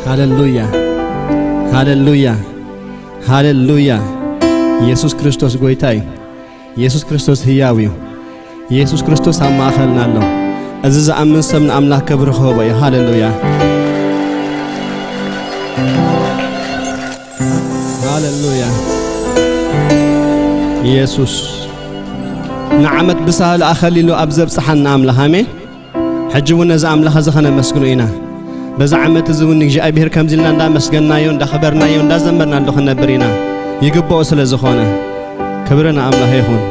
ሃሌሉያ፣ ሃሌሉያ፣ ሃሌሉያ። ኢየሱስ ክርስቶስ ጎይታ እዩ። ኢየሱስ ክርስቶስ ህያው እዩ። ኢየሱስ ክርስቶስ ኣብ ማእኸልና ኣሎ። እዚ ዝኣምን ሰብ ንኣምላኽ ክብሪ ክህቦ እዩ። ሃሌሉያ፣ ሃሌሉያ። ኢየሱስ ንዓመት ብሳህሉ ኣኸሊሉ ኣብ ዘብጽሓና ኣምላኽ፣ ኣሜን። ሕጂ እውን ነዚ ኣምላኽ እዚ ኸነመስግኖ ኢና። በዚ ዓመት እዚ እውን እግዚኣብሔር ከምዚ ኢልና እንዳመስገንናዮ፣ እንዳኸበርናዮ፣ እንዳዘመርናሉ ኽንነብር ኢና። ይግብኦ ስለ ዝኾነ። ክብሪ ንኣምላኽ ይኹን።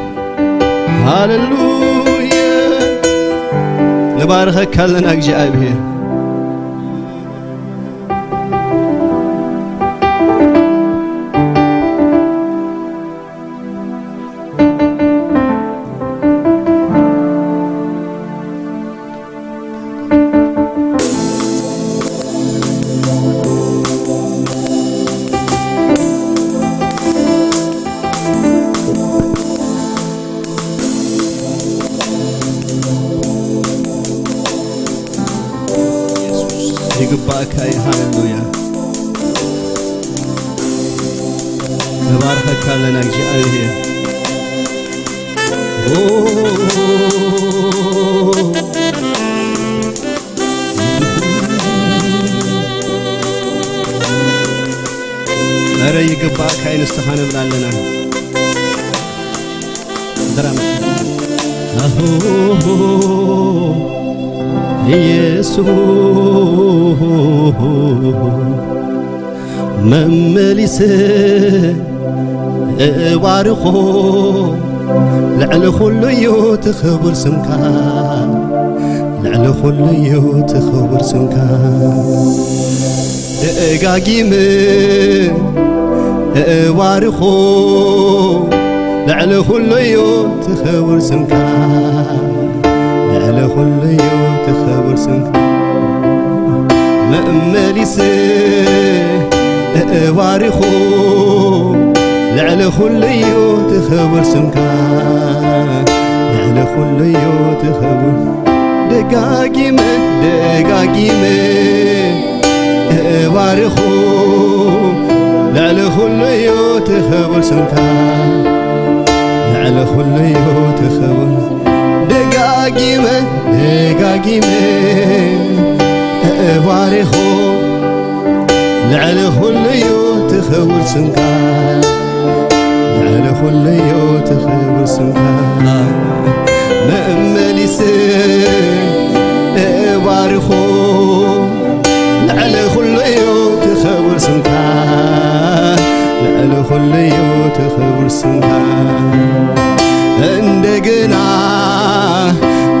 ሃሌሉያ። ንባርኸካ ኣለና እግዚኣብሔር። ይግባእካ እዩ። ሃሌሉያ። ንባርኸካ ኣለና እግዚኣብሔር። ኦ፣ ኧረ ይግባእካ እዩ ንስኻ ንብል ኣለና። ድራማ። ኣሆ፣ ኢየሱስ መመሊሰ እባርኾ፣ ልዕሊ ኩሉ እዩ እቲ ክቡር ስምካ፣ ልዕሊ ኩሉ እዩ እቲ ክቡር ስምካ። ደጋጊመ እባርኾ፣ ልዕሊ ኩሉ እዩ እቲ ክቡር ስምካ፣ ልዕሊ ኩሉ እዩ እቲ ክቡር ስምካ። መመሊሰ እባርኾ፣ ልዕሊ ኩሉ እዩ እቲ ክቡር ስምካ፣ ልዕሊ ኩሉ እዩ እቲ ክቡር። ደጋጊመ ደጋጊመ እባርኾ፣ ልዕሊ ኩሉ እዩ እቲ ክቡር ስምካ፣ ልዕሊ ኩሉ እዩ እቲ ክቡር። ደጋጊመ ደጋጊመ እባርኾ፣ ልዕሊ ኩሉ እዩ እቲ ክቡር ስምካ፣ ልዕሊ ኩሉ እዩ እቲ ክቡር ስምካ። መመሊሰ እባርኾ፣ ልዕሊ ኩሉ እዩ እቲ ክቡር ስምካ፣ ልዕሊ ኩሉ እዩ እቲ ክቡር ስምካ። እንደገና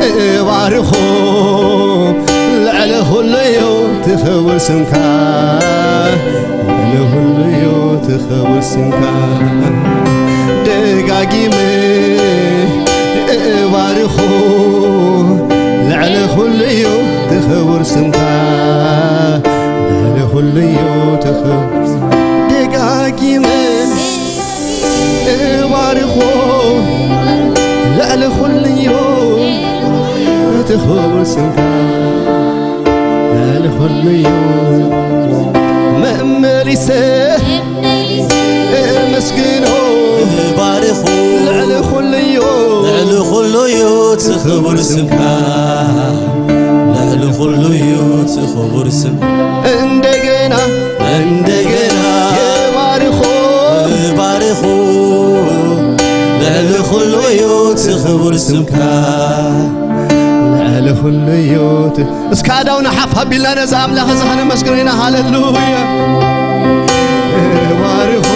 እባርኾ፣ ልዕሊ ኩሉ እዩ እቲ ክቡር ስምካ፣ ልዕሊ ኩሉ እዩ እቲ ክቡር ስምካ። ደጋጊመ እባርኾ፣ ልዕሊ ኩሉ እዩ እቲ ክቡር ስምካ፣ ልዕሊ ኩሉ እዩ እቲ ክቡር ስምካ። ደጋጊመ እባርኾ፣ ልዕሊ ኩሉ እዩ እቲ ክቡር ስምካ፣ ልዕሊ ኩሉ እዩ። መመሊሰ እመስግኖ፣ እባርኾ፣ ልዕሊ ኩሉ እዩ፣ ልዕሊ ኩሉ እዩ እቲ ክቡር ስምካ፣ ልዕሊ ኩሉ እዩ እቲ ክቡር ስም። እንደገና እንደገና እባርኾ፣ እባርኾ፣ ልዕሊ ኩሉ እዩ እቲ ክቡር ስምካ፣ ልዕሊ ኩሉ እዩ እቲ። እስከ ኣእዳውና ሓፍ ኣቢልና ነዚ ኣምላኽ እዚ ኸነመስግኖ ኢና። ሃሌሉያ። እባርኾ፣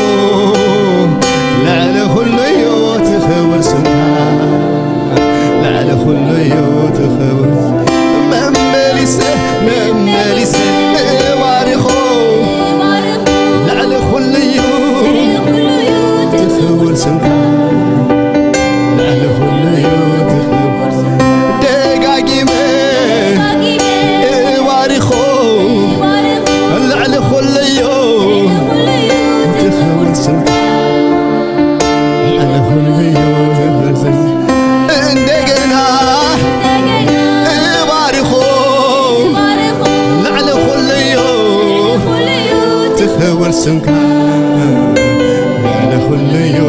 ልዕሊ ኩሉ እዩ እቲ ክቡር ስምካ፣ ልዕሊ ኩሉ እዩ እቲ ክቡር። መመሊሰ መመሊሰ እባርኾ፣ ልዕሊ ኩሉ እዩ እቲ ክቡር ስምካ፣ ልዕሊ ኩሉ እዩ እቲ ክቡር። ደጋጊመ እባርኾ፣ ልዕሊ ኩሉ እዩ እቲ ክቡር ስምካ፣ ልዕሊ ኩሉ እዩ እቲ ክቡር ስምካ። እንደገና ስምካ ልዕሊ ኩሉ እዩ።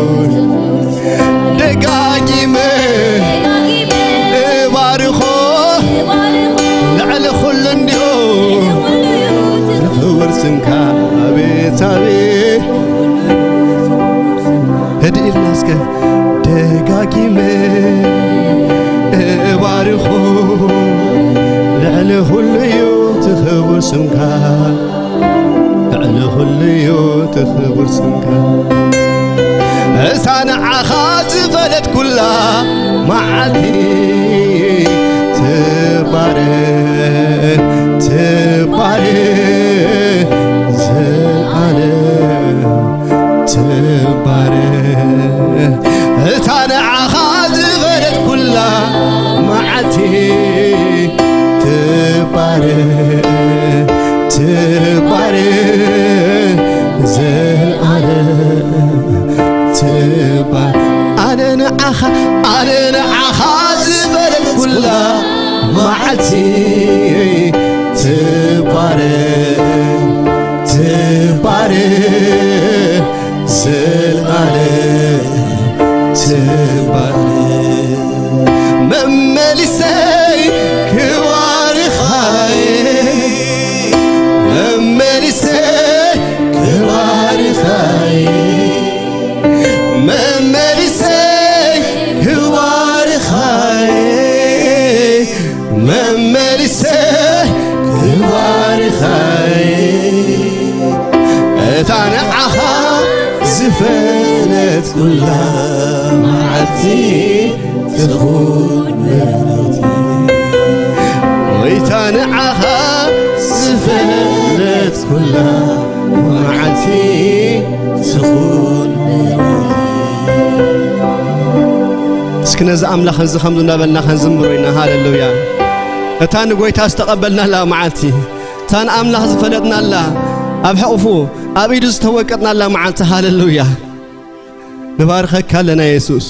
ደጋጊመ እባርኾ፣ ልዕሊ ኩሉ እንድዩ ክቡር ስምካ። ኣቤት ኣቤት። ህድእ ኢልና እስከ ደጋጊመ እባርኾ፣ ልዕሊ ኩሉ እዩ እቲ ክቡር ስምካ። ልዕሊ ኩሉ እዩ እቲ ክቡር ስምካ። እዛ ንዓኻ ዝፈለጥኩላ መዓልቲ ትባረኽ፣ ትባረኽ፣ ዘልዓለም ትባረኽ። እታ ንዓኻ ዝበለት ኩላ መዓልቲ ትባረኽ፣ ትባረኽ፣ ዘልዓለም ትባረኽ። ኣነ ንዓኻ፣ ኣነ ንዓኻ ዝበለት ኩላ መዓልቲ ትባረኽ፣ ትባረኽ፣ ዘልዓለም ትባረኽ። መመሊሰይ ክባርኻይ፣ መመሊሰይ ክባርኻይ፣ መመሊሰይ ክባርኻይ፣ መመሊሰ ክባርኻይ። እታ ንዓኻ ዝፈለጥኩላ መዓልቲ ትኹን ምሕረቲ። ወይታ ንዓኻ ዝፈለጥኩላ መዓልቲ ትኹን ምሕረቲ። እስኪ ነዚ ኣምላኽ እዚ ከምዚ እናበልና ክንዝምሮ ኢና። ሃሌሉያ። እታ ንጎይታ ዝተቐበልናላ መዓልቲ፣ እታ ንኣምላኽ ዝፈለጥናላ፣ ኣብ ሕቑፉ ኣብ ኢዱ ዝተወቀጥናላ መዓልቲ። ሃሌሉያ። ንባርኸካ ኣለና የሱስ።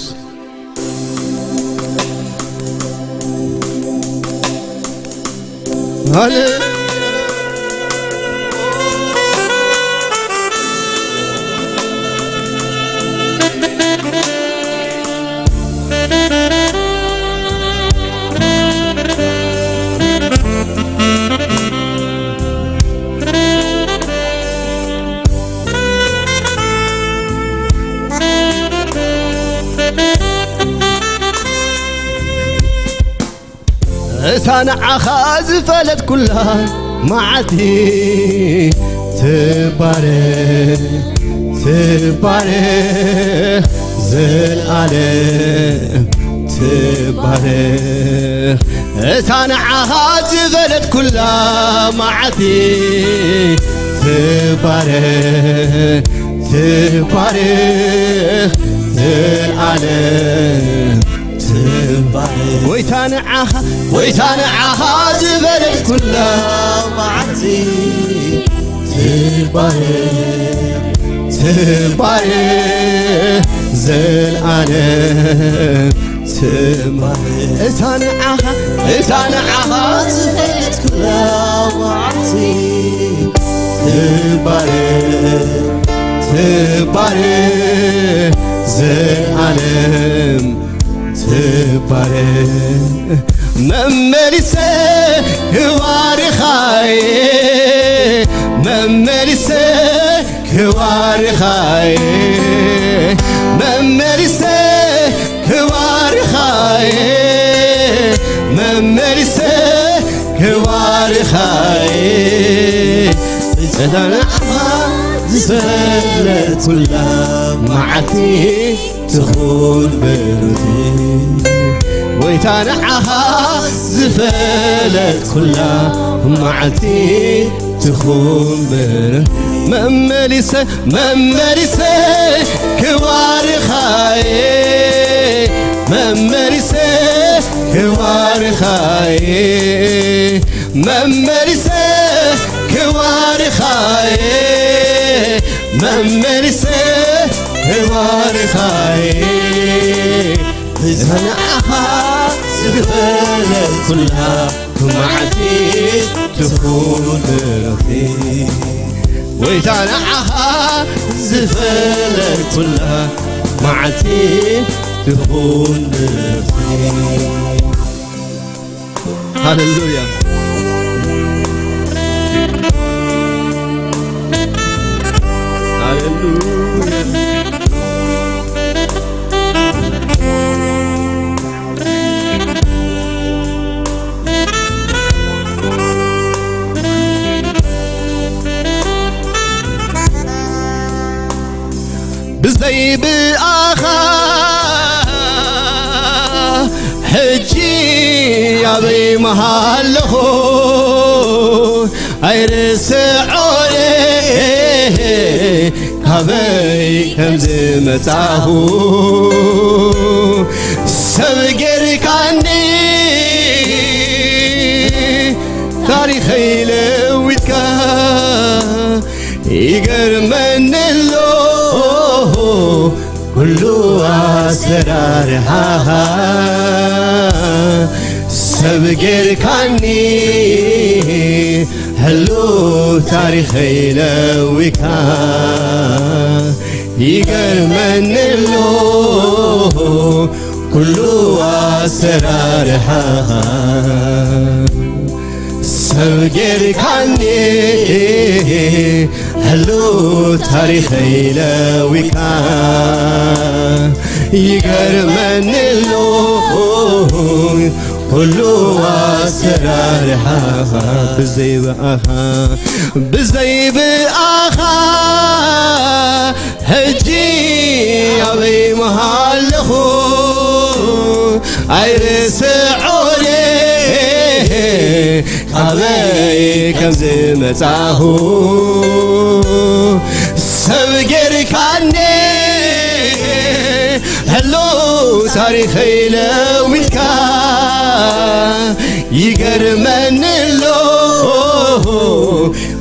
ሃሌ- እታ ንዓኻ ዝፈለጥኩላ መዓልቲ ትባረኽ፣ ትባረኽ፣ ዘልዓለም ትባረኽ። እታ ንዓኻ ዝፈለጥኩላ መዓልቲ ትባረኽ፣ ትባረኽ፣ ዘልዓለም ትባረኽ። ጎይታ ንዓኻ፣ ጎይታ ንዓኻ ዝበለት ኩላ መዓልቲ ትባረኽ፣ ትባረኽ፣ ዘልዓለም ትባረኽ። እታ ንዓኻ፣ እታ ንዓኻ ዝበለት ኩላ መዓልቲ ትባረኽ፣ ትባረኽ፣ ዘልዓለም ትባረኽ። መመሊሰ ክባርኻየ፣ መመሊሰ ክባርኻየ፣ መመሊሰ ክባርኻየ፣ መመሊሰ ክባርኻየ። እዛ ንዓኻ ዝፈለጥኩላ መዓልቲ ትኹን ብሩቲ፣ ጎይታ ንዓኻ ዝፈለጥኩላ መዓልቲ ትኹን ብሩቲ። መመሊሰ፣ መመሊሰ ክባርኻየ፣ መመሊሰ ክባርኻየ፣ መመሊሰ ክባርኻየ፣ መመሊሰ ክባርኻየ። እዛ ንዓኻ ዝፈለጥኩላ መዓልቲ ትኹን ብሩኽቲ፣ ጎይታ ንዓኻ ዝፈለጥኩላ መዓልቲ ትኹን ምሕረትኪ። ሃሌሉያ። ሃሌሉያ። ብዘይ ብኣኻ ሕጂ ኣበይ ምሃለኹ ኣይርስዖን ካበይ ከም ዝመጻኹ ሰብ ጌርካኒ ታሪኸይ ለዊጥካ ይገርመኒ ኣሎ ኩሉ ኣሰራርሓኻ ሰብ ጌርካኒ ህሉ ታሪኸይ ለዊካ ይገርመኒ ኣሎ ኩሉ ኣሰራርሓኻ ሰብ ጌርካኒ ህሉ ታሪኸይ ለዊካ ይገርመኒ ኣሎ ኩሉ ኣሰራርሓኻ ብዘይ ብኣኻ ብዘይ ብኣኻ ሕጂ ኣበይ ምሃለኹ ኣይርስዖን ካበይ ከም ዝመጻኹ ሰብ ጌርካኒ ህሉ ታሪኸይ ለዊጥካ ይገርመኒ ኣሎ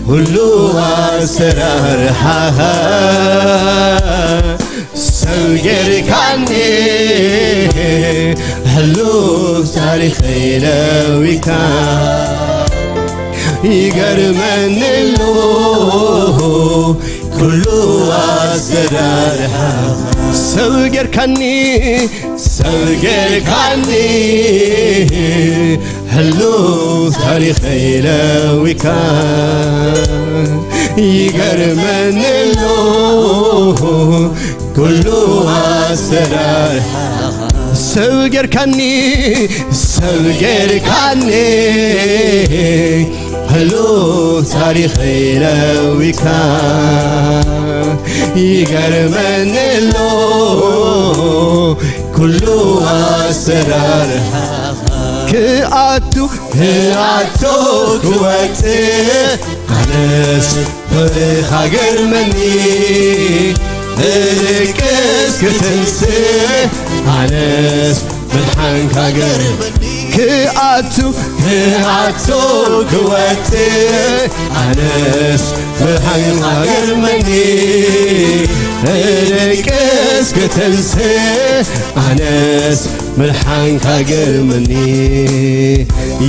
ኩሉ ኣሰራርሓኻ ሰብ ጌርካኒ ህሉ ታሪኸይ ለዊካ ይገርመኒ ኣሎ ኩሉ ኣሰራርሓኻ ሰብ ጌርካኒ ሰብ ጌርካኒ ህሉ ታሪኸይ ለዊካ ይገርመኒ ኣሎ ኩሉ ኣሰራርሓኻ ሰብ ጌርካኒ ሰብ ጌርካኒ ህሉ ታሪኸይ ለዊካ ይገርመኒ ኣሎ ኩሉ ኣሰራርሓኻ ክኣቱ ክኣቱ ክወጽእ ኣነስ ፍቕርኻ ገርመኒ ክድቅስ ክትንስእ ኣነስ ምድሓንካ ገርመኒ ክኣቱ ክኣቱ ክወጽእ ኣነስ ምድሓንካ ገርመኒ ክድቅስ ክትንስእ ኣነስ ምድሓንካ ገርመኒ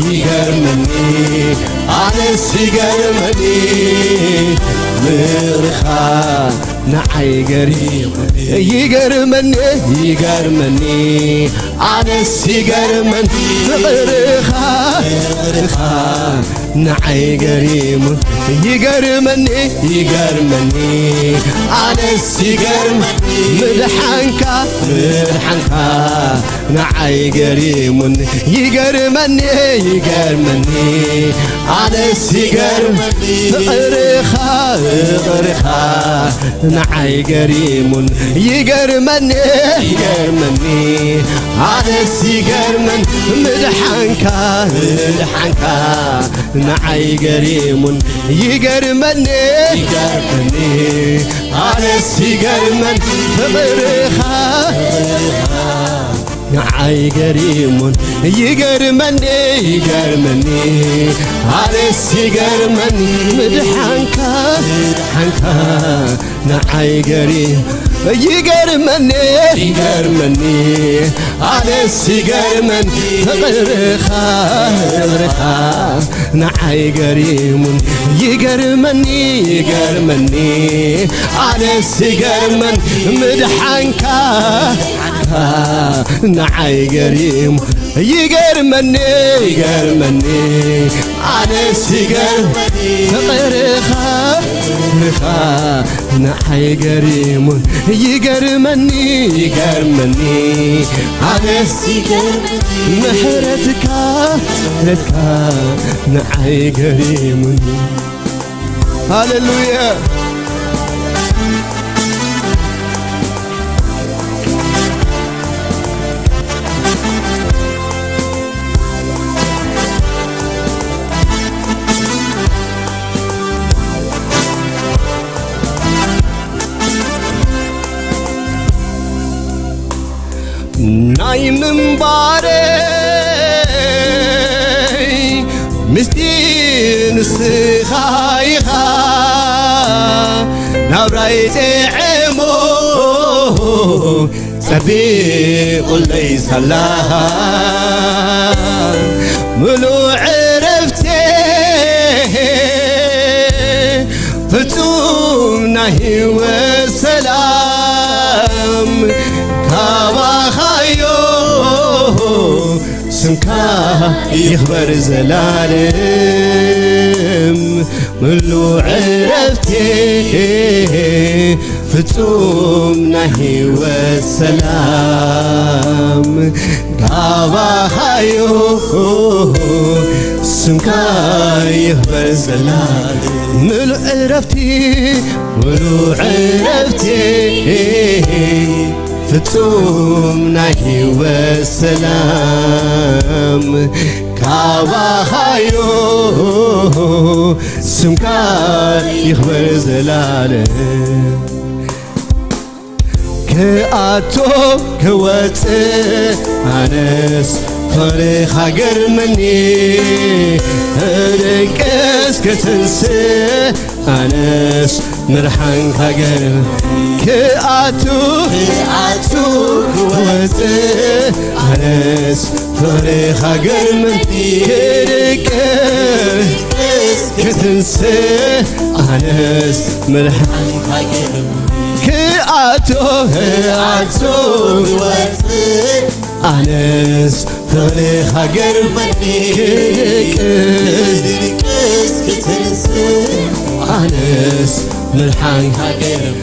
ይገርመኒ ኣነስ ይገርመኒ ምርኻ ንዓይ ገሪመኒ ይገርመኒ ይገርመኒ ኣነስ ይገርመኒ ፍቕርኻ ፍቕርኻ ንዓይ ገሪሙን ይገርመኒ ይገርመኒ ኣነስ ይገርመኒ ምድሓንካ ምድሓንካ ንዓይ ገሪሙን ይገርመኒ ይገርመኒ ኣነስ ይገርመኒ ፍቕርኻ ፍቕርኻ ንዓይ ገሪሙን ይገርመኒ ይገርመኒ ኣነስ ይገርመኒ ምድሓንካ ምድሓንካ ንዓይ ገሪሙን ይገርመኒ ይገርመኒ ኣነስ ይገርመኒ ፍቕርኻ ንዓይ ገሪሙን ይገርመኒ ይገርመኒ ኣነስ ይገርመኒ ምድሓንካ ምድሓንካ ንዓይ ገሪም ይገርመኒ፣ ይገርመኒ፣ ኣነስ ይገርመኒ፣ ፍቕርኻ፣ ፍቕርኻ ንዓይ ገሪሙን። ይገርመኒ፣ ይገርመኒ፣ ኣነስ ይገርመኒ፣ ምድሓንካ ንዓይ ገሪሙ። ይገርመኒ፣ ይገርመኒ፣ ኣነስ ይገርመኒ፣ ፍቕርኻ፣ ፍቕርኻ ንዓይ ገሪሙን። ይገርመኒ፣ ይገርመኒ፣ ኣነስ ይገርመኒ፣ ምሕረትካ፣ ምሕረትካ ንዓይ ገሪሙን። ሃሌሉያ። ናይ ምንባረይ ምስጢር ንስኻ ኢኻ፣ ናብራይ ጥዕሞ ጸቢቑለይ ሳላ ምሉእ ዕረፍቴ ፍጹም ናይ ህይወት ሰላም ካባኻዮ፣ ስምካ ይኽበር ዘላለም። ምሉእ ዕረፍቴ ፍጹም ናይ ህይወት ሰላም ካባኻዮ፣ ስምካ ይኽበር ዘላለም። ምሉእ ዕረፍቲ፣ ምሉእ ዕረፍቲ ፍጹም ናይ ህይወት ሰላም ካባኻዮ፣ ስምካ ይኽበር ዘላለም። ክኣቱ ክወጽእ ኣነስ ፍቕርኻ ገርመኒ፣ ክድቅስ ክትንስእ ኣነስ ምድሓንካ ገርም። ክኣቱ ክኣቱ ክወጽእ ኣነስ ፍቕርኻ ገርመኒ፣ ክድቅስ ክትንስእ ኣነስ ምድሓንካ ገርም። ክኣቱ ክኣቱ ክወጽእ ኣነስ ፍቕርኻ ገርመኒ፣ ክድቅስ ክትንስእ ኣነስ ምድሓንካ ገርም።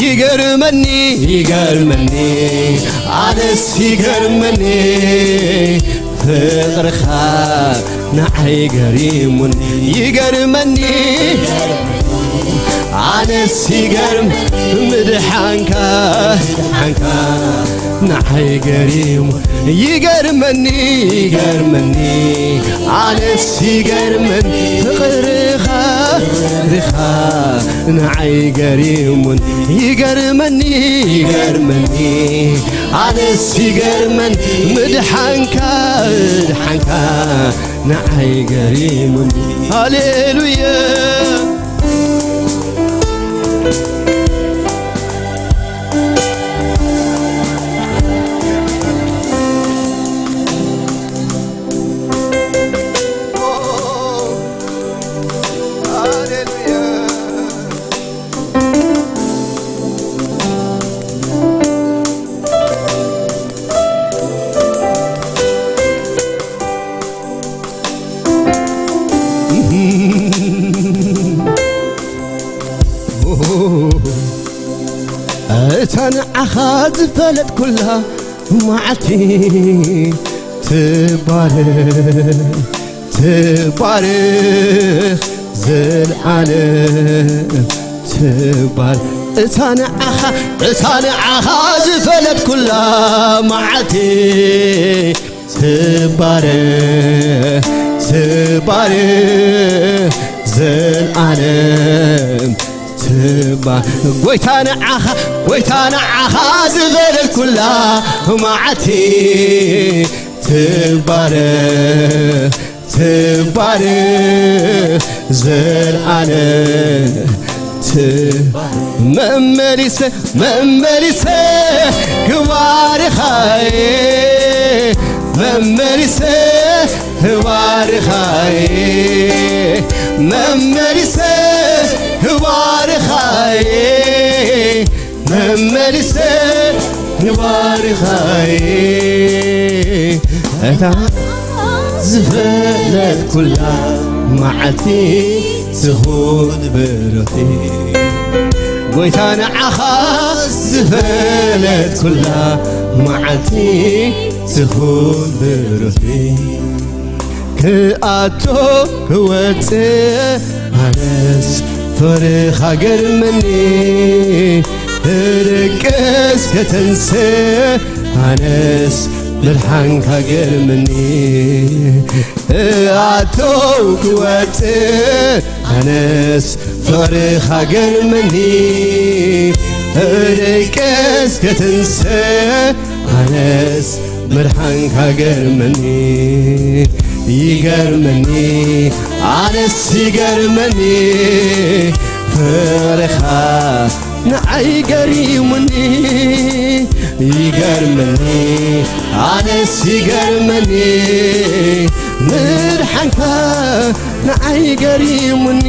ይገርመኒ፣ ይገርመኒ፣ ኣነስ ይገርመኒ፣ ፍቕርኻ ንዓይ ገሪሙኒ። ይገርመኒ፣ ኣነስ ይገርም፣ ምድሓንካ፣ ምድሓንካ ንዓይ ገሪሙ። ይገርመኒ፣ ይገርመኒ፣ ኣነስ ይገርመኒ፣ ፍቕርኻ፣ ፍቕርኻ ንዓይ ገሪሙን። ይገርመኒ፣ ይገርመኒ፣ ኣነስ ይገርመኒ፣ ምድሓንካ፣ ምድሓንካ ንዓይ ገሪሙኒ። ሃሌሉያ። ሃሌሉያ። እታ ንዓኻ ዝፈለጥኩላ መዓልቲ ትባረኽ፣ ትባረኽ፣ ዘልዓለም ትባረኽ። እታ ንዓኻ፣ እታ ንዓኻ ዝፈለጥኩላ መዓልቲ ትባረኽ፣ ትባረኽ፣ ዘልዓለም ትባ-፣ ጎይታ ንዓኻ፣ ጎይታ ንዓኻ ዝበለልኩላ መዓልቲ ትባረኽ፣ ትባረኽ፣ ዘልዓለም መመሊሰ መመሊሰ ክባርኻየ መመሊሰ ክባርኻየ መመሊሰ ክባርኻየ መመሊሰ ክባርኻየ እታ ዝፈለጥኩላ መዓልቲ ትኹን ብርኽቲ ጎይታ ንዓኻ ዝፈለጥኩላ መዓልቲ ትኹን ብርኽቲ ክኣቶ ክወፅእ ኣነስ ፍርኻ ገርመኒ ክድቅስ ከተንስ ኣነስ ምድሓንካ ገርመኒ ክኣቶ ክወፅእ ኣነስ ፍቕርኻ ገርመኒ ክድቅስ ክትንስ ኣነስ ምድሓንካ ገርመኒ ይገርመኒ ኣነስ ይገርመኒ ፍቕርኻ ንዓይ ገሪሙኒ ይገርመኒ ኣነስ ይገርመኒ ምድሓንካ ንዓይ ገሪሙኒ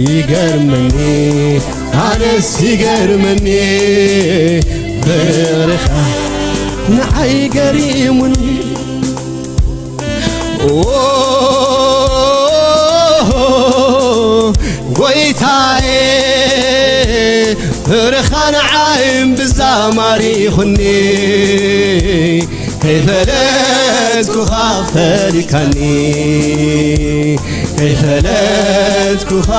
ይገርመኒ ኣነስ ይገርመኒ ፍቕርኻ ንዓይ ገሪሙኒ ኦ ጎይታዬ ፍቕርኻ ንዓይ እምብዛ ማሪኹኒ ከይፈለጥኩኻ ፈሊካኒ ከይፈለጥኩኻ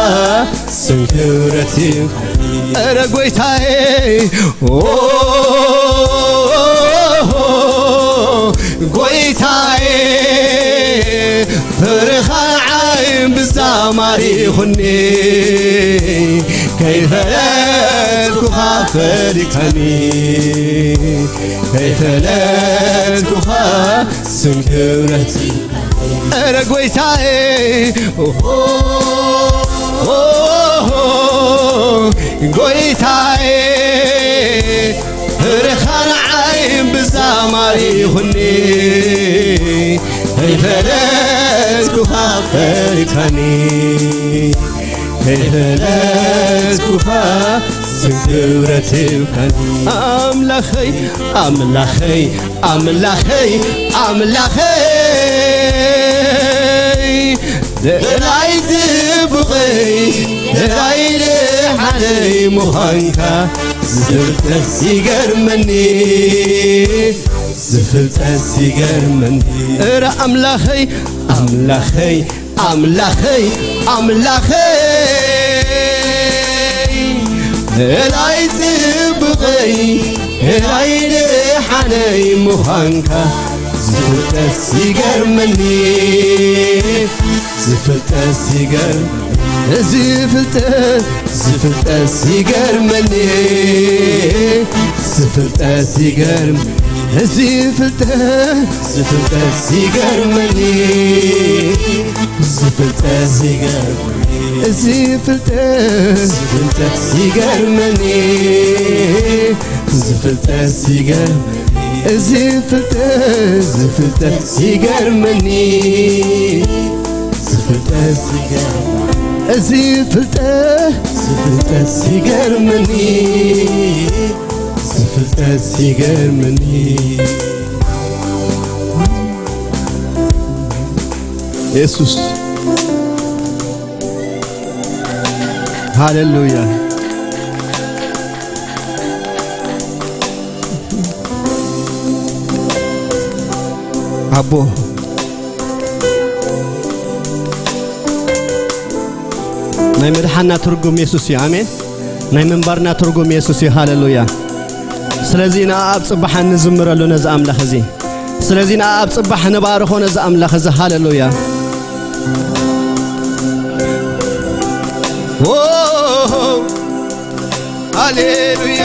ስም ክብረት እዩ ኧረ ጎይታዬ ኦ ጎይታዬ ፍቕርኻ ንዓይ እምብዛ ማሪኹኒ ከይፈለጥኩኻ ፈሊካኒ ከይፈለጥኩኻ ስም ክብረት ኧረ ጎይታዬ ጎይታዬ ፍቕርኻ ንዓይ እምብዛ ማሪኹኒ ከይፈለጥኩኻ ፈሊካኒ ከይፈለጥኩኻ ስም ክብረት ይብካኒ ኣምላኸይ ኣምላኸይ ኣምላኸይ ኣምላኸይ ደላይ ጽቡቐይ ደላይ ደሓነይ ምዃንካ ዝፍልጠስ ይገርመኒ ዝፍልጠስ ይገርመኒ እረ ኣምላኸይ ኣምላኸይ ኣምላኸይ ኣምላኸይ ደላይ ጽቡቐይ ደላይ ደሓነይ ምዃንካ ዝፍልጠስ ይገርመኒ ዝፍልጠስ ይገርም እዚ ፍልጠት ዝፍልጠስ ይገርመኒ ዝፍልጠስ ይገርም እዚ ፍልጠት ዝፍልጠስ ይገርመኒ ዝፍልጠስ ይገርም እዚ ፍልጠት ዝፍልጠስ ይገርመኒ ዝፍልጠስ ይገርም እዚ ፍልጠት ዝፍልጠስ ይገርመኒ ዝፍልጠስ ይገርም እዚ ፍልጠት ዝፍልጠስ ይገርመኒ ዝፍልጠስ ይገርመኒ የሱስ ሃሌሉያ ኣቦ ናይ ምድሓና ትርጉም የሱስ እዩ ኣሜን ናይ ምንባርና ትርጉም የሱስ እዩ ሃሌሉያ ስለዚ ንኣ ኣብ ፅባሕ ንዝምረሉ ነዚ ኣምላኽ እዚ ስለዚ ንኣ ኣብ ፅባሕ ንባርኾ ነዚ ኣምላኽ እዚ ሃሌሉያ ሃሌሉያ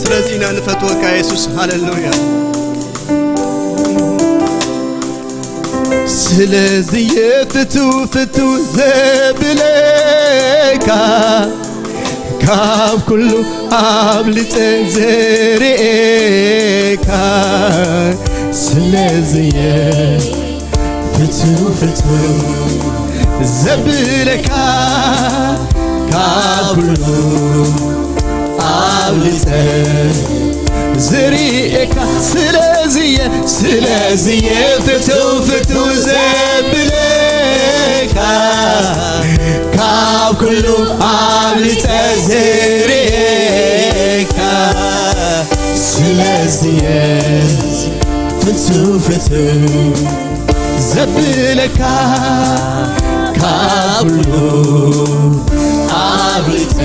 ስለዚ ኢና ንፈትወካ የሱስ ሃሌሉያ ስለዚ እየ ፍትው ፍትው ዘብለካ፣ ካብ ኩሉ ኣብልጸ ዝርእየካ። ስለዚ እየ ፍትው ፍትው ዘብለካ፣ ካብ ኩሉ ኣብልጸ ዝርእየካ። ስለዚ እየ፣ ስለዚ እየ ፍትው ፍትው ዘብለካ፣ ካብ ኩሉ ኣብልጸ ዝርእየካ። ስለዚ እየ ፍትው ፍትው ዘብለካ፣ ካብ ኩሉ ኣብልጸ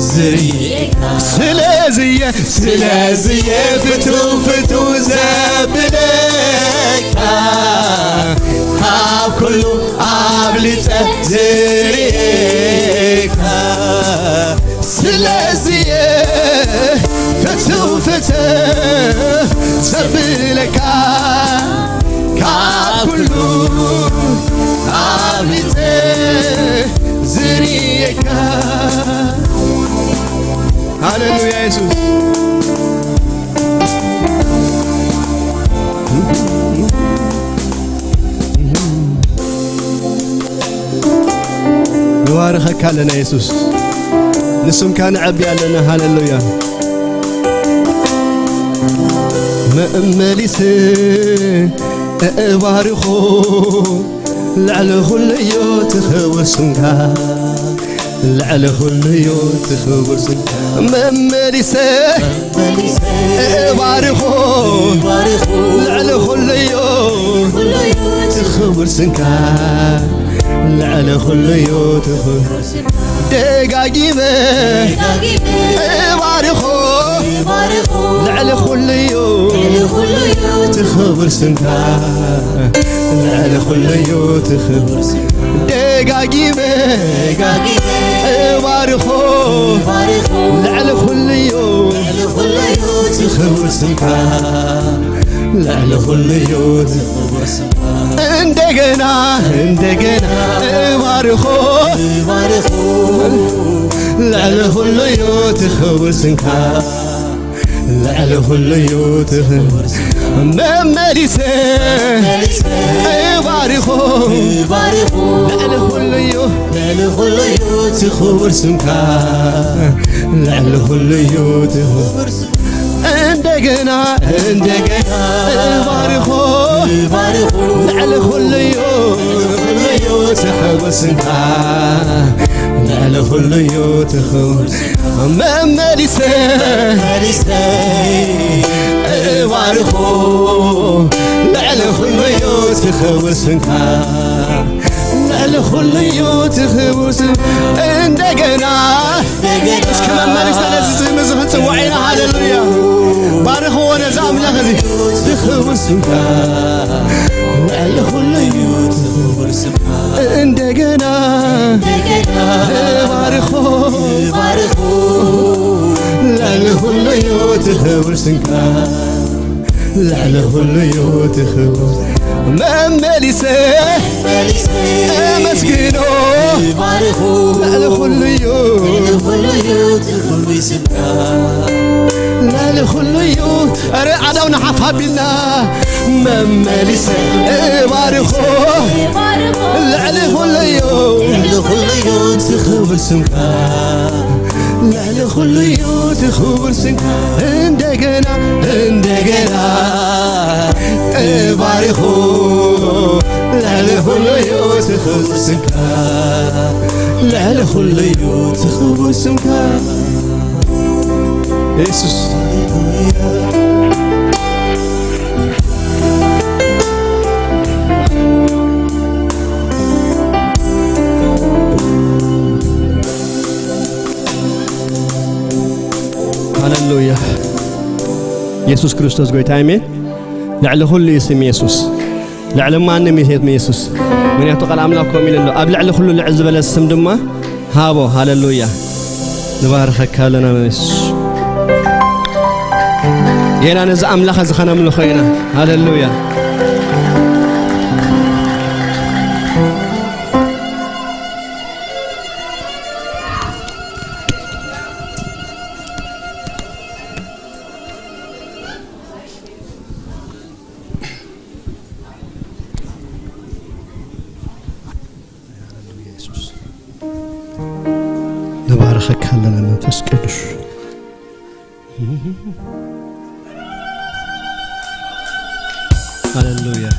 ዝርእየካ። ስለዚ እየ፣ ስለዚ እየ ፍትው ፍትው ዘብለካ፣ ካብ ኩሉ ኣብልጸ ዝርእየካ። ስለዚ እየ ፍትው ፍትው ዘብለካ፣ ካብ ኩሉ ኣብልጸ ዝርእየካ። ሃሌሉያ የሱስ። ንባርኸካ ኣለና የሱስ፣ ንስምካ ንዐቢ ኣለና። ሃሌሉያ። መመሊስ እባርኾ፣ ልዕሊ ኩሉ እዩ ትኽብር ስምካ፣ ልዕሊ ኩሉ እዩ ትኽብር ስምካ። መመሊሰ እባርኾ፣ ልዕሊ ኩሉ እዩ ትኽብር ስምካ፣ ልዕሊ ኩሉ እዩ ትኽብር። ደጋጊመ እባርኾ፣ ልዕሊ ኩሉ እዩ ትኽብር ስምካ፣ ልዕሊ ኩሉ እዩ ትኽብር። ደጋጊመ እባርኾ፣ ልዕሊ ኩሉ እዩ ትኽብር ስምካ፣ ልዕሊ ኩሉ እዩ ትኽብር ስምካ። እንደገና እንደገና እባርኾ፣ እባርኾ፣ ልዕሊ ኩሉ እዩ ትኽብር ስምካ፣ ልዕሊ ኩሉ እዩ ትኽብር ስምካ። መመሊሰ እባርኾ፣ እባርኾ፣ ልዕሊ ኩሉ እዩ፣ ልዕሊ ኩሉ እዩ ትኽብር ስምካ፣ ልዕሊ ኩሉ እዩ ትኽብር ስምካ። እንደገና እንደገና እባርኾ፣ እባርኾ፣ ልዕሊ ኩሉ እዩ፣ ልዕሊ ኩሉ እዩ ትኽብር ስምካ፣ ልዕሊ ኩሉ እዩ ትኽብር። መመሊሰ መመሊሰ እባርኾ፣ ልዕሊ ኩሉ እዩ ትኽብር ስምካ፣ ልዕሊ ኩሉ እዩ ትኽብር ስም። እንደገና እስኪ መመሊስና ነዚ ስም እዚ ክንጽውዖ ኢና። ሃሌሉያ። ባርኽዎ ነዚ ኣምላኽ እዚ። ዝኽብር ስምካ፣ ልዕሊ ኩሉ እዩ ትኽብር ስምካ። እንደገና እባርኾ፣ እባርኾ፣ ልዕሊ ኩሉ እዩ ትኽብር ስምካ። ልዕሊ ኩሉ እዩ ትኽብር። መመሊሰ መመሊሰ እመስግኖ። ይባርኹ። ልዕሊ ኩሉ እዩ። ልዕሊ ኩሉ እዩ ትኽብር ስምካ። ልዕሊ ኩሉ እዩ። ኧረ ኣዳው ንሓፍ ሃቢልና። መመሊሰ እባርኾ። ይባርኹ። ልዕሊ ኩሉ እዩ። ልዕሊ ኩሉ እዩ ትኽብር ስምካ። ልዕሊ ኩሉ እዩ ትኽብር ስምካ። እንደገና እንደገና እባርኹ። ልዕሊ ኩሉ እዩ ትኽብር ስምካ። ልዕሊ ኩሉ እዩ ትኽብር ስምካ። የሱስ። ሃሌሉያ። የሱስ ክርስቶስ ጎይታ፣ ኣሜን። ልዕሊ ኩሉ እዩ ስም የሱስ። ልዕሊ ማንም እዩ ስም የሱስ። ምክንያቱ ቃል ኣምላኽ ከምኡ ኢሉ ኣሎ። ኣብ ልዕሊ ኩሉ ልዕል ዝበለ ስም ድማ ሃቦ። ሃሌሉያ። ንባርኸካ ኣለና የሱስ። ጌና ነዚ ኣምላኽ እዚ ኸነምልኾ ኢና። ሃሌሉያ። ከካለና መንፈስ ቅዱስ። ሃሌሉያ።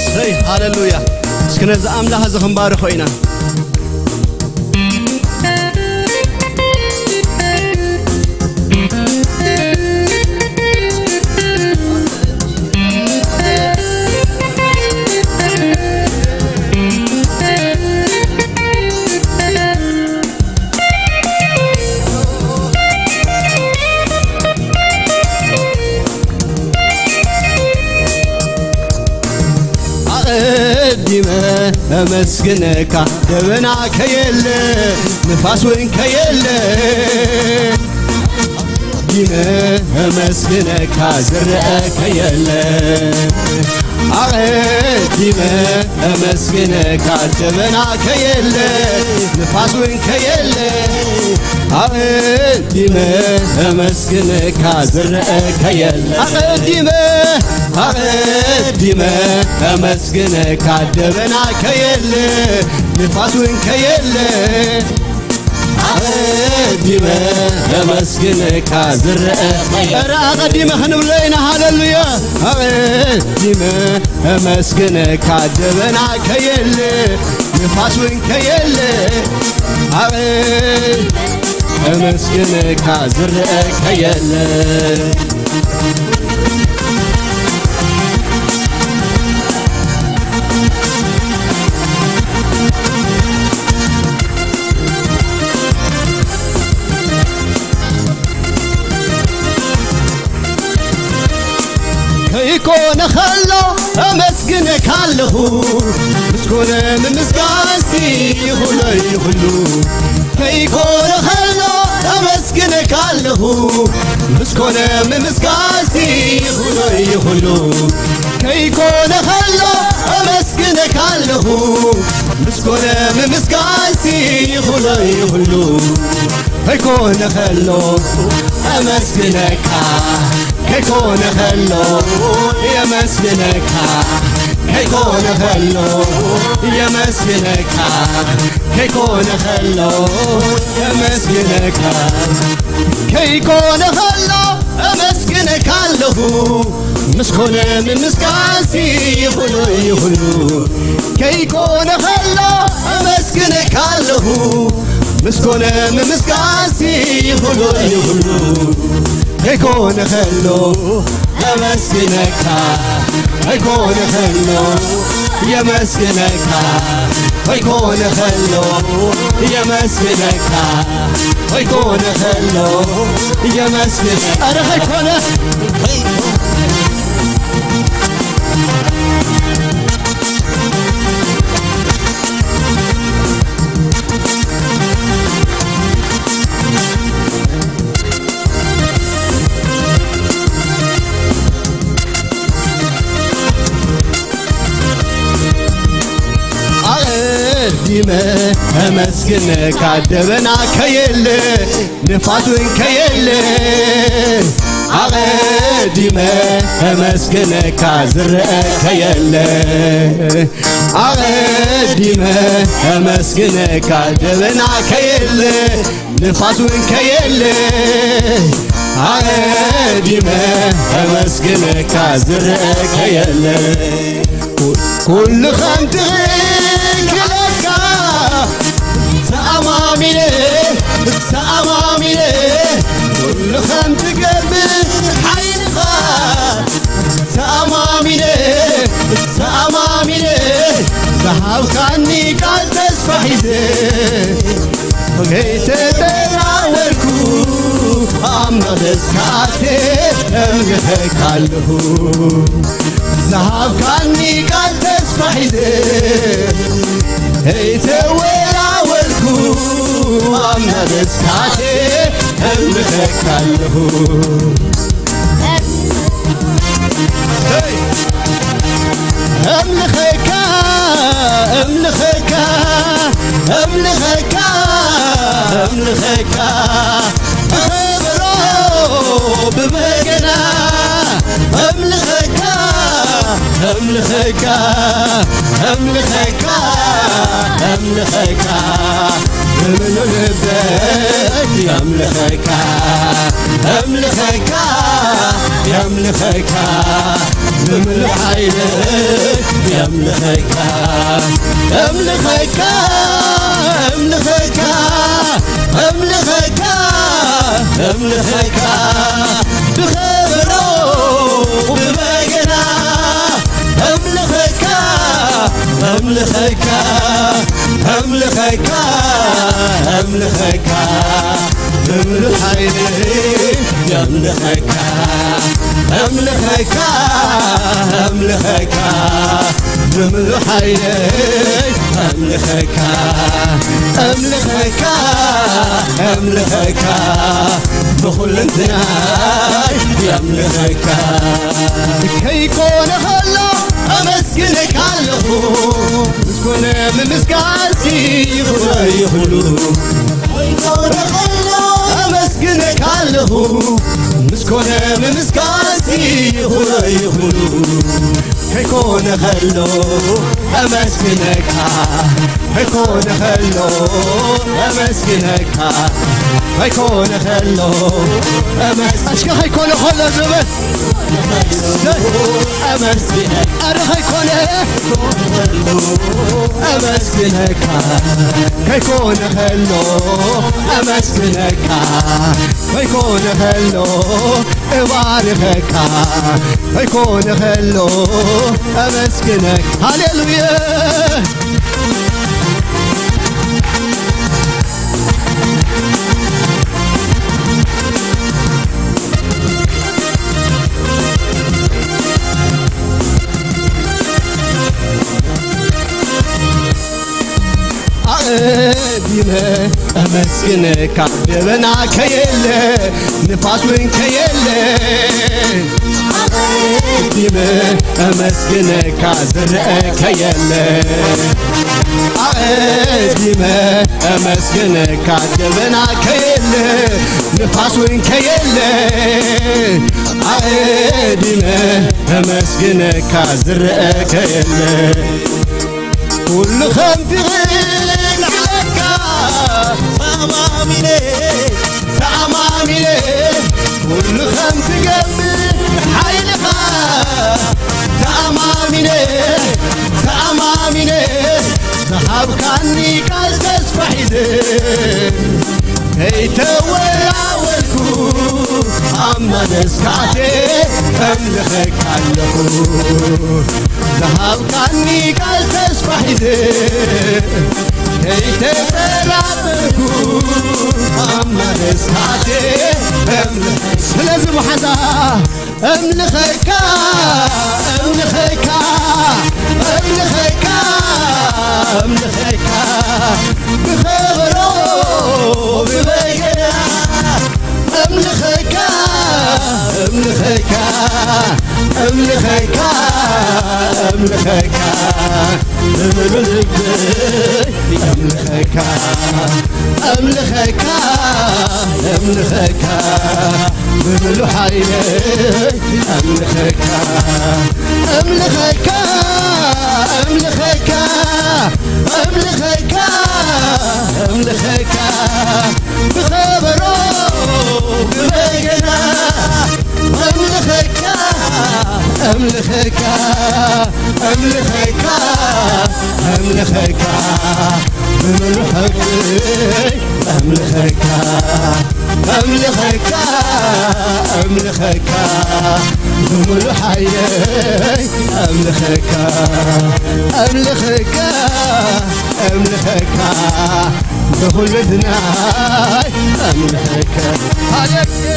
ሰይ ሃሌሉያ። እስኪ ነዚ ኣምላኽ እዚ ክንባርኾ ኢና። ኣቐዲመ ኣመስግነካ፣ ደበና ከየለ፣ ንፋስ እውን ከየለ። ኣቐዲመ ኣመስግነካ፣ ዝረአ ከየለ። ኣቐዲመ ኣመስግነካ፣ ደበና ከየለ፣ ንፋስ እውን ከየለ። ኣቐዲመ ኣመስግነካ፣ ዝረአ ከየለ። ኣቐዲመ፣ ኣቐዲመ ኣመስግነካ፣ ደበና ከየለ፣ ንፋስ እውን ከየለ። ኣቐዲመ ኣመስግነካ፣ ዝረአ ከየለ። ኧረ ኣቐዲመ ክንብሎ ኢና። ሃሌሉያ። ኣቐዲመ ኣመስግነካ፣ ደበና ከየለ፣ ንፋስ እውን ከየለ። ኣቐ-፣ ኣመስግነካ፣ ዝረአ ከየለ። ከይኮነ ከሎ ኣመስግነካ ኣለኹ፣ ምስ ኮነ ምምስጋንሲ ይኹሎ ይኹሉ። ከይኮነ ከሎ ኣመስግነካ ኣለኹ፣ ምስ ኮነ ምምስጋንሲ ይኹሎ ይኹሉ። ከይኮነ ከሎ ኣመስግነካ ኣለኹ፣ ምስ ኮነ ምምስጋንሲ ይኹሎ ይኹሉ። ከይኮነ ከሎ ኣመስግነካ፣ ከይኮነ ከሎ የመስግነካ፣ ከይኮነ ከሎ የመስግነካ፣ ከይኮነ ከሎ የመስግነካ። ከይኮነ ከሎ ኣመስግነካ ኣለኹ፣ ምስ ኮነ ምምስጋንሲ ይኹሎ ይኹሉ። ከይኮነ ከሎ ኣመስግነካ ኣለኹ፣ ምስ ኮነ ምምስጋንሲ ይኹሎ ይኹሉ። ከይኮነ ከሎ ኣመስግነካ፣ ከይኮነ ከሎ የመስግነካ፣ ከይኮነ ከሎ የመስግነካ፣ ከይኮነ ከሎ የመስግነካ። ኧረ ከይኮነ ኣቐዲመ ኣመስግነካ፣ ደበና ከየለ፣ ንፋስ እውን ከየለ። ኣቐዲመ ኣመስግነካ፣ ዝረአ ከየለ። ኣቐዲመ ኣመስግነካ፣ ደበና ከየለ፣ ንፋስ እውን ከየለ። ኣቐዲመ ኣመስግነካ፣ ዝረአ ከየለ። ኩ-፣ ኩሉ ከም ትኽክለካ ተኣማሚነ፣ ተኣማሚነ፣ ኩሉ ከም ትገብር ሓይልኻ ተኣማሚነ፣ ተኣማሚነ፣ ዝሃብካኒ ቃል ተስፋ ሒዘ፣ ከይተጠራወርኩ ኣብ መቕደስካ ኣትየ እምልኸካ ኣለኹ። ዝሃብካኒ ቃል ተስፋ ሒዘ፣ ከይተወላወልኩ ኣብ መቕደስካ ኣትየ እምልኸካ ኣለኹ። ኣምልኸካ፣ ኣምልኸካ፣ ኣምልኸካ፣ ኣምልኸካ፣ ብኸበሮ ብበገና ኣምልኸካ፣ ኣምልኸካ፣ ኣምልኸካ፣ ኣምልኸካ፣ ብምሉእ ልበይ የምልኸካ፣ ኣምልኸካ፣ የምልኸካ፣ ብምሉእ ሓይለይ የምልኸካ፣ ኣምልኸካ፣ ኣምልኸካ፣ ኣምልኸካ፣ ኣምልኸካ፣ ብኸበሮ ብበገና ኣምልኸካ፣ ኣምልኸካ፣ ኣምልኸካ፣ ኣምልኸካ፣ ብምሉእ ሓይለይ የምልኸካ፣ ኣምልኸካ፣ ኣምልኸካ፣ ብምሉእ ሓይለይ ኣምልኸካ፣ ኣምልኸካ፣ ኣምልኸካ፣ ብኹልንትናይ የምልኸካ። ከይኮነ ኸሎ ኣመስግነካ ኣለኹ፣ ምስ ኮነ ምምስጋንሲ ይኹን ይኹሉ። ከይኮነ ኸሎ ኣመስግነካ ኣለኹ፣ ምስ ኮነ ምምስጋንሲ ይኹን ይኹሉ። ከይኮነ ኸሎ ኣመስግነካ፣ ከይኮነ ኸሎ ኣመስግነካ፣ ከይኮነ ኸሎ ኣመስ-፣ እስከ ከይኮነ ኸሎ ዝብል ኣመስግነካ፣ ኣረ ከይኮነ ኣመስግነካ፣ ከይኮነ ኸሎ ኣመስግነካ፣ ከይኮነ ኸሎ እባርኸካ፣ ከይኮነ ኸሎ ኣመስግነካ። ሃሌሉያ። ኣቐዲመ ኣመስግነካ፣ ደበና ከየለ፣ ንፋስ እውን ከየለ። ኣቐዲመ ኣመስግነካ፣ ዝረአ ከየለ። ኣቐዲመ ኣመስግነካ፣ ደበና ከየለ፣ ንፋስ እውን ከየለ። ኣቐዲመ ኣመስግነካ፣ ዝረአ ከየለ። ኩሉ ከም ትኽእል ንዓካ ተኣማሚነ፣ ተኣማሚነ፣ ኩሉ ከም ትገብር ሓይልኻ ተኣማሚነ፣ ተኣማሚነ፣ ዝሃብካኒ ቃል ተስፋ ሒዘ ከይተወላወልኩ ኣብ መመስካዕቴ ኣምልኸካ ኣለኹ። ዝሃብካኒ ቃል ተስፋ ሒዘ ከይተጠራጠርኩ ኣብ መመስካዕቴ ኣምልኸ-፣ ስለዚ ብሓንሳእ ኣምልኸካ፣ ኣምልኸካ፣ ኣምልኸካ፣ ኣምልኸካ፣ ብኸበሮ ብበገና ኣምልኸካ፣ ኣምልኸካ፣ ኣምልኸካ፣ ኣምልኸካ፣ ብምሉእ ልበይ ኣምልኸካ፣ ኣምልኸካ፣ ኣምልኸካ፣ ብምሉእ ሓይለይ ኣምልኸካ፣ ኣምልኸካ፣ ኣምልኸካ፣ ኣምልኸካ፣ ኣምልኸካ፣ ብኸበሮ ብበገና ኣምልኸካ፣ ኣምልኸካ፣ ኣምልኸካ፣ ኣምልኸካ፣ ብምሉእ ሓይለይ ኣምልኸካ፣ ኣምልኸካ፣ ኣምልኸካ፣ ብምሉእ ሓይለይ ኣምልኸካ፣ ኣምልኸካ፣ ኣምልኸካ፣ ብኹሉ ድናይ ኣምልኸካ። ሃሌሉያ።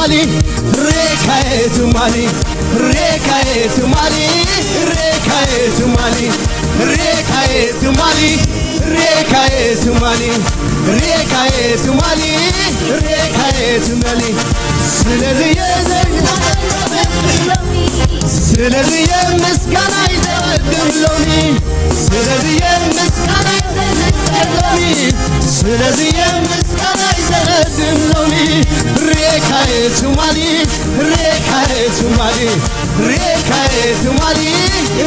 ትማሊ ሬካዬ ትማሊ ሬካዬ ትማሊ ሬካዬ ትማሊ ሬካዬ ትማሊ ሬካዬ ትማሊ ሬካዬ ትማሊ ሬካዬ ትማሊ ስለዚህ የዘ ስለዚህ የምስጋና ይዘድም ሎሚ ስለዚህ የምስጋና ይዘድም ሎሚ ስለዚህ የምስጋና ይዘድም ሎሚ ሬካዬ ትማሊ ሬካዬ ትማሊ ሬካዬ ትማሊ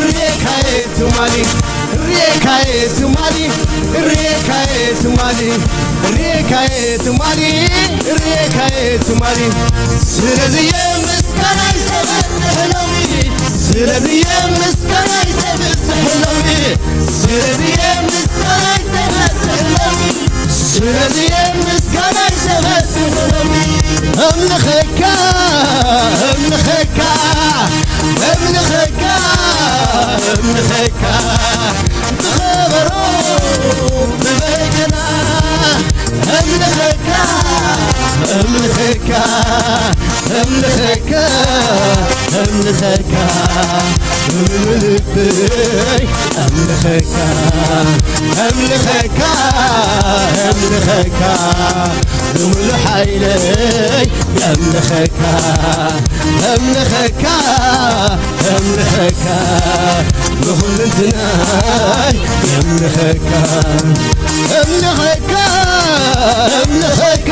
ሬካዬ ትማሊ ሬካዬ ትማሊ ሬካዬ ትማሊ ሬካዬ ትማሊ ሬካዬ ትማሊ ስለዚህ የምስጋና ይዘድም ሎሚ ስለዚህ የምስጋና ይዘድም ሎሚ ስለዚህ የምስጋና ይዘድም ሎሚ ስለዚህ የምስጋና ይዘበስብ እምልኸካ እምልኸካ እምልኸካ እምልኸካ ብኸበሮ ብበገና እምልኸካ እምልኸካ እምልኸካ እምልኸካ ብምሉእ ልበይ እምልኸካ እምልኸካ እምልኸካ ብምሉእ ሓይለይ እምልኸካ እምልኸካ እምልኸካ ብኹልንትናይ እምልኸካ እምልኸካ እምልኸካ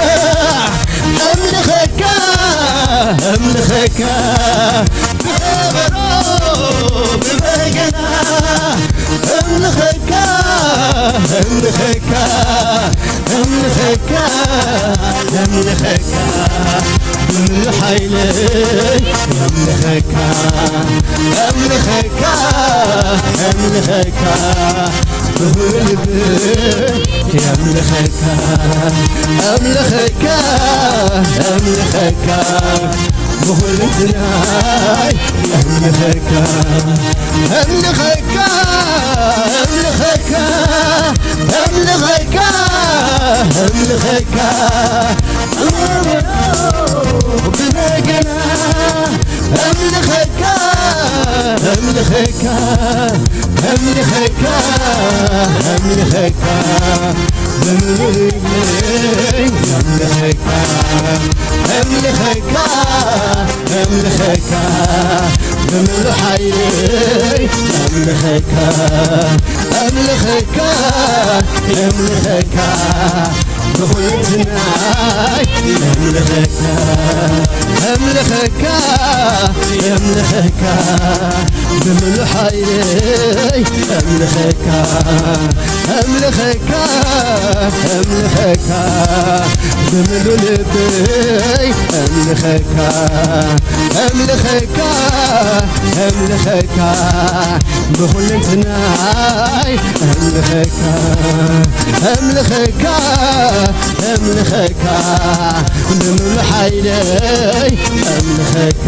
እምልኸካ እምልኸካ ብኸበሮ ብበገና እምልኸካ እምልኸካ እምልኸካ እምልኸካ ብምሉእ ሓይለይ እምልኸካ እምልኸካ እምልኸካ ብኹሉ ልበይ የምልኸካ ኣምልኸካ ኣምልኸካ ብኹሉ ልበይ ኣምልኸካ ኣምልኸካ ኣምልኸካ ኣምልኸካ ኣምልኸካ ብበገና ኣምልኸካ ኣምልኸካ ኣምልኸካ ኣምልኸካ ብምሉእ ልበይ ኣምልኸካ ኣምልኸካ ኣምልኸካ ብምሉእ ሓይለይ ኣምልኸካ ኣምልኸካ ኣምልኸካ ብኹልንትናይ ኣምልኸካ ኣምልኸካ ኣምልኸካ ብምሉእ ሓይለይ ኣምልኸካ ኣምልኸካ ኣምልኸካ ብምሉእ ልበይ ኣምልኸካ ኣምልኸካ ኣምልኸካ ብኹልንትናይ ኣምልኸካ ኣምልኸካ ኣምልኸካ ብምሉእ ሓይለይ ኣምልኸካ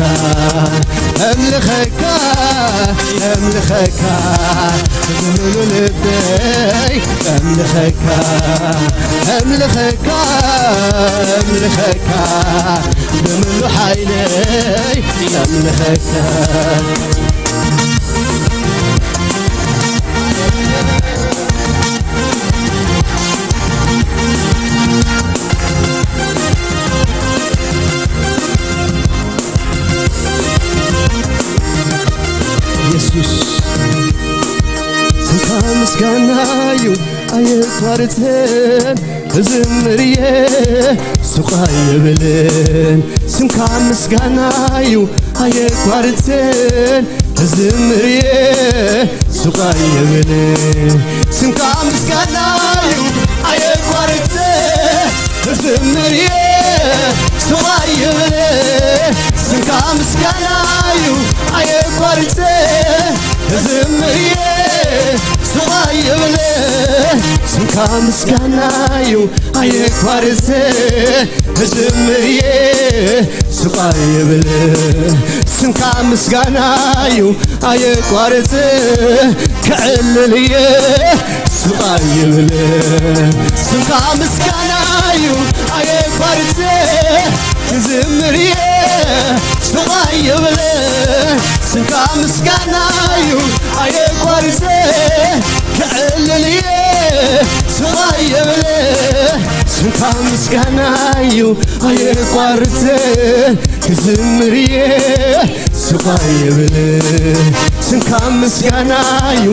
ኣምልኸካ ኣምልኸካ ብምሉእ ልበይ ኣምልኸካ ኣምልኸካ ኣምልኸካ ብምሉእ ሓይለይ ኣምልኸካ የሱስ ስምካ ምስጋና እዩ ኣየቋርጽን እዝምርየ ሱቕ ኣይብልን ስምካ ምስጋና እዩ ኣየቋርጽን እዝምርየ ሱቕ ኣይብልን ስምካ ምስጋና እዩ ኣየቋርጽን እዝምርየ ሱቕ ኣይብልን ስምካ ምስጋና እዩ ኣየቋርጽን እዝምርየ ሱቕ ኣይብልን ስምካ ምስጋና እዩ ኣየቋርጽን እዝምርየ ሱቕ ኣይብልን ስምካ ምስጋና እዩ ኣየቋርጽን ክዕልል እየ ሱቕ ኣይብልን ስምካ ምስጋና እዩ ኣየቋርጽን ክዝምር እየ ስቓይ የብለ፣ ስምካ ምስጋና እዩ ኣየቋርጸ። ክዕልል እየ ስቓይ የብለ፣ ስምካ ምስጋና እዩ ኣየቋርጸ። ክዝምር እየ ስቓይ የብለ፣ ስምካ ምስጋና እዩ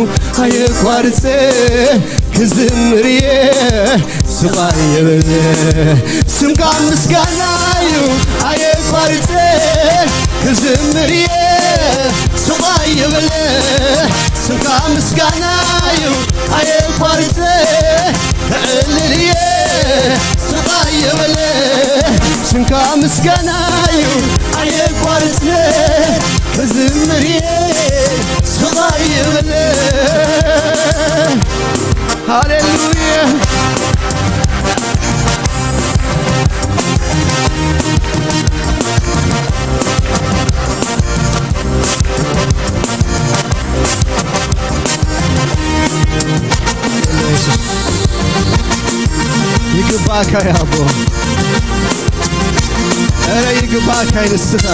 ኣየቋርጸ። ክዝምር እየ ስቓይ የብለ፣ ስምካ ምስጋና እዩ ኣየቋርጸ። ክዝምር እየ ስቓይ የብለ፣ ስምካ ምስጋና እዩ ኣየቋርጸ። ክዕልል እየ ስቓይ የብለ፣ ስምካ ምስጋና እዩ ኣየቋርጸ። ክዝምር እየ ስቓይ የብለ። ሃሌሉያ። ይግባእካ እያ ኣቦ። ኧረ ይግባእካ እዩ ንስኻ።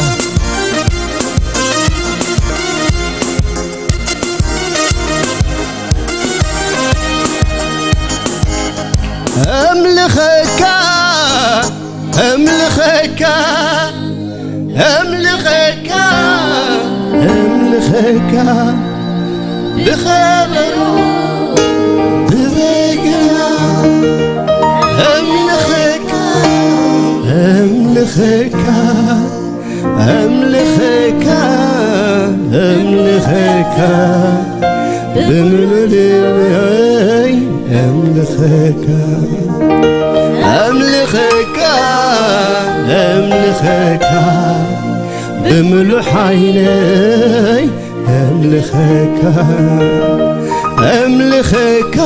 ኣምልኸካ፣ ኣምልኸካ፣ ኣምልኸካ፣ ኣምልኸካ፣ ብኸበሮ ብበገና ኣምልኸካ፣ ኣምልኸካ፣ ኣምልኸካ፣ ኣምልኸካ፣ ብምሉእ ልበይ ኣምልኸካ፣ ኣምልኸካ፣ ኣምልኸካ፣ ብምሉእ ሓይለይ ኣምልኸካ፣ ኣምልኸካ፣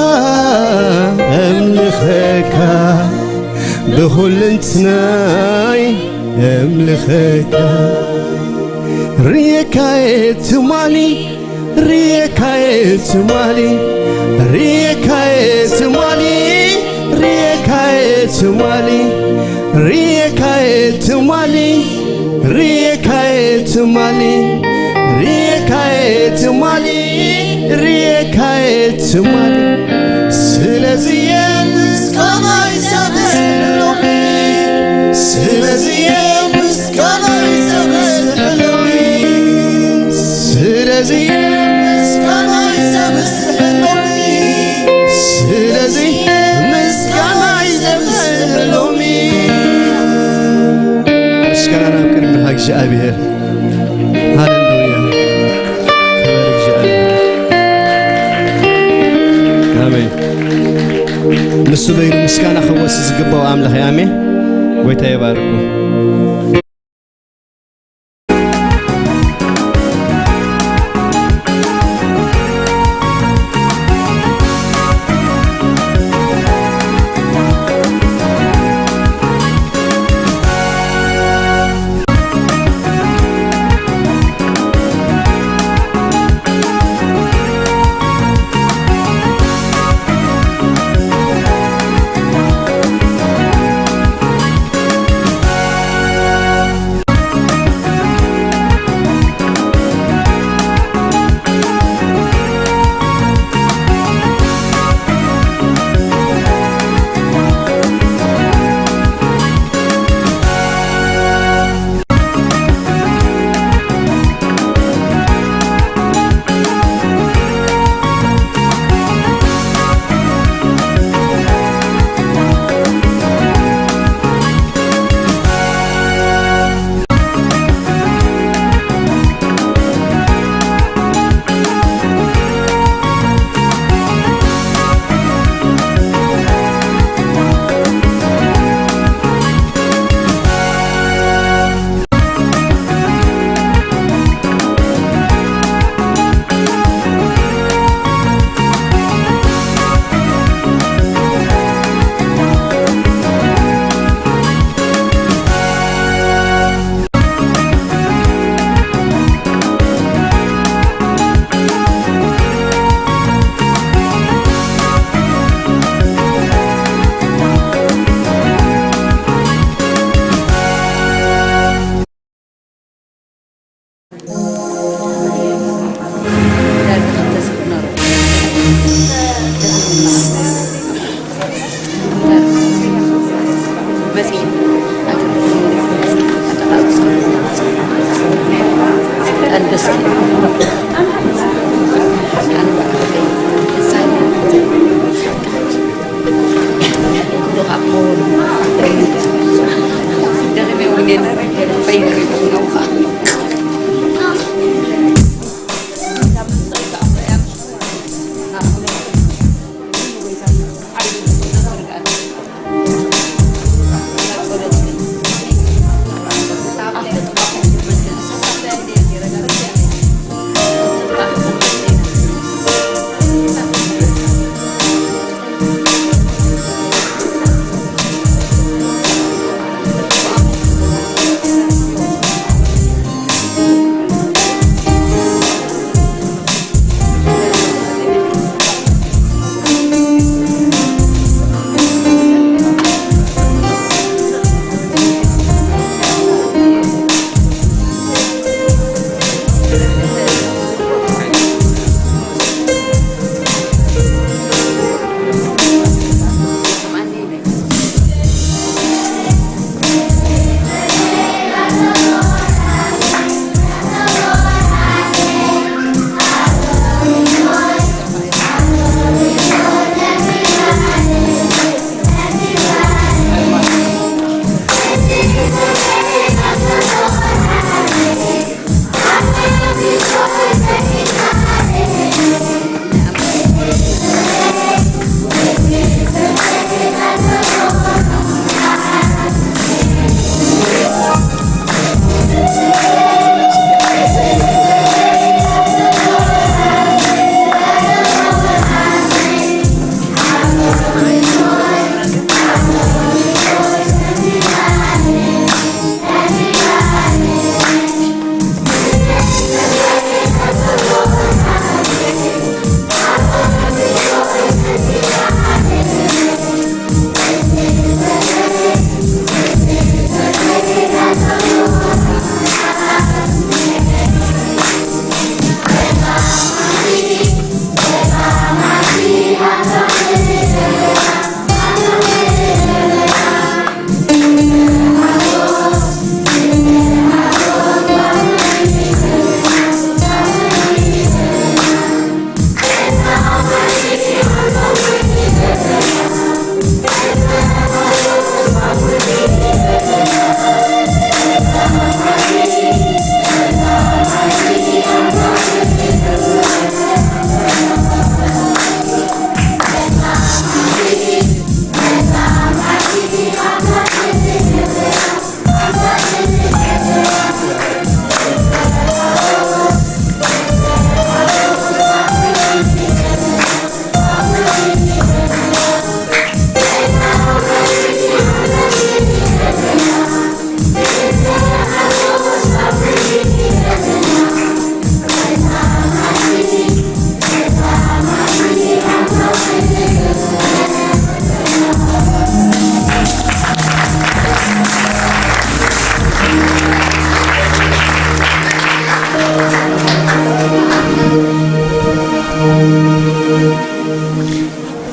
ኣምልኸካ፣ ብኹልንትናይ ኣምልኸካ። ርየካየ ትማሊ፣ ርየካየ ትማሊ፣ ርየካየ ትማሊ፣ ርየካየ ትማሊ፣ ርየካየ ትማሊ፣ ርየካየ ትማሊ፣ ርየካየ ትማሊ፣ ርየካየ ትማሊ። ስለዚ ምስጋናይ ዘብስሕ ሎሚ፣ ስለዚ ምስጋናይ ዘብስሕ ሎሚ፣ ስለዚ ምስጋናይ ዘብስሕ ሎሚ፣ ስለዚ ምስጋናይ ዘብስሕ ሎሚ። ምስጋና ናብ ቅድሚ እግዚኣብሔር። ሃሌሉያ። ክብር እግዚኣብሔር። ኣሜን። ንሱ በይኑ ምስጋና ክወስድ ዝግባኦ ኣምላኽ እዩ። ኣሜን። ጎይታ ይባርኩም።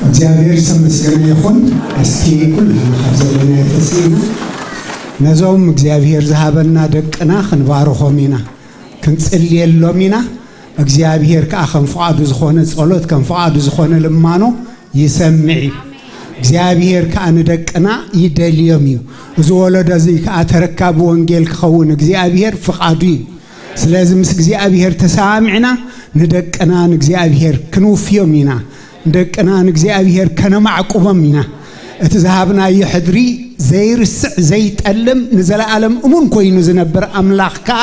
እግዚኣብሔር ዝተመስገነ ይኹን። እስኪ ኩልና ካብ ዘለና ተስኢና ነዞም እግዚኣብሔር ዝሃበና ደቅና ክንባርኾም ኢና፣ ክንጽልየሎም ኢና። እግዚኣብሔር ከኣ ከም ፍቓዱ ዝኾነ ጸሎት፣ ከም ፍቓዱ ዝኾነ ልማኖ ይሰምዕ እዩ። እግዚኣብሔር ከኣ ንደቅና ይደልዮም እዩ። እዚ ወለዶ እዚ ከኣ ተረካቢ ወንጌል ክኸውን እግዚኣብሔር ፍቓዱ እዩ። ስለዚ ምስ እግዚኣብሔር ተሰማሚዕና ንደቅና ንእግዚኣብሔር ክንውፍዮም ኢና። ንደቅና ንእግዚኣብሔር ከነማዕቁቦም ኢና። እቲ ዝሃብናዮ ሕድሪ ዘይርስዕ፣ ዘይጠልም፣ ንዘለኣለም እሙን ኮይኑ ዝነብር ኣምላኽ ከኣ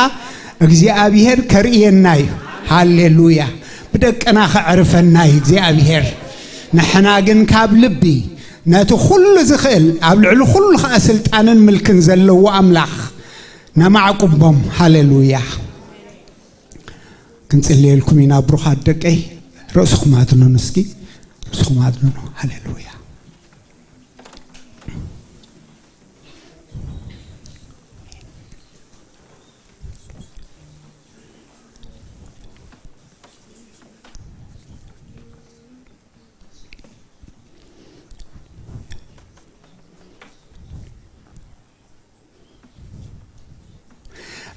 እግዚኣብሔር ከርእየና እዩ። ሃሌሉያ! ብደቅና ከዕርፈና እዩ እግዚኣብሔር። ንሕና ግን ካብ ልቢ ነቲ ኩሉ ዝኽእል፣ ኣብ ልዕሊ ኩሉ ኸኣ ስልጣንን ምልክን ዘለዎ ኣምላኽ ነማዕቁቦም። ሃሌሉያ! ክንጽልየልኩም ኢና ብሩኻት ደቀይ። ርእስኹም ኣድንኑ እስኪ፣ ርእስኹም ኣድንኑ። ሃሌሉያ!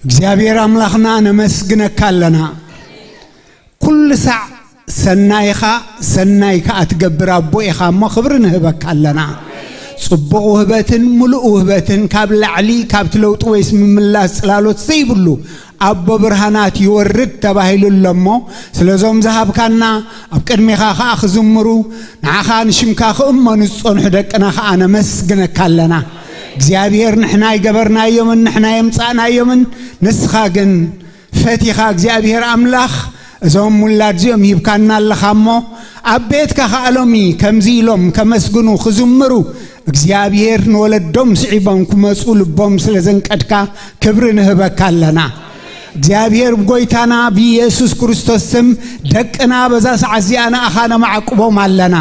እግዚኣብሔር ኣምላኽና ነመስግነካ ኣለና። ኩሉ ሳዕ ሰናይኻ ሰናይ ከኣ ትገብር ኣቦ ኢኻ እሞ ክብሪ ንህበካ ኣለና። ጽቡቕ ውህበትን ምሉእ ውህበትን ካብ ላዕሊ ካብቲ ለውጢ ወይስ ምምላስ ጽላሎት ዘይብሉ ኣቦ ብርሃናት ይወርድ ተባሂሉ ኣሎ እሞ፣ ስለዞም ዝሃብካና ኣብ ቅድሜኻ ከኣ ክዝምሩ ንዓኻ ንሽምካ ክእመኑ ዝጸንሑ ደቅና ከኣ ነመስግነካ ኣለና። እግዚኣብሔር ንሕና ኣይገበርናዮምን ንሕና የምጻእናዮምን ንስኻ ግን ፈቲኻ እግዚኣብሔር ኣምላኽ እዞም ውላድ እዚኦም ሂብካና ኣለኻ እሞ ኣብ ቤትካ ከኣ ሎሚ ከምዚ ኢሎም ከመስግኑ ክዝምሩ እግዚኣብሔር ንወለዶም ስዒቦም ክመጹ ልቦም ስለ ዘንቀድካ ክብሪ ንህበካ ኣለና። እግዚኣብሔር ብጎይታና ብኢየሱስ ክርስቶስ ስም ደቅና በዛ ሰዓት እዚኣ ንኣኻ ነማዕቅቦም ኣለና።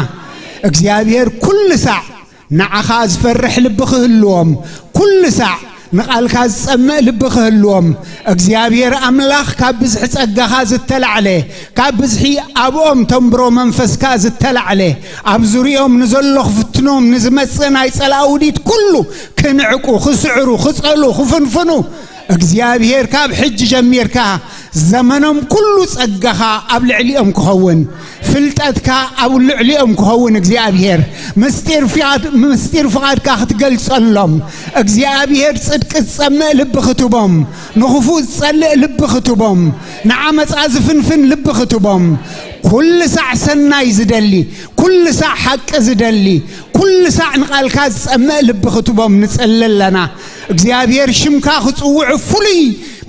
እግዚኣብሔር ኩሉ ሳዕ ንዓኻ ዝፈርሕ ልቢ ክህልዎም፣ ኩሉ ሳዕ ንቓልካ ዝጸምእ ልቢ ክህልዎም፣ እግዚኣብሔር ኣምላኽ ካብ ብዝሒ ጸጋኻ ዝተላዕለ፣ ካብ ብዝሒ ኣብኦም ተንብሮ መንፈስካ ዝተላዕለ፣ ኣብ ዙርዮም ንዘሎ ክፍትኖም ንዝመጽእ ናይ ጸላእ ውዲት ኩሉ ክንዕቁ፣ ክስዕሩ፣ ክጸሉ፣ ክፍንፍኑ፣ እግዚኣብሔር ካብ ሕጂ ጀሚርካ ዘመኖም ኩሉ ጸጋኻ ኣብ ልዕሊኦም ክኸውን፣ ፍልጠትካ ኣብ ልዕሊኦም ክኸውን እግዚኣብሔር ምስጢር ፍቓድ-፣ ምስጢር ፍቓድካ ክትገልጸሎም እግዚኣብሔር ጽድቂ ዝጸምእ ልቢ ክትቦም፣ ንኽፉእ ዝጸልእ ልቢ ክትቦም፣ ንዓመጻ ዝፍንፍን ልቢ ክትቦም፣ ኩሉ ሳዕ ሰናይ ዝደሊ፣ ኩሉ ሳዕ ሓቂ ዝደሊ፣ ኩሉ ሳዕ ንቓልካ ዝጸምእ ልቢ ክትቦም ንጸሊ ኣለና። እግዚኣብሔር ሽምካ ክጽውዑ ፍሉይ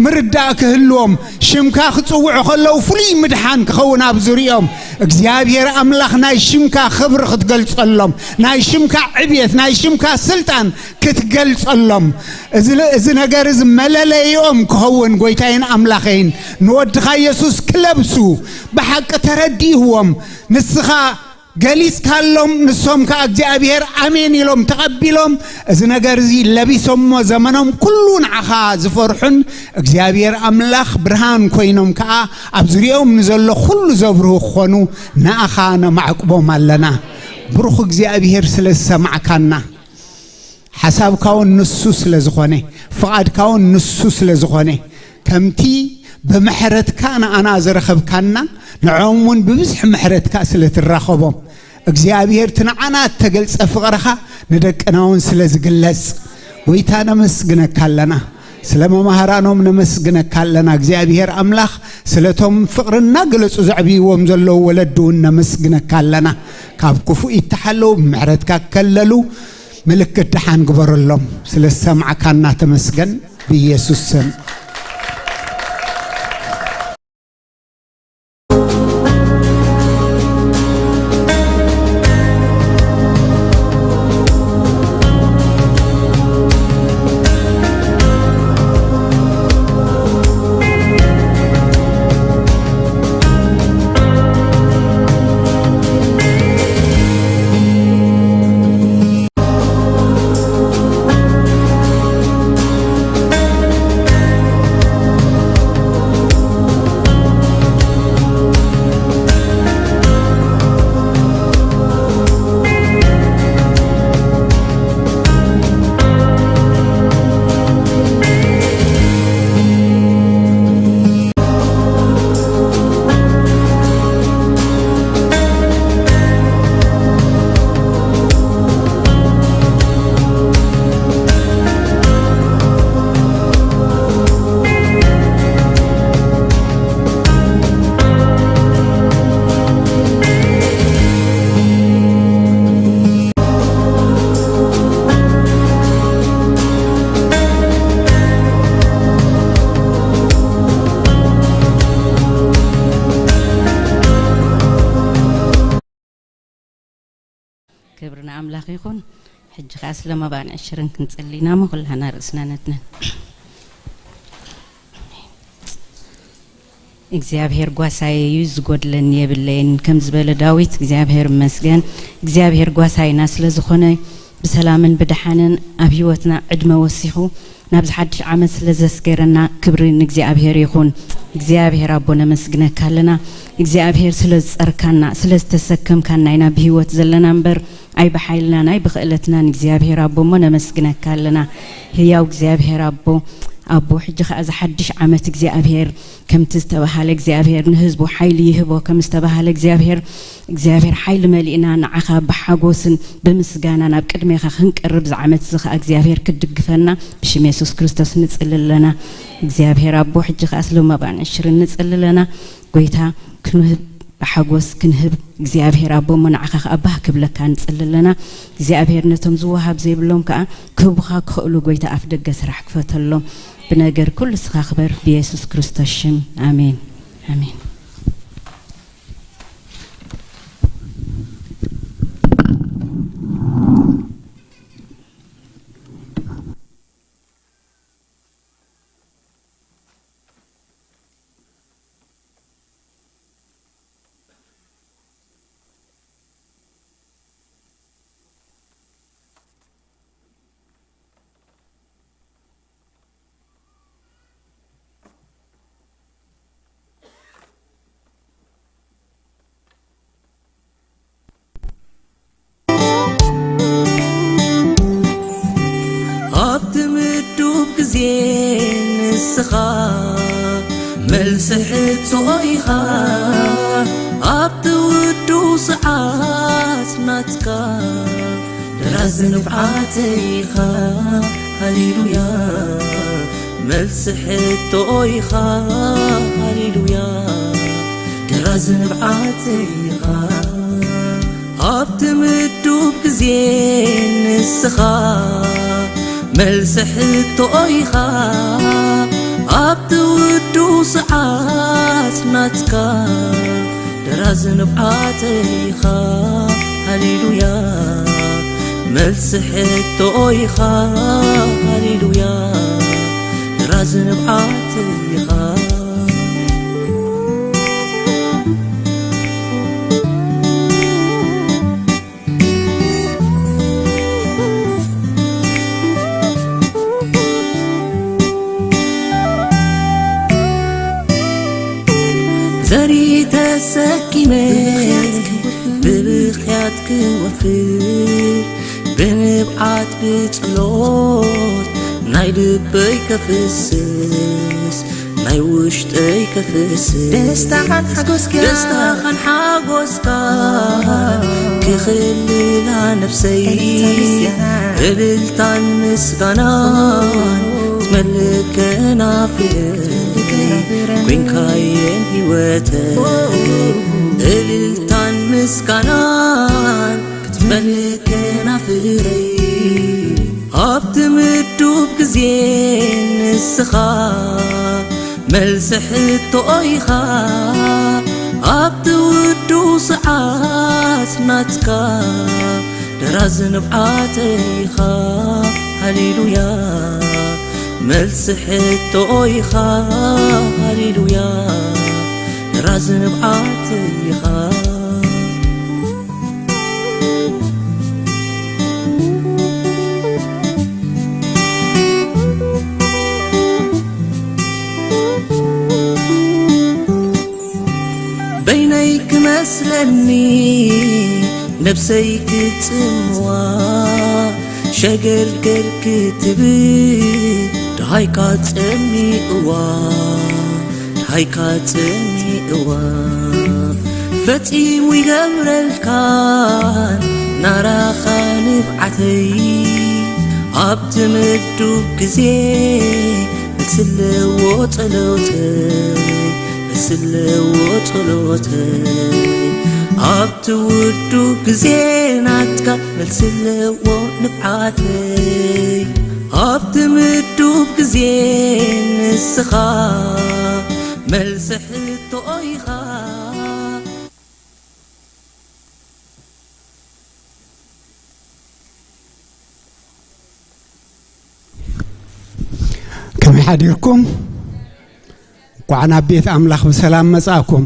ምርዳእ ክህልዎም፣ ሽምካ ክጽውዑ ከለዉ ፍሉይ ምድሓን ክኸውን ኣብ ዙርዮም እግዚኣብሔር ኣምላኽ ናይ ሽምካ ክብሪ ክትገልጸሎም፣ ናይ ሽምካ ዕብየት፣ ናይ ሽምካ ስልጣን ክትገልጸሎም፣ እዚ ለ-፣ እዚ ነገር እዚ መለለይኦም ክኸውን ጎይታይን ኣምላኸይን ንወድኻ የሱስ ክለብሱ ብሓቂ ተረዲእዎም ንስኻ ገሊጽካሎም፣ ንሶም ከኣ እግዚኣብሔር ኣሜን ኢሎም ተቐቢሎም፣ እዚ ነገር እዚ ለቢሶሞ ዘመኖም ኩሉ ንዓኻ ዝፈርሑን እግዚኣብሔር ኣምላኽ ብርሃን ኮይኖም ከኣ ኣብ ዙርያኦም ንዘሎ ኩሉ ዘብርሁ ክኾኑ ንኣኻ ነማዕቅቦም ኣለና። ብሩኽ እግዚኣብሔር ስለ ዝሰማዕካና፣ ሓሳብካ እውን ንሱ ስለ ዝኾነ፣ ፍቓድካ እውን ንሱ ስለ ዝኾነ፣ ከምቲ ብምሕረትካ ንኣና ዝረኸብካና፣ ንዕኦም እውን ብብዝሒ ምሕረትካ ስለ ትራኸቦም፣ እግዚኣብሔር እቲ ንዓና እተገልጸ ፍቕርኻ ንደቅና እውን ስለ ዝግለጽ፣ ጎይታ ነመስግነካ ኣለና። ስለ መማህራኖም ነመስግነካ ኣለና። እግዚኣብሔር ኣምላኽ ስለቶም ፍቕሪ እናገለጹ ዘዕብይዎም ዘለዉ ወለዲ እውን ነመስግነካ ኣለና። ካብ ክፉእ ይተሓለዉ፣ ብምሕረትካ ክከለሉ፣ ምልክት ደሓን ግበረሎም። ስለ ዝሰማዕካና ተመስገን፣ ብኢየሱስ ስም። ክብሪ ንኣምላኽ ይኹን። ሕጂ ኸኣ ስለ መባን ዕሽርን ክንጽሊ ኢና እሞ፣ ኩላህና ርእስና ነድንን። እግዚኣብሔር ጓሳየ እዩ፣ ዝጎድለኒ የብለይን፣ ከም ዝበለ ዳዊት፣ እግዚኣብሔር ይመስገን። እግዚኣብሔር ጓሳይና ስለ ዝኾነ፣ ብሰላምን ብደሓንን ኣብ ህይወትና ዕድመ ወሲኹ፣ ናብዚ ሓድሽ ዓመት ስለ ዘስገረና ክብሪ ንእግዚኣብሔር ይኹን። እግዚኣብሔር ኣቦ ነመስግነካ ኣለና። እግዚኣብሔር ስለ ዝጸርካና፣ ስለ ዝተሰከምካና ኢና ብህይወት ዘለና እምበር፣ ኣይ ብሓይልናን ኣይ ብኽእለትናን እግዚኣብሔር ኣቦ እሞ ነመስግነካ ኣለና። ህያው እግዚኣብሔር ኣቦ፣ ኣቦ፣ ሕጂ ኸኣ እዚ ሓድሽ ዓመት እግዚኣብሔር ከምቲ ዝተባሃለ እግዚኣብሔር ንህዝቡ ሓይሊ ይህቦ ከም ዝተባሃለ እግዚኣብሔር እግዚኣብሔር ሓይሊ መሊእና ንዓኻ ብሓጎስን ብምስጋና ናብ ቅድሜኻ ክንቀርብ ዝዓመት እዚ ኸኣ እግዚኣብሔር ክትድግፈና ብሽም የሱስ ክርስቶስ ንጽሊ ኣለና። እግዚኣብሔር ኣቦ፣ ሕጂ ኸኣ ስለ መባን ዕሽርን ንጽሊ ኣለና። ጎይታ፣ ክንህብ ብሓጎስ ክንህብ እግዚኣብሔር ኣቦ እሞ ንዓኻ ኸኣ ባህ ክብለካ ንጽሊ ኣለና። እግዚኣብሔር ነቶም ዝወሃብ ዘይብሎም ከኣ ክህቡኻ ክኽእሉ ጎይታ ኣፍ ደገ ስራሕ ክፈተሎም። ብነገር ኩሉ ስኻ ክበር ብየሱስ ክርስቶስ ሽም ኣሜን። ኣሜን። ኣብቲ ምዱብ ግዜ ንስኻ መልሲ ሕቶ ኢኻ። ኣብቲ ውዱ ሰዓት ናትካ ደራዚ ንብዓተይ ኢኻ። ሃሌሉያ መልሲ ሕቶ ኢኻ። ሃሌሉያ ደራዚ ንብዓተይ ኢኻ። ኣብቲ ምዱብ ግዜ ንስኻ መልሲ ሕቶ ኢኻ። ኣብቲ ውዱ ሰዓት ናትካ ደራዚ ንብዓተይ ኢኻ። ሃሌሉያ መልሲ ሕቶ ኢኻ። ሃሌሉያ ደራዚ ንብዓተይ ኢኻ። ዘርኢ ተሰኪመ ብብኽያት ክወፍር፣ ብንብዓት ብጸሎት ናይ ልበይ ከፍስስ፣ ናይ ውሽጠይ ከፍስስ። ደስታኻን ሓጎስካን፣ ደስታኻን ሓጎስካን ክኽልላ ነፍሰይ፣ እልልታ ምስጋና፣ እልልታን ምስጋናን ትመልእ ከናፍረይ፣ ኮይንካየን ህይወተይ። እልልታን ምስጋናን ክትመልእ ከናፍረይ። ኣብቲ ምዱብ ግዜ ንስኻ መልሲ ሕቶ ኢኻ። ኣብቲ ውዱ ሰዓት ናትካ ደራዚ ንብዓተይ ኢኻ። ሃሌሉያ መልሲ ሕቶ ኢኻ። ሃሌሉያ ደራዚ ንብዓተይ ኢኻ። በይነይ ክመስለኒ ነብሰይ ክጽምዋ፣ ሸገርገር ክትብል ደሃይካ ጸሚእዋ። ሃይካ ጽምእዋ ፈጺሙ ይገብረልካን ናራኻ ንብዓተይ። ኣብቲ ምዱብ ግዜ መልስለዎ ጸሎተይ፣ መልስለዎ ጸሎተይ። ኣብቲ ውዱእ ግዜ ናትካ መልስለዎ ንብዓተይ። ኣብቲ ምዱብ ግዜ ንስኻ መልሲ ሕቶ ኢኻ። ከመይ ሓዲርኩም? እንኳዕ ናብ ቤት ኣምላኽ ብሰላም መጻእኩም።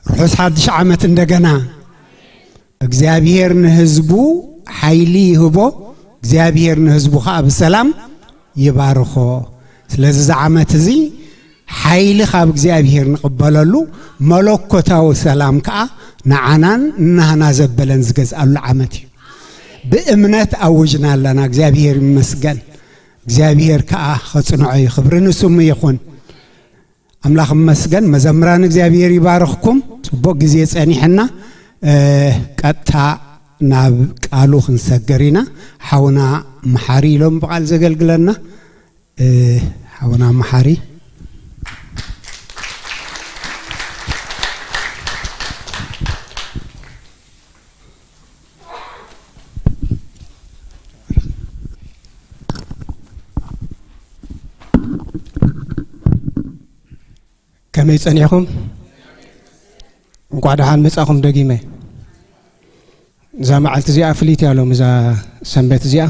ርሑስ ሓድሽ ዓመት እንደገና። እግዚኣብሔር ንህዝቡ ሓይሊ ይህቦ፣ እግዚኣብሔር ንህዝቡ ኸኣ ብሰላም ይባርኾ። ስለዚ እዚ ዓመት እዚ ሓይሊ ካብ እግዚኣብሔር ንቕበለሉ፣ መለኮታዊ ሰላም ከኣ ንዓናን ንናህና ዘበለን ዝገዝኣሉ ዓመት እዩ። ብእምነት ኣውጅና ኣለና። እግዚኣብሔር ይመስገን። እግዚኣብሔር ከዓ ኸጽንዖ እዩ። ክብሪ ንስሙ ይኹን። ኣምላኽ ይመስገን። መዘምራን እግዚኣብሔር ይባርኽኩም። ጽቡቕ ግዜ ጸኒሕና፣ እ፣ ቀጥታ ናብ ቃሉ ክንሰገር ኢና። ሓውና መሓሪ ኢሎም ብቓል ዘገልግለና፣ እ፣ ሓውና መሓሪ። ከመይ ጸኒሕኩም? እንቋዕ ደሓን መጻኹም ደጊመ። እዛ መዓልቲ እዚኣ ፍልይቲ እያ ሎም፣ እዛ ሰንበት እዚኣ።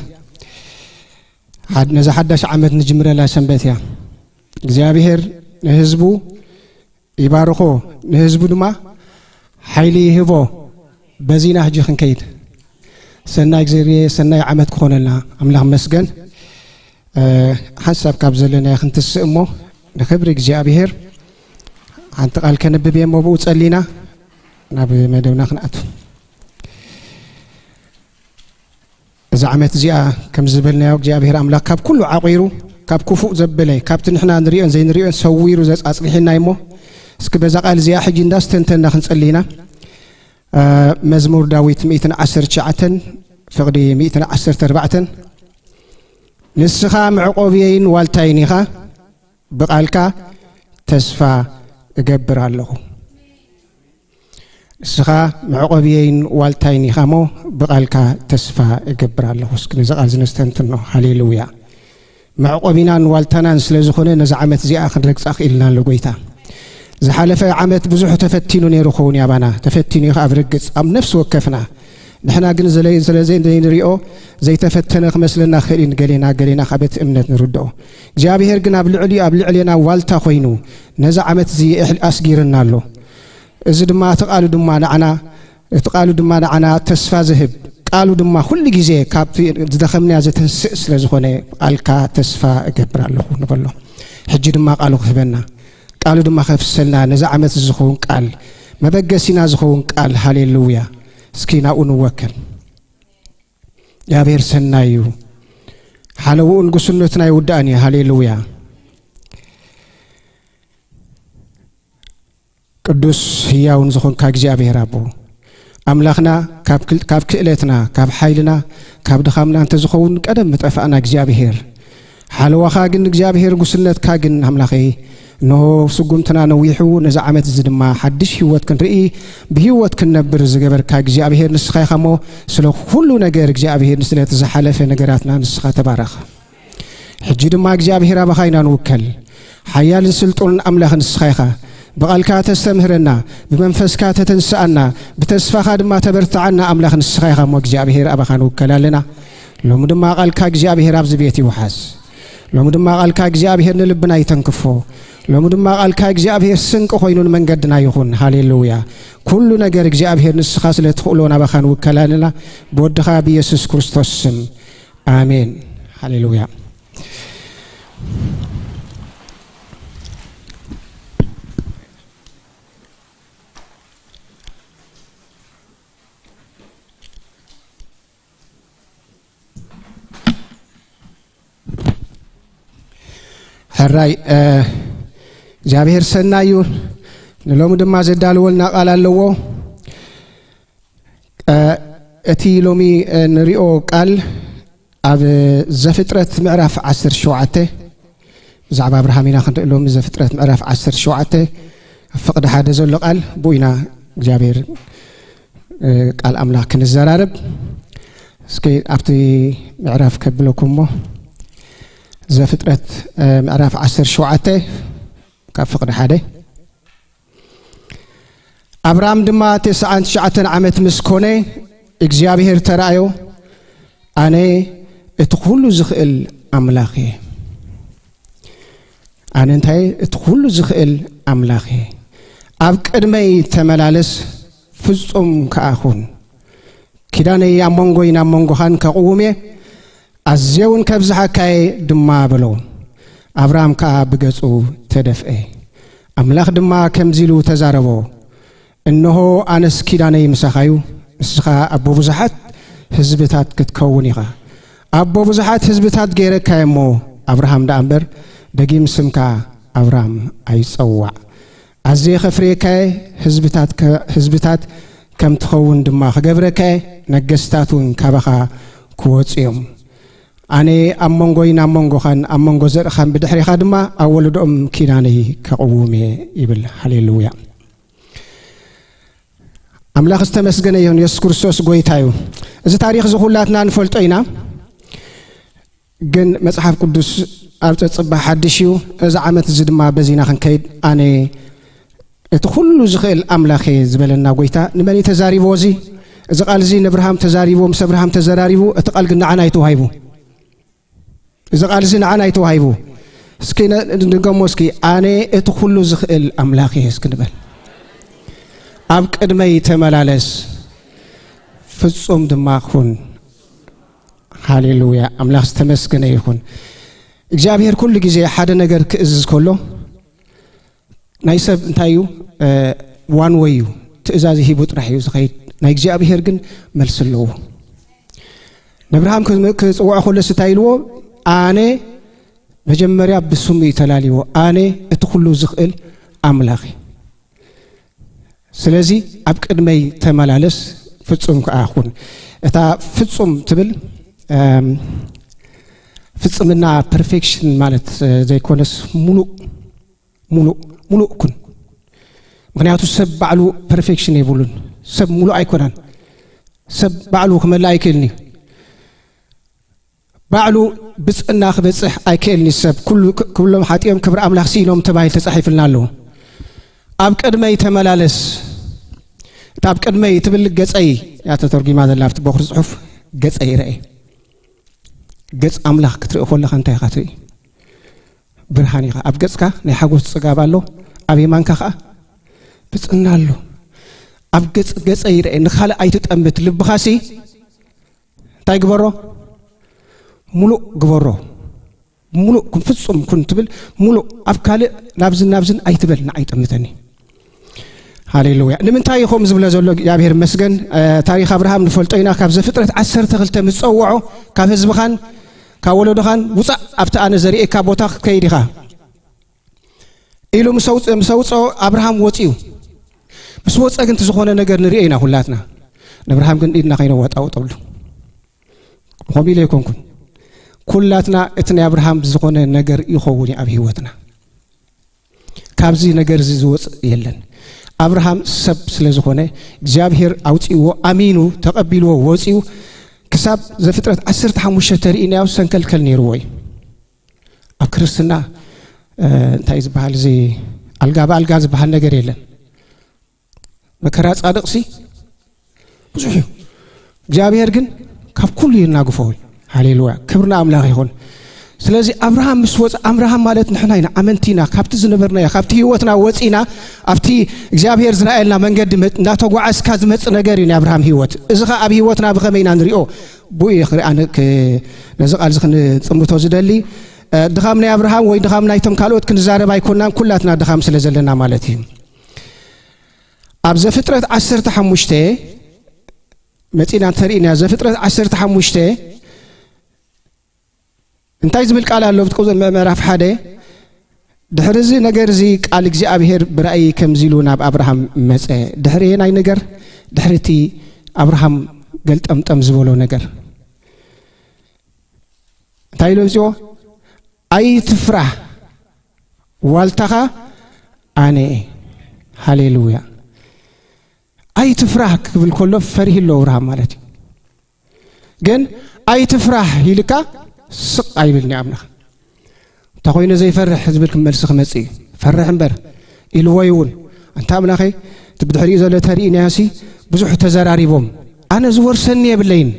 ሓድ-፣ ነዛ ሓዳሽ ዓመት ንጅምረላ ሰንበት እያ። እግዚኣብሔር ንህዝቡ ይባርኾ፣ ንህዝቡ ድማ ሓይሊ ይህቦ። በዚና ሕጂ ክንከይድ። ሰናይ ግዜ፣ ሰናይ ዓመት ክኾነልና ኣምላኽ መስገን። እ፣ ሓንሳብ ካብ ዘለናዮ ክንትስእ እሞ ንኽብሪ እግዚኣብሔር ሓንቲ ቃል ከንብብ እየ እሞ ብኡ ጸሊና ናብ መደብና ክንኣቱ። እዛ ዓመት እዚኣ ከም ዝበልናዮ እግዚኣብሔር ኣምላኽ ካብ ኩሉ ዓቑሩ፣ ካብ ክፉእ ዘበለ፣ ካብቲ ንሕና ንሪኦን ዘይንሪኦን ሰዊሩ ዘጻጽኒሕና እሞ እስኪ በዛ ቃል እዚኣ ሕጂ እንዳስተንተና ክንጸሊ ኢና። እ፣ መዝሙር ዳዊት ሚእትን ዓሰርተ ትሽዓተን ፍቕዲ ሚእትን ዓሰርተ ኣርባዕተን፣ ንስኻ መዕቆብየይን ዋልታይን ኢኻ፣ ብቓልካ ተስፋ እገብር ኣለኹ። ንስኻ መዕቆብየይን ዋልታይን ኢኻ እሞ ብቓልካ ተስፋ እገብር ኣለኹ። እስኪ ነዚ ቃል እዚ ነስተንትኖ። ሃሌሉያ። መዕቆቢናን ዋልታናን ስለ ዝኾነ ነዚ ዓመት እዚኣ ክንረግጻ ክኢልና ኣሎ ጎይታ። ዝሓለፈ ዓመት ብዙሕ ተፈቲኑ ነይሩ ክኸውን ያባና፣ ተፈቲኑ እዩ ኣብ ርግጽ ኣብ ነፍሲ ወከፍና። ንሕና ግን ዘለ-፣ ስለ ዘይንሪኦ ዘይተፈተነ ክመስለና ክእል እዩ ንገሌና፣ ገሌና ካብ እቲ እምነት ንርድኦ። እግዚኣብሔር ግን ኣብ ልዕሊኡ፣ ኣብ ልዕሌና ዋልታ ኮይኑ ነዚ ዓመት እዚ የሕ-፣ ኣስጊርና ኣሎ። እዚ ድማ እቲ ቃሉ ድማ ንዓና፣ እቲ ቃሉ ድማ ንዓና ተስፋ ዝህብ፣ ቃሉ ድማ ኩሉ ግዜ ካብቲ ዝደኸምናዮ ዘተንስእ ስለ ዝኾነ ቃልካ ተስፋ እገብር ኣለኹ ንበሎ። ሕጂ ድማ ቃሉ ክህበና፣ ቃሉ ድማ ከፍሰልና፣ ነዚ ዓመት ዝኸውን ቃል፣ መበገሲና ዝኸውን ቃል። ሃሌሉያ። እስኪ ናብኡ ንወከል። እግዚኣብሔር ሰናይ እዩ። ሓለውኡ ንጉስነትና ይውዳእን እዩ። ሃሌሉያ። ቅዱስ ህያውን ዝኾንካ እግዚኣብሔር ኣቦ፣ ኣምላኽና ካብ ክል-፣ ካብ ክእለትና፣ ካብ ሓይልና፣ ካብ ድኻምና እንተዝኸውን ቀደም ምጠፋእና እግዚኣብሔር። ሓለዋኻ ግን እግዚኣብሔር፣ ጉስነትካ ግን ኣምላኸይ፣ እንሆ ስጉምትና ነዊሑ፣ ነዚ ዓመት እዚ ድማ ሓድሽ ህይወት ክንርኢ፣ ብህይወት ክንነብር ዝገበርካ እግዚኣብሔር ንስኻ ኢኻ እሞ፣ ስለ ኩሉ ነገር እግዚኣብሔር፣ ስለቲ ዝሓለፈ ነገራትና ንስኻ ተባረኽ። ሕጂ ድማ እግዚኣብሔር ኣባኻ ኢና ንውከል። ሓያልን ስልጡንን ኣምላኽ ንስኻ ኢኻ። ብቓልካ ተስተምህረና፣ ብመንፈስካ ተተንስኣና፣ ብተስፋኻ ድማ ተበርትዓና ኣምላኽ ንስኻ ኢኻ እሞ እግዚኣብሔር ኣባኻ ንውከል ኣለና። ሎሚ ድማ ቃልካ እግዚኣብሔር ኣብዚ ቤት ይውሓዝ። ሎሚ ድማ ቃልካ እግዚኣብሔር ንልብና ይተንክፎ። ሎሚ ድማ ቃልካ እግዚኣብሔር ስንቂ ኮይኑ ንመንገድና ይኹን። ሃሌሉያ። ኩሉ ነገር እግዚኣብሔር ንስኻ ስለ ትኽእሎ ናባኻ ንውከል ኣለና። ብወድኻ ብየሱስ ክርስቶስ ስም። ኣሜን። ሃሌሉያ። ሕራይ፣ እ፣ እግዚኣብሔር ሰናይ እዩ። ንሎሚ ድማ ዘዳልወልና ቃል ኣለዎ። እ፣ እቲ ሎሚ፣ እ፣ ንሪኦ ቃል ኣብ ዘፍጥረት ምዕራፍ ዓሰርተ ሸውዓተ፣ ብዛዕባ ኣብርሃም ኢና ክንርኢ ሎሚ። ዘፍጥረት ምዕራፍ ዓሰርተ ሸውዓተ ኣብ ፍቕዲ ሓደ ዘሎ ቃል ብኡ ኢና እግዚኣብሔር፣ እ፣ ቃል ኣምላኽ ክንዘራረብ። እስኪ ኣብቲ ምዕራፍ ከብለኩም እሞ፣ ዘፍጥረት፣ እ፣ ምዕራፍ ዓሰርተ ሸውዓተ ካብ ፍቕዲ ሓደ። ኣብርሃም ድማ ተስዓን ትሽዓተን ዓመት ምስ ኮነ እግዚኣብሔር ተራእዮ፣ ኣነ እቲ ኩሉ ዝኽእል ኣምላኽ እየ። ኣነ እንታይ? እቲ ኩሉ ዝኽእል ኣምላኽ እየ። ኣብ ቅድመይ ተመላለስ፣ ፍጹም ከኣ ኩን። ኪዳነይ ኣብ መንጎይን ኣብ መንጎኻን ከቕውም እየ፣ ኣዝየ እውን ከብዝሓካየ ድማ በሎ። ኣብርሃም ከኣ ብገጹ ተደፍኤ። ኣምላኽ ድማ ከምዚ ኢሉ ተዛረቦ፣ እንሆ ኣነስ ኪዳነይ ምሳኻ እዩ፣ ንስኻ ኣቦ ብዙሓት ህዝብታት ክትከውን ኢኻ። ኣቦ ብዙሓት ህዝብታት ገይረካ እየ እሞ፣ ኣብርሃም ደኣ እምበር፣ ደጊም ስምካ ኣብራም ኣይጸዋዕ። ኣዝየ ኸፍርየካየ፣ ህዝብታት ከ-፣ ህዝብታት ከም ትኸውን ድማ ክገብረካየ፣ ነገስታት እውን ካባኻ ክወጹ እዮም። ኣነ ኣብ መንጎይን ኣብ መንጎኻን ኣብ መንጎ ዘርእኻን ብድሕሬኻ ድማ ኣብ ወለዶኦም ኪዳነይ ከቕውም እየ ይብል። ሃሌሉያ። ኣምላኽ ዝተመስገነ ይሁን። የሱስ ክርስቶስ ጎይታ እዩ። እዚ ታሪኽ እዚ ኩላትና ንፈልጦ ኢና። ግን መጽሓፍ ቅዱስ ኣብ ጸጽባ ሓድሽ እዩ። እዚ ዓመት እዚ ድማ በዚና ክንከይድ ኣነ እቲ ኩሉ ዝኽእል ኣምላኽ እየ ዝበለና ጎይታ ንመን እዩ ተዛሪብዎ? እዚ፣ እዚ ቃል እዚ ንእብርሃም ተዛሪብዎ፣ ምስ እብርሃም ተዘራሪቡ፣ እቲ ቃል ግን ንዓና እዩ ተዋሂቡ። እዚ ቃል እዚ ንዓና እዩ ተዋሂቡ። እስኪ ነ-፣ ንድገሞ እስኪ፣ ኣነ እቲ ኩሉ ዝኽእል ኣምላኽ እየ እስኪ ንበል። ኣብ ቅድመይ ተመላለስ፣ ፍጹም ድማ ኩን። ሃሌሉያ፣ ኣምላኽ ዝተመስገነ ይኹን። እግዚኣብሔር ኩሉ ግዜ ሓደ ነገር ክእዝዝ ከሎ፣ ናይ ሰብ እንታይ እዩ? እ፣ ዋን ወይ እዩ። ትእዛዝ ሂቡ ጥራሕ እዩ ዝኸይድ። ናይ እግዚኣብሔር ግን መልሲ ኣለዎ። ንእብርሃም ክም-፣ ክጽውዖ ከሎስ እንታይ ኢልዎ? ኣነ መጀመርያ ብስሙ እዩ ተላልይዎ። ኣነ እቲ ኩሉ ዝኽእል ኣምላኽ እየ። ስለዚ ኣብ ቅድመይ ተመላለስ፣ ፍጹም ከኣ ኩን። እታ ፍጹም ትብል፣ እም፣ ፍጽምና ፐርፌክሽን ማለት፣ እ፣ ዘይኮነስ፣ ሙሉእ፣ ሙሉእ፣ ሙሉእ ኩን። ምኽንያቱ ሰብ ባዕሉ ፐርፌክሽን የብሉን። ሰብ ሙሉእ ኣይኮነን። ሰብ ባዕሉ ክመልእ ኣይክእልን እዩ። ባዕሉ ብጽና ክበጽሕ ኣይክእልን እዩ። ሰብ ኩሉ ክ-፣ ኩሎም ሓጢኦም ክብሪ ኣምላኽ ስኢኖም ተባሂሉ ተጻሒፍልና ኣለዎ። ኣብ ቅድመይ ተመላለስ። እታ ኣብ ቅድመይ ትብል ገጸይ እያ ተተርጒማ ዘላ ኣብቲ ቦኽሪ ጽሑፍ። ገጸይ ርአ። ገጽ ኣምላኽ ክትርኢ ከለኻ እንታይ ኢኻ ትርኢ? ብርሃን ኢኻ። ኣብ ገጽካ ናይ ሓጎስ ጽጋብ ኣሎ፣ ኣብ የማንካ ኸኣ ብጽና ኣሎ። ኣብ ገጽ፣ ገጸይ ርአ። ንኻልእ ኣይትጠምት። ልብኻሲ እንታይ ግበሮ? ሙሉእ ግበሮ። ሙሉእ ኩን፣ ፍጹም ኩን ትብል፣ ሙሉእ፣ ኣብ ካልእ ናብዝን ናብዝን ኣይትበል፣ ንዓይ ጠምተኒ። ሃሌሉያ። ንምንታይ እዩ ከምኡ ዝብሎ ዘሎ? እግዚኣብሔር ይመስገን። እ፣ ታሪኽ ኣብርሃም ንፈልጦ ኢና። ካብ ዘፍጥረት ዓሰርተ ክልተ ምስ ጸውዖ፣ ካብ ህዝብኻን ካብ ወለዶኻን ውጻእ፣ ኣብቲ ኣነ ዘርእየካ ቦታ ክትከይድ ኢኻ ኢሉ ምስ ኣውጽ-፣ ምስ ኣውጽኦ ኣብርሃም ወጺኡ። ምስ ወጸ ግን እቲ ዝኾነ ነገር ንርእዮ ኢና ኩላትና። ንኣብርሃም ግን ኢድና ከይነዋጣውጠሉ። ከምኡ ኢለ ኣይኮንኩን። ኩላትና እቲ ናይ ኣብርሃም ዝኾነ ነገር ይኸውን እዩ ኣብ ህይወትና። ካብዚ ነገር እዚ ዝወጽእ የለን። ኣብርሃም ሰብ ስለ ዝኾነ እግዚኣብሔር ኣውጺእዎ፣ ኣሚኑ፣ ተቐቢልዎ፣ ወጺኡ። ክሳብ ዘፍጥረት ዓሰርተ ሓሙሽተ ተርእይናዮ ሰንከልከል ነይርዎ እዩ። ኣብ ክርስትና፣ እ፣ እንታይ ዝበሃል፣ እዚ ኣልጋ ብኣልጋ ዝበሃል ነገር የለን። መከራ ጻድቕሲ ብዙሕ እዩ። እግዚኣብሔር ግን ካብ ኩሉ ይናግፎ እዩ። ሃሌሉያ፣ ክብሪ ንኣምላኽ ይኹን። ስለዚ ኣብርሃም ምስ ወፀ፣ ኣብርሃም ማለት ንሕና ኢና፣ ኣመንቲ ኢና። ካብቲ ዝነበርናዮ፣ ካብቲ ህይወትና ወፂና፣ ኣብቲ እግዚኣብሔር ዝረኣየልና መንገዲ መ-፣ እናተጓዓዝካ ዝመፅእ ነገር እዩ ናይ ኣብርሃም ህይወት። እዚ ኸኣ ኣብ ህይወትና ብኸመይ ኢና ንሪኦ? ብኡ እዩ ክርኢ-፣ ኣነ ክ-፣ ነዚ ቃል እዚ ክንጽምቶ ዝደሊ። እ፣ ድኻም ናይ ኣብርሃም ወይ ድኻም ናይቶም ካልኦት ክንዛረብ ኣይኮናን፣ ኩላትና ድኻም ስለ ዘለና ማለት እዩ። ኣብ ዘፍጥረት ዓሰርተ ሓሙሽተ መጺና እንተርኢና፣ ዘፍጥረት ዓሰርተ ሓሙሽተ እንታይ ዝብል ቃል ኣሎ? ኣብቲ ቁጽሪ ምዕራፍ ሓደ፣ ድሕሪ እዚ ነገር እዚ ቃል እግዚኣብሔር ብራእይ ከምዚ ኢሉ ናብ ኣብርሃም መጸ። ድሕሪ ናይ ነገር፣ ድሕሪ እቲ ኣብርሃም ገልጠምጠም ዝበሎ ነገር እንታይ ኢሉ ኣምጺኦ? "ኣይትፍራህ፣ ዋልታኻ ኣነ እየ።" ሃሌሉያ። "ኣይትፍራህ" ክብል ከሎ ፈሪሁ ኣሎ ኣብርሃም ማለት እዩ። ግን "ኣይትፍራህ" ኢልካ ስቕ ኣይብልን እዩ ኣምላኽ። "እንተ ኾይነ ዘይፈርሕ" ዝብል መልሲ ክመጽእ እዩ። "ፈርሕ እምበር" ኢልዎ ይውን። "ኣንታ ኣምላኸይ፣ እቲ ብድሕሪኡ ዘሎ ተርእይናዮሲ ብዙሕ ተዘራሪቦም፣ ኣነ ዝወርሰኒ የብለይን፣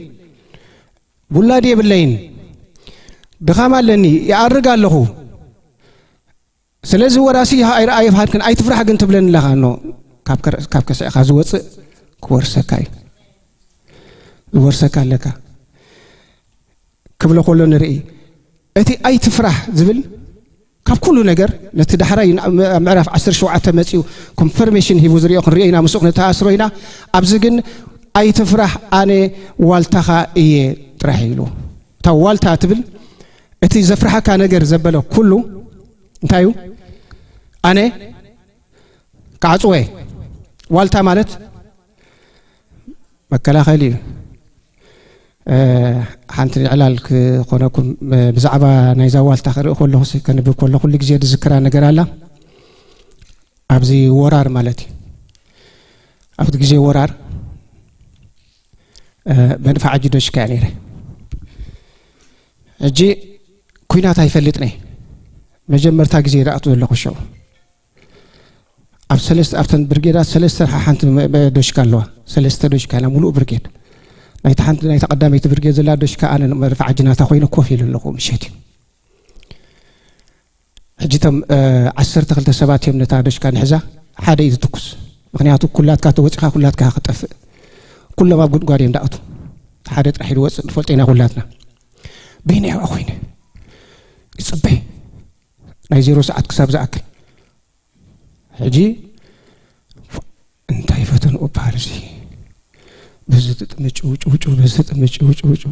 ውላድ የብለይን፣ ድኻም ኣለኒ፣ ይኣርግ ኣለኹ። ስለዚ ወራሲ ኣይረኣ ይብሃልክን፣ ኣይትፍራሕ ግን ትብለኒ ኣለኻ። እኖ፣ ካብ ከር-፣ ካብ ከስዕኻ ዝወፅእ ክወርሰካ እዩ። ዝወርሰካ ኣለካ" ክብሎ ከሎ ንርኢ። እቲ "ኣይትፍራሕ" ዝብል ካብ ኩሉ ነገር ነቲ ዳሕራይ ን-፣ ኣብ ምዕራፍ ዓሰርተ ሸውዓተ መጺኡ ኮንፈርሜሽን ሂቡ ዝሪኦ ክንሪኦ ኢና፣ ምስኡ ክንተኣስሮ ኢና። ኣብዚ ግን "ኣይትፍራሕ፣ ኣነ ዋልታኻ እየ" ጥራሕ ኢሉ። እታ ዋልታ ትብል እቲ ዘፍርሓካ ነገር ዘበለ ኩሉ እንታይ እዩ? ኣነ ክዓጽዎ እየ። ዋልታ ማለት መከላኸሊ እዩ። ሓንቲ ዕላል ክኾነኩም፣ ብዛዕባ ናይዛ ዋልታ ክርኢ ከለኹ፣ ከንብብ ከሎ ኩሉ ግዜ ዝዝክራ ነገር ኣላ። ኣብዚ ወራር ማለት እዩ። ኣብቲ ግዜ ወራር መድፋዕ ጅዶሽካ እያ ነይረ። ሕጂ ኩናት ኣይፈልጥን እየ። መጀመርታ ግዜ ዝኣቱ ዘለኹ ሸው ኣብ ሰለስተ ኣብተን ብርጌዳት ሰለስተ ሓንቲ ዶሽካ ኣለዋ። ሰለስተ ዶሽካ ኢና ሙሉእ ብርጌድ። ናይታ ሓንቲ ናይታ ቀዳመይቲ ብርጌድ ዘላ ዶሽካ ኣነ መድፋዕ ጅናታ ኮይነ ኮፍ ኢለ ኣለኹ። ምሸት እዩ። ሕጂ እቶም ዓሰርተ ክልተ ሰባት እዮም ነታ ዶሽካ ንሕዛ። ሓደ እዩ ዝትኩስ። ምክንያቱ ኩላትካ ተወፂኻ ኩላትካ ክጠፍእ። ኩሎም ኣብ ጉድጓድ እዮም ዳኣቱ። ሓደ ጥራሕ ይወፅእ ንፈልጦ ኢና ኩላትና። በይነይ ኣብኣ ኮይነ ይፅበ ናይ ዜሮ ሰዓት ክሳብ ዝኣክል። ሕጂ እንታይ ፈተንኡ በሃል እዚ በዚ ትጥምጭ ውጭ ውጭ በዚ ትጥምጭ ውጭ ውጭ።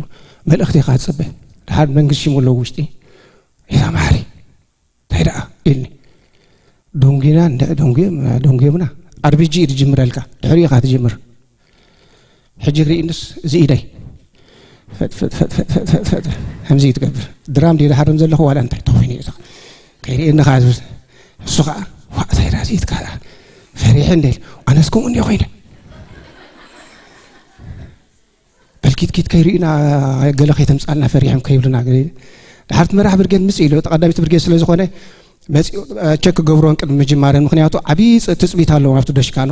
መልእኽቲ ኢኻ ትፅበ። ድሓር መንግስቲ ሽሙ ኣለዉ ውሽጢ። ኢዛ ማሕሪ እንታይ ደኣ ኢልኒ። ደንጉና እንደ ደንጉ ደንጉምና ኣርቢጂ እዩ ትጅምረልካ። ድሕሪ ኢኻ ትጅምር። ሕጂ ክርእንስ እዚ ኢደይ ከምዚ ትገብር። ድራም ድየ ዝሃርም ዘለኹ ዋላ እንታይ ተኾይኑ እዩ። ከይርእየኒ ኸዓ ዝብል። እሱ ኸዓ ዋእታ ኢዳ እዚ ትካላ ፈሪሐ እንደ ኢል ኣነስ ከምኡ እንደ ኮይነ በልኪትኪት ከይርእዩና ገለ ከይተምጻልና ፈሪሖም ከይብሉና ገለ ኢለ። ድሓርቲ መራሕ ብርጌድ ምጽእ ኢሉ፣ እቲ ቀዳሚት ብርጌድ ስለ ዝኾነ መጺኡ፣ እ፣ ቸክ ክገብሮን ቅድሚ ምጅማረን፣ ምኽንያቱ ዓብዪ ጽ-፣ ትጽቢት ኣለዎም ኣብቲ ዶሽካኖ።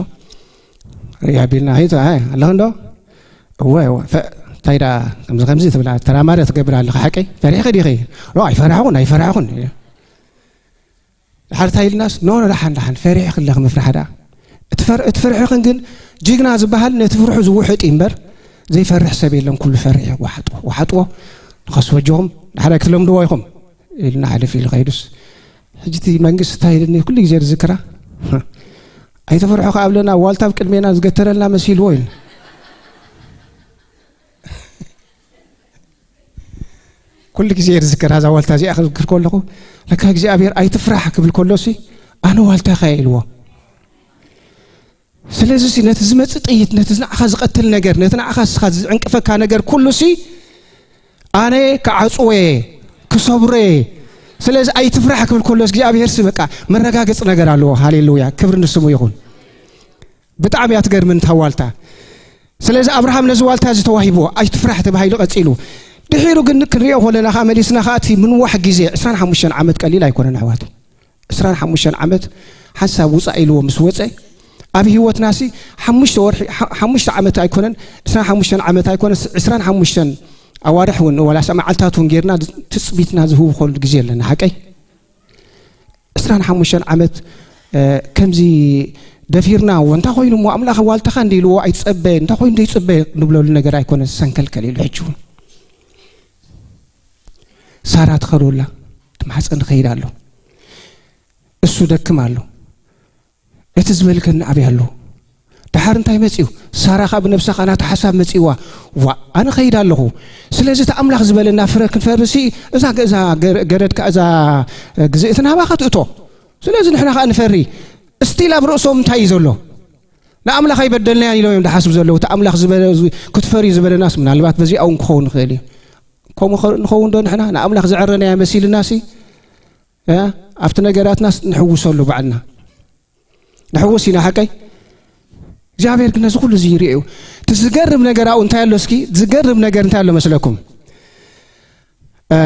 ሪኣ ቢልና፣ "ሂት፣ ኣይ፣ ኣለኹ እንዶ?" "እወ፣ እወ። ፈ-፣ እንታይ ደኣ ከምዚ ከምዚ ትብላ፣ ተራማረ ትገብር ኣለኻ ሓቀይ? ፈሪሕኺ ዲኺ?" "ኖ፣ ኣይፈራሕኹን፣ ኣይፈራሕኹን." ድሓር እንታይ ኢልናስ፣ "ኖ፣ ኖ፣ ደሓን፣ ደሓን፣ ፈሪሕኺ ኣለኺ ምፍራሕ ደኣ። እቲ ፈር-፣ እቲ ፍርሕኽን ግን ጅግና ዝበሃል ነቲ ፍርሑ ዝውሕጥ እዩ እምበር፣ ዘይፈርሕ ሰብ የለን፣ ኩሉ ፈሪሕ እዩ፣ ወሓጥዎ፣ ወሓጥዎ፣ ንኸስ ወጆኹም፣ ደሓር ኣይክትለምድዎ ኢኹም" ኢልና ሕልፍ ኢሉ ከይዱስ፣ ሕጂ እቲ መንግስቲ እንታይ ኢልኒ፣ ኩሉ ግዜ ዝዝክራ፣ "ኣይትፍርሑ ከኣ ብለና፣ ዋልታ ኣብ ቅድሜና ዝገተረልና መሲልዎ" ኢሉ። ኩሉ ግዜ እየ ዝዝከር፣ እዛ ዋልታ እዚኣ ክዝክር ከለኹ፣ ለካ እግዚኣብሔር ኣይትፍራሕ ክብል ከሎሲ፣ ኣነ ዋልታኻ እየ ኢልዎ። ስለዚ ሲ፣ ነቲ ዝመጽእ ጥይት፣ ነቲ ንዓኻ ዝቐትል ነገር፣ ነቲ ንዓኻ ንስኻ ዝዕንቅፈካ ነገር ኩሉሲ፣ ኣነ ክዓጽዎ እየ፣ ክሰብሮ እየ። ስለዚ ኣይትፍራሕ ክብል ከሎስ፣ እግዚኣብሔር ሲ፣ በቃ፣ መረጋገጺ ነገር ኣለዎ። ሃሌሉያ፣ ክብሪ ንስሙ ይኹን። ብጣዕሚ እያ ትገርምን እታ ዋልታ። ስለዚ ኣብርሃም ነዚ ዋልታ እዚ ተዋሂብዎ፣ ኣይትፍራሕ ተባሂሉ ቀጺሉ። ድሒሩ ግን ክንሪኦ ከለና ኸኣ መሊስና ኸኣ እቲ ምንዋሕ ግዜ ዕስራን ሓሙሽተን ዓመት ቀሊል ኣይኮነን ኣሕዋት። ዕስራን ሓሙሽተን ዓመት ሓንሳብ ውጻእ ኢልዎ ምስ ወጸ፣ ኣብ ህይወትናሲ ሓሙሽተ ወርሒ፣ ሓ-፣ ሓሙሽተ ዓመት ኣይኮነን፣ ዕስራን ሓሙሽተን ዓመት ኣይኮነስ፣ ዕስራን ሓሙሽተን ኣዋርሕ እውን፣ ዋላስ መዓልታት እውን ጌርና ትጽቢትና ዝህውኸሉ ግዜ ኣለና። ሓቀይ? ዕስራን ሓሙሽተን ዓመት፣ እ፣ ከምዚ ደፊርና፣ "እንታይ ኮይኑ እሞ ኣምላኽ ዋልታኻ እንደ ኢልዎ ኣይትጸበ፣ እንታይ ኮይኑ እንደ ይጽበ?" ንብለሉ ነገር ኣይኮነን፣ ሰንከልከል ኢሉ ሕጂ እውን። ሳራ ትኸዶ ኣላ፣ እቲ ማሕፀን ይኸይድ ኣሎ። እሱ ደክም ኣሎ። እቲ ዝበልከኒ ኣበይ ኣሎ? ደሓር እንታይ መጺኡ? ሳራ ኸኣ ብነብሳ ኸኣ ናታ ሓሳብ መጺእዋ። "ዋእ፣ ኣነ ኸይድ ኣለኹ። ስለዚ እቲ ኣምላኽ ዝበለና ፍረ ክንፈርሲ፣ እዛ ገ-፣ እዛ ገረ-፣ ገረድ ከኣ እዛ፣ እ፣ ግዝእቲ ናባኻ ትእቶ። ስለዚ ንሕና ኸኣ ንፈሪ። እስቲል ኣብ ርእሶም እንታይ እዩ ዘሎ? ንኣምላኽ ኣይበደልናያን ኢሎም እዮም ዝሓስቡ ዘለዉ። እቲ ኣምላኽ ዝበለ-፣ ዝ-፣ ክትፈርዩ ዝበለናስ ምናልባት በዚኣ እውን ክኸውን ይኽእል እዩ። ከምኡ ኸ-፣ ንኸውን ዶ ንሕና? ንኣምላኽ ዘዕረናያ መሲልናሲ፣ እ፣ ኣብቲ ነገራትናስ ንሕውሰሉ ባዕልና። ንሕውስ ኢና፣ ሓቀይ? እግዚኣብሔር ግን ነዚ ኩሉ እዚ ይርእዩ። እቲ ዝገርም ነገር ኣብኡ እንታይ ኣሎ እስኪ? ዝገርም ነገር እንታይ ኣሎ መስለኩም? እ፣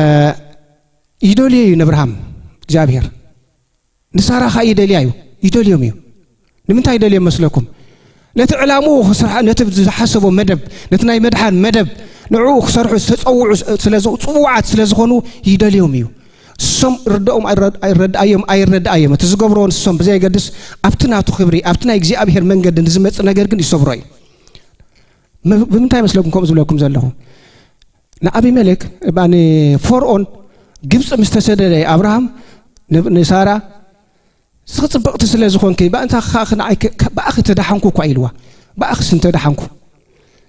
ይደልዮ እዩ ንኣብርሃም እግዚኣብሔር። ንሳራ ኸኣ ይደልያ እዩ። ይደልዮም እዩ። ንምንታይ ይደልዮም መስለኩም? ነቲ ዕላምኡ ክስርሓ-፣ ነቲ ዝሓሰቦ መደብ፣ ነቲ ናይ መድሓን መደብ፣ ንዕኡ ክሰርሑ ዝተጸውዑ ስ-፣ ስለ ዝ-፣ ጽዉዓት ስለ ዝኾኑ ይደልዮም እዩ። እሶም ርድኦም ኣይረ-፣ ኣይረድኣዮም፣ ኣይረድኣዮም። እቲ ዝገብርዎ ንሶም ብዘየገድስ፣ ኣብቲ ናቱ ክብሪ፣ ኣብቲ ናይ እግዚኣብሔር መንገዲ ንዝመጽእ ነገር ግን ይሰብሮ እዩ። ም-፣ ብምንታይ መስለኩም ከምኡ ዝብለኩም ዘለኹ? ንኣቢመሌክ፣ እባ ንፈርኦን ግብጺ ምስ ተሰደደ ኣብርሃም ን-፣ ንሳራ፣ "ንስኺ ጽብቕቲ ስለ ዝኾንኪ፣ ብኣንታ ኸኣ ንዓይ ከ-፣ ከ-፣ ብኣኺ ተደሓንኩ እኳ" ኢልዋ። ብኣኺስ እንተደሓንኩ፣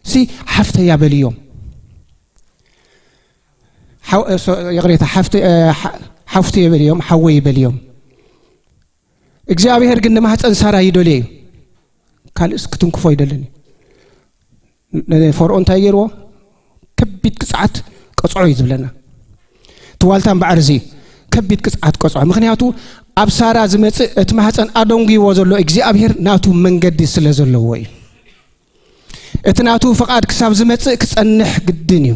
ሲ ሓፍተያ በልዮም። ሓው-፣ እ፣ ሶ-፣ ይቕሬታ፣ ሓፍቲ-፣ እ፣ ሓ-፣ ሓፍቱ የበልዮም፣ ሓወይ ይበልዮም። እግዚኣብሔር ግን ንማህፀን ሳራ ይደልዮ እዩ። ካልእስ ክትንክፎ ይደልን እዩ። ን-፣ ንፈርዖን እንታይ ገይርዎ? ከቢድ ቅፅዓት ቀፅዖ እዩ ዝብለና። እቲ ዋልታ እምበኣር እዚ ከቢድ ቅፅዓት ቀፅዖ። ምኽንያቱ ኣብ ሳራ ዝመፅእ እቲ ማህፀን ኣደንጉይዎ ዘሎ እግዚኣብሔር ናቱ መንገዲ ስለ ዘለዎ እዩ። እቲ ናቱ ፍቓድ ክሳብ ዝመጽእ ክጸንሕ ግድን እዩ።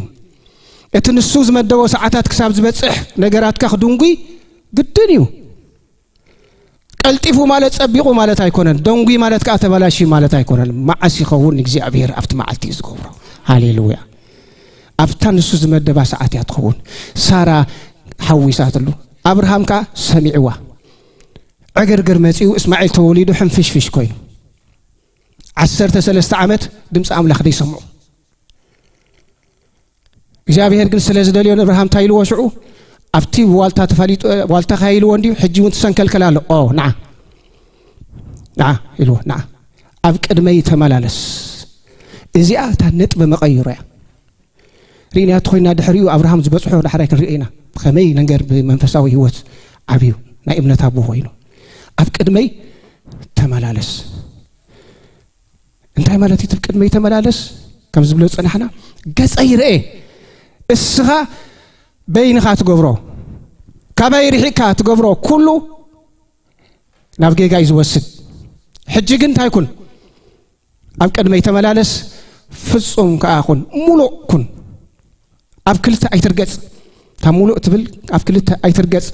እቲ ንሱ ዝመደቦ ሰዓታት ክሳብ ዝበጽሕ ነገራትካ ክድንጉይ ግድን እዩ። ቀልጢፉ ማለት ጸቢቑ ማለት ኣይኮነን። ደንጉይ ማለት ከኣ ተበላሽዩ ማለት ኣይኮነን። መዓስ ይኸውን እግዚኣብሔር ኣብቲ መዓልቲ እዩ ዝገብሮ። ሃሌሉያ። ኣብታ ንሱ ዝመደባ ሰዓት እያ ትኸውን። ሳራ ሓዊሳትሉ። ኣብርሃም ከኣ ሰሚዕዋ። ዕግርግር መጺኡ እስማዒል ተወሊዱ ሕንፍሽፍሽ ኮይኑ። ዓሰርተ ሰለስተ ዓመት ድምፂ ኣምላኽ ዘይሰምዑ። እግዚኣብሔር ግን ስለ ዝደልዮ ንእብርሃም እንታይ ኢልዎ ሽዑ? ኣብቲ ዋልታ ተፋሊጡ፣ ዋልታ ኸያ ኢልዎ እንድዩ፣ ሕጂ እውን ትሰንከልከል ኣሎ። ኦ፣ ንዓ። ንዓ ኢልዎ፣ ንዓ። ኣብ ቅድመይ ተመላለስ። እዚኣ እታ ነጥቢ መቐይሮ እያ። ርኢናያ ተኾይና ድሕሪኡ ኣብርሃም ዝበጽሖ ዳሕራይ ክንርኢ ኢና። ብኸመይ ነገር ብመንፈሳዊ ህይወት ዓብዩ ናይ እምነት ኣቦ ኮይኑ። ኣብ ቅድመይ ተመላለስ። እንታይ ማለት እዩ? እቲ ቅድመይ ተመላለስ ከም ዝብሎ ዝጸናሕና፣ ገጸይ ርኤ፣ እስኻ በይንኻ ትገብሮ፣ ካባይ ርሒቕካ ትገብሮ ኩሉ ናብ ጌጋ እዩ ዝወስድ። ሕጂ ግን እንታይ ኩን? ኣብ ቅድመይ ተመላለስ፣ ፍጹም ከኣ ኩን፣ ሙሉእ ኩን። ኣብ ክልተ ኣይትርገጽ። እታ ሙሉእ ትብል ኣብ ክልተ ኣይትርገጽ።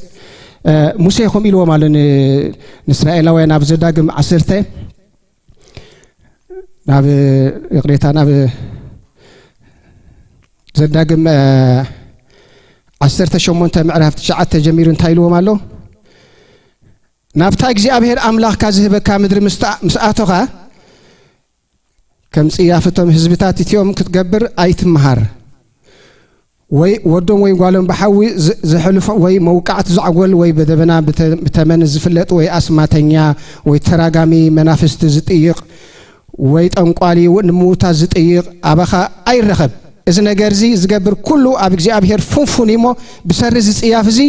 እ፣ ሙሴ ከምኡ ኢልዎም ኣሎ ን-፣ ንእስራኤላውያን ኣብ ዘዳግም ዓሰርተ፣ ናብ፣ ይቕሬታ፣ ናብ ዘዳግም፣ እ፣ ዓሰርተ ሸሞንተ ምዕራፍ ትሽዓተ ጀሚሩ እንታይ ኢልዎም ኣሎ? ናብታ እግዚኣብሔር ኣምላኽካ ዝህበካ ምድሪ ምስ-፣ ምስ ኣቶኻ፣ ከም ጽያፍ እቶም ህዝብታት እቲኦም ክትገብር ኣይትምሃር። ወይ ወዶም ወይ ጓሎም ብሓዊ ዝ-፣ ዘሕልፎ፣ ወይ መውቃዕቲ ዛዕጎል፣ ወይ ብደበና ብተ-፣ ብተመን ዝፍለጥ፣ ወይ ኣስማተኛ፣ ወይ ተራጋሚ መናፍስቲ ዝጥይቕ፣ ወይ ጠንቋሊ፣ ወይ ንምዉታት ዝጥይቕ ኣባኻ ኣይረኸብ። እዚ ነገር እዚ ዝገብር ኩሉ ኣብ እግዚኣብሔር ፍንፉን እዩ እሞ፣ ብሰሪ እዚ ጽያፍ እዚ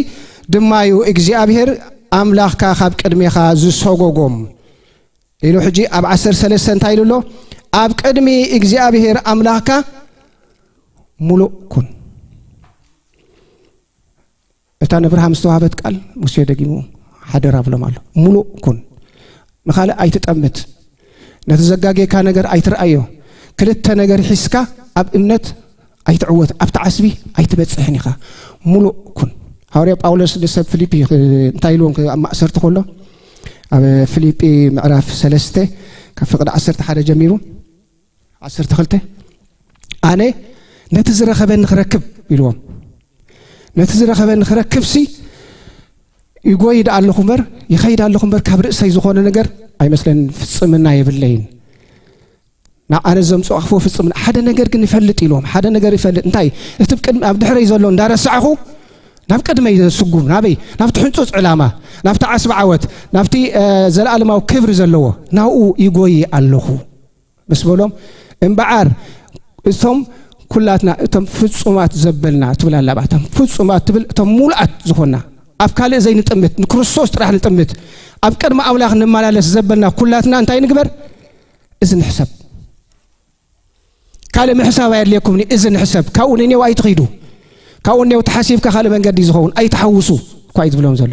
ድማ እዩ እግዚኣብሔር ኣምላኽካ ካብ ቅድሜኻ ዝሰጎጎም። ኢሉ ሕጂ ኣብ ዓሰርተ ሰለስተ እንታይ ኢሉ ኣሎ? ኣብ ቅድሚ እግዚኣብሔር ኣምላኽካ ሙሉእ ኩን። እታ ንኣብርሃም ዝተዋህበት ቃል ሙሴ ደጊሙ ሓደራ ብሎም ኣሎ። ሙሉእ ኩን። ንኻልእ ኣይትጠምት። ነቲ ዘጋጌካ ነገር ኣይትርኣዮ። ክልተ ነገር ሒዝካ ኣብ እምነት ኣይትዕወት፣ ኣብቲ ዓስቢ ኣይትበጽሕን ኢኻ። ሙሉእ ኩን። ሃዋርያ ጳውሎስ ንሰብ ፊልጲ ክ-፣ እንታይ ኢልዎም ክ-፣ ኣብ ማእሰርቲ ከሎ፣ ኣብ ፊልጲ ምዕራፍ ሰለስተ ካብ ፍቕዲ ዓሰርተ ሓደ ጀሚሩ፣ ዓሰርተ ክልተ፣ ኣነ ነቲ ዝረኸበኒ ክረክብ ኢልዎም። ነቲ ዝረኸበኒ ክረክብሲ ይጎይ ደኣ ኣለኹ እምበር፣ ይኸይድ ኣለኹ እምበር፣ ካብ ርእሰይ ዝኾነ ነገር ኣይመስለንን፣ ፍጽምና የብለይን። ንኣነ ዘምጽኦ ክፉእ ፍጽም ሓደ ነገር ግን ይፈልጥ ኢልዎም። ሓደ ነገር ይፈልጥ። እንታይ? እቲ ቅድሚ፣ ኣብ ድሕረይ ዘሎ እንዳረሳዕኹ ናብ ቅድመይ ዘስጉም፣ ናበይ? ናብቲ ሕንጹጽ ዕላማ፣ ናብቲ ዓስቢ ዓወት፣ ናብቲ፣ እ፣ ዘለኣለማዊ ክብሪ ዘለዎ፣ ናብኡ ይጎይ ኣለኹ ምስ በሎም፣ እምበዓር እቶም ኩላትና እቶም ፍጹማት ዘበልና ትብል ኣላ፣ እቶም ፍጹማት ትብል፣ እቶም ሙሉኣት ዝኾንና፣ ኣብ ካልእ ዘይንጥምት፣ ንክርስቶስ ጥራሕ ንጥምት፣ ኣብ ቅድሚ ኣምላኽ ንመላለስ ዘበልና ኩላትና እንታይ ንግበር? እዚ ንሕሰብ። ካልእ ምሕሳብ ኣየድልየኩምን እዩ። እዚ ንሕሰብ። ካብኡ ንኔው ኣይትኺዱ። ካብኡ ንኔው ተሓሲብካ ካልእ መንገዲ እዩ ዝኸውን። ኣይትሓውሱ እኳ እዩ ዝብሎም ዘሎ።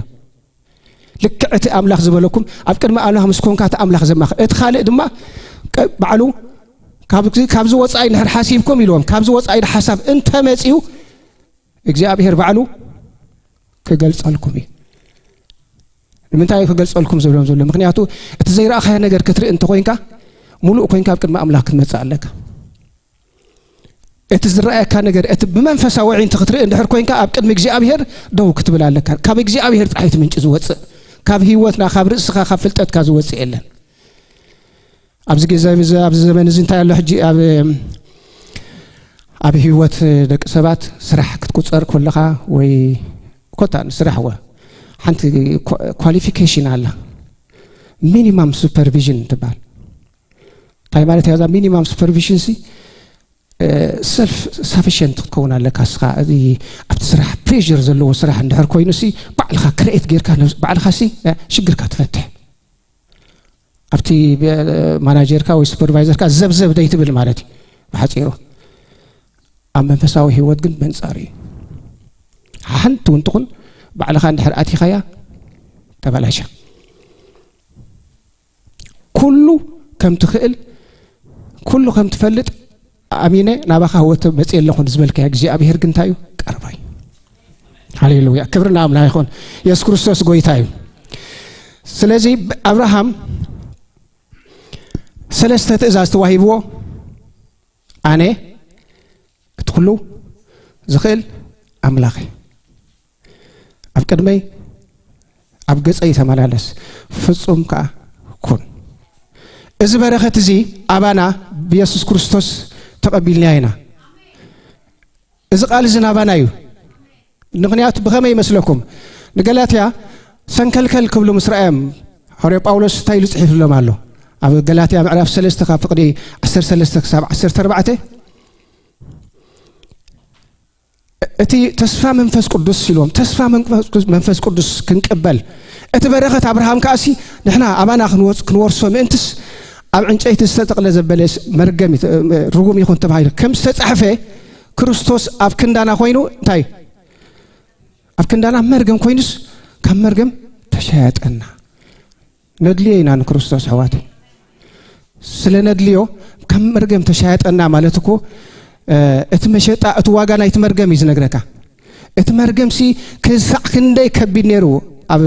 ልክዕ እቲ ኣምላኽ ዝበለኩም ኣብ ቅድሚ ኣምላኽ ምስ ኮንካ እቲ ኣምላኽ ዘማኽ-፣ እቲ ካልእ ድማ ቀ-፣ ባዕሉ ካብ፣ ካብዚ ወጻኢ እንድሕር ሓሲብኩም ኢልዎም፣ ካብዚ ወጻኢ ሓሳብ እንተመጺኡ እግዚኣብሔር ባዕሉ ክገልጸልኩም እዩ። ንምንታይ እዩ ክገልጸልኩም ዝብሎም ዘሎ? ምኽንያቱ እቲ ዘይረኣኻዮ ነገር ክትርኢ እንተኾይንካ፣ ሙሉእ ኮይንካ ኣብ ቅድሚ ኣምላኽ ክትመጽእ ኣለካ። እቲ ዝረኣየካ ነገር፣ እቲ ብመንፈሳዊ ኣዒንቲ ክትርኢ እንድሕር ኮይንካ፣ ኣብ ቅድሚ እግዚኣብሔር ደው ክትብል ኣለካ። ካብ እግዚኣብሔር ጥራሕ እዩ እቲ ምንጪ ዝወጽእ። ካብ ህይወትና፣ ካብ ርእስኻ፣ ካብ ፍልጠትካ ዝወጽእ የለን። ኣብዚ ግዜ እዚ፣ ኣብዚ ዘመን እዚ እንታይ ኣሎ ሕጂ? ኣብ፣ ኣብ ህይወት ደቂ ሰባት ስራሕ ክትቁጸር ከለኻ ወይ ኮታ ንስራሕ ወ-፣ ሓንቲ ኳ-፣ ኳሊፊኬሽን ኣላ። ሚኒማም ሱፐርቪዥን ትበሃል። እንታይ ማለት እያ እዛ ሚኒማም ሱፐርቪዥን ሲ? ሰልፍ ሳፊሽንት ክትከውን ኣለካ። እስኻ እዚ ኣብቲ ስራሕ ፕሬር ዘለዎ ስራሕ እንድሕር ኮይኑ ሲ ባዕልኻ ክሬኤት ጌርካ ነብስ- ባዕልኻ ሲ ሽግርካ ትፈትሕ። ኣብቲ ማናጀርካ ወይ ሱፐርቫይዘርካ ዘብዘብ ደይትብል ማለት እዩ ብሓፂሩ። ኣብ መንፈሳዊ ህይወት ግን መንፃር እዩ። ሓንቲ እውን ትኹን ባዕልኻ እንድሕር ኣቲኻያ ተበላሻ። ኩሉ ከም ትኽእል ኩሉ ከም ትፈልጥ ኣሚነ ናባኻ ህወት መፅእ ኣለኹን ዝበልካዮ እግዚኣብሔር ግን እንታይ እዩ? ቀርባይ። ሃሌሉያ፣ ክብሪ ንኣምላኽ ይኹን። የሱስ ክርስቶስ ጎይታ እዩ። ስለዚ ኣብርሃም ሰለስተ ትእዛዝ ተዋሂብዎ። ኣነ እቲ ኩሉ ዝኽእል ኣምላኽ እየ። ኣብ ቅድመይ ኣብ ገጸይ ተመላለስ፣ ፍጹም ከኣ ኩን። እዚ በረኸት እዚ ኣባና ብየሱስ ክርስቶስ ተቐቢልናዮ ኢና። እዚ ቃል እዚ ናባና እዩ። ምኽንያቱ ብኸመይ ይመስለኩም? ንገላትያ ሰንከልከል ክብሉ ምስ ረኣዮም፣ ሃዋርያ ጳውሎስ እንታይ ኢሉ ጽሒፍሎም ኣሎ? ኣብ ገላትያ ምዕራፍ ሰለስተ ካብ ፍቕዲ ዓሰርተ ሰለስተ ክሳብ ዓሰርተ ኣርባዕተ፣ እቲ ተስፋ መንፈስ ቅዱስ ኢልዎም፣ ተስፋ መንፈስ ቅዱስ፣ መንፈስ ቅዱስ ክንቅበል፣ እቲ በረኸት ኣብርሃም ከኣሲ ንሕና ኣባና ክንወርሶ ምእንትስ ኣብ ዕንጨይቲ ዝተጠቕለ ዘበለ መርገም እዩ፣ ርጉም ይኹን ተባሂሉ ከም ዝተጻሕፈ፣ ክርስቶስ ኣብ ክንዳና ኮይኑ እንታይ? ኣብ ክንዳና መርገም ኮይኑስ ካብ መርገም ተሻያጠና። ነድልዮ ኢና ንክርስቶስ ኣሕዋተይ። ስለ ነድልዮ ካብ መርገም ተሻያጠና ማለት እኮ፣ እቲ መሸጣ፣ እቲ ዋጋ ናይቲ መርገም እዩ ዝነግረካ። እቲ መርገምሲ ክሳዕ ክንደይ ከቢድ ነይሩ። ኣብ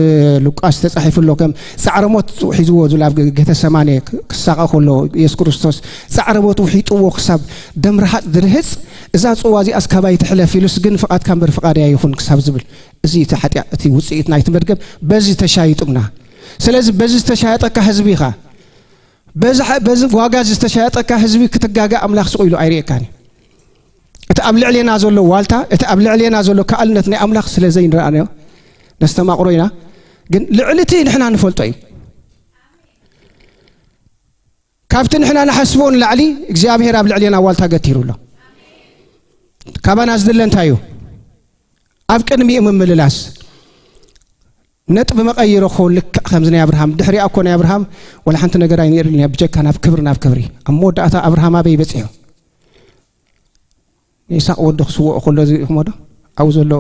ሉቃስ ተጻሒፉ ኣሎ፣ ከም ጻዕረ ሞት ሒዝዎ ዝብል፣ ኣብ ጌተሰማኔ ክሳቐ ከሎ የሱስ ክርስቶስ ጻዕረ ሞት ውሒጥዎ ክሳብ ደም ረሃጽ ዝርህጽ፣ እዛ ጽዋ እዚኣስ ካባይ ትሕለፍ ኢሉስ ግን ፍቓድካ እምበር ፍቓደይ ኣይኹን ክሳብ ዝብል፣ እዚ እቲ ሓጢኣ-፣ እቲ ውጽኢት ናይቲ መርገም በዚ ተሻይጡምና። ስለዚ በዚ ዝተሻየጠካ ህዝቢ ኢኻ። በዚ ሓ-፣ በዚ ዋጋ እዚ ዝተሻየጠካ ህዝቢ ክትጋገ ኣምላኽ ስቕ ኢሉ ኣይርእየካን እዩ። እቲ ኣብ ልዕሌና ዘሎ ዋልታ፣ እቲ ኣብ ልዕሌና ዘሎ ከኣልነት ናይ ኣምላኽ ስለ ዘይንረኣዮ ነስተማቕሮ ኢና። ግን ልዕሊ እቲ ንሕና ንፈልጦ እዩ። ካብቲ ንሕና ንሓስቦ ንላዕሊ እግዚኣብሔር ኣብ ልዕሌና ዋልታ ገቲሩ ኣሎ። ካባና ዝድለ እንታይ እዩ? ኣብ ቅድሚኡ ምምልላስ። ነጥቢ መቐይሮ ክኸውን ልክዕ ከምዚ ናይ ኣብርሃም። ድሕሪኣ እኮ ናይ ኣብርሃም ወላ ሓንቲ ነገር ኣይነይርልን እያ፣ ብጀካ ናብ ክብሪ፣ ናብ ክብሪ። ኣብ መወዳእታ ኣብርሃም ኣበይ በጺሑ? ንይስሓቅ ወዱ ክስውኦ ከሎ እዚ ኢኹሞ ዶ? ኣብኡ ዘሎ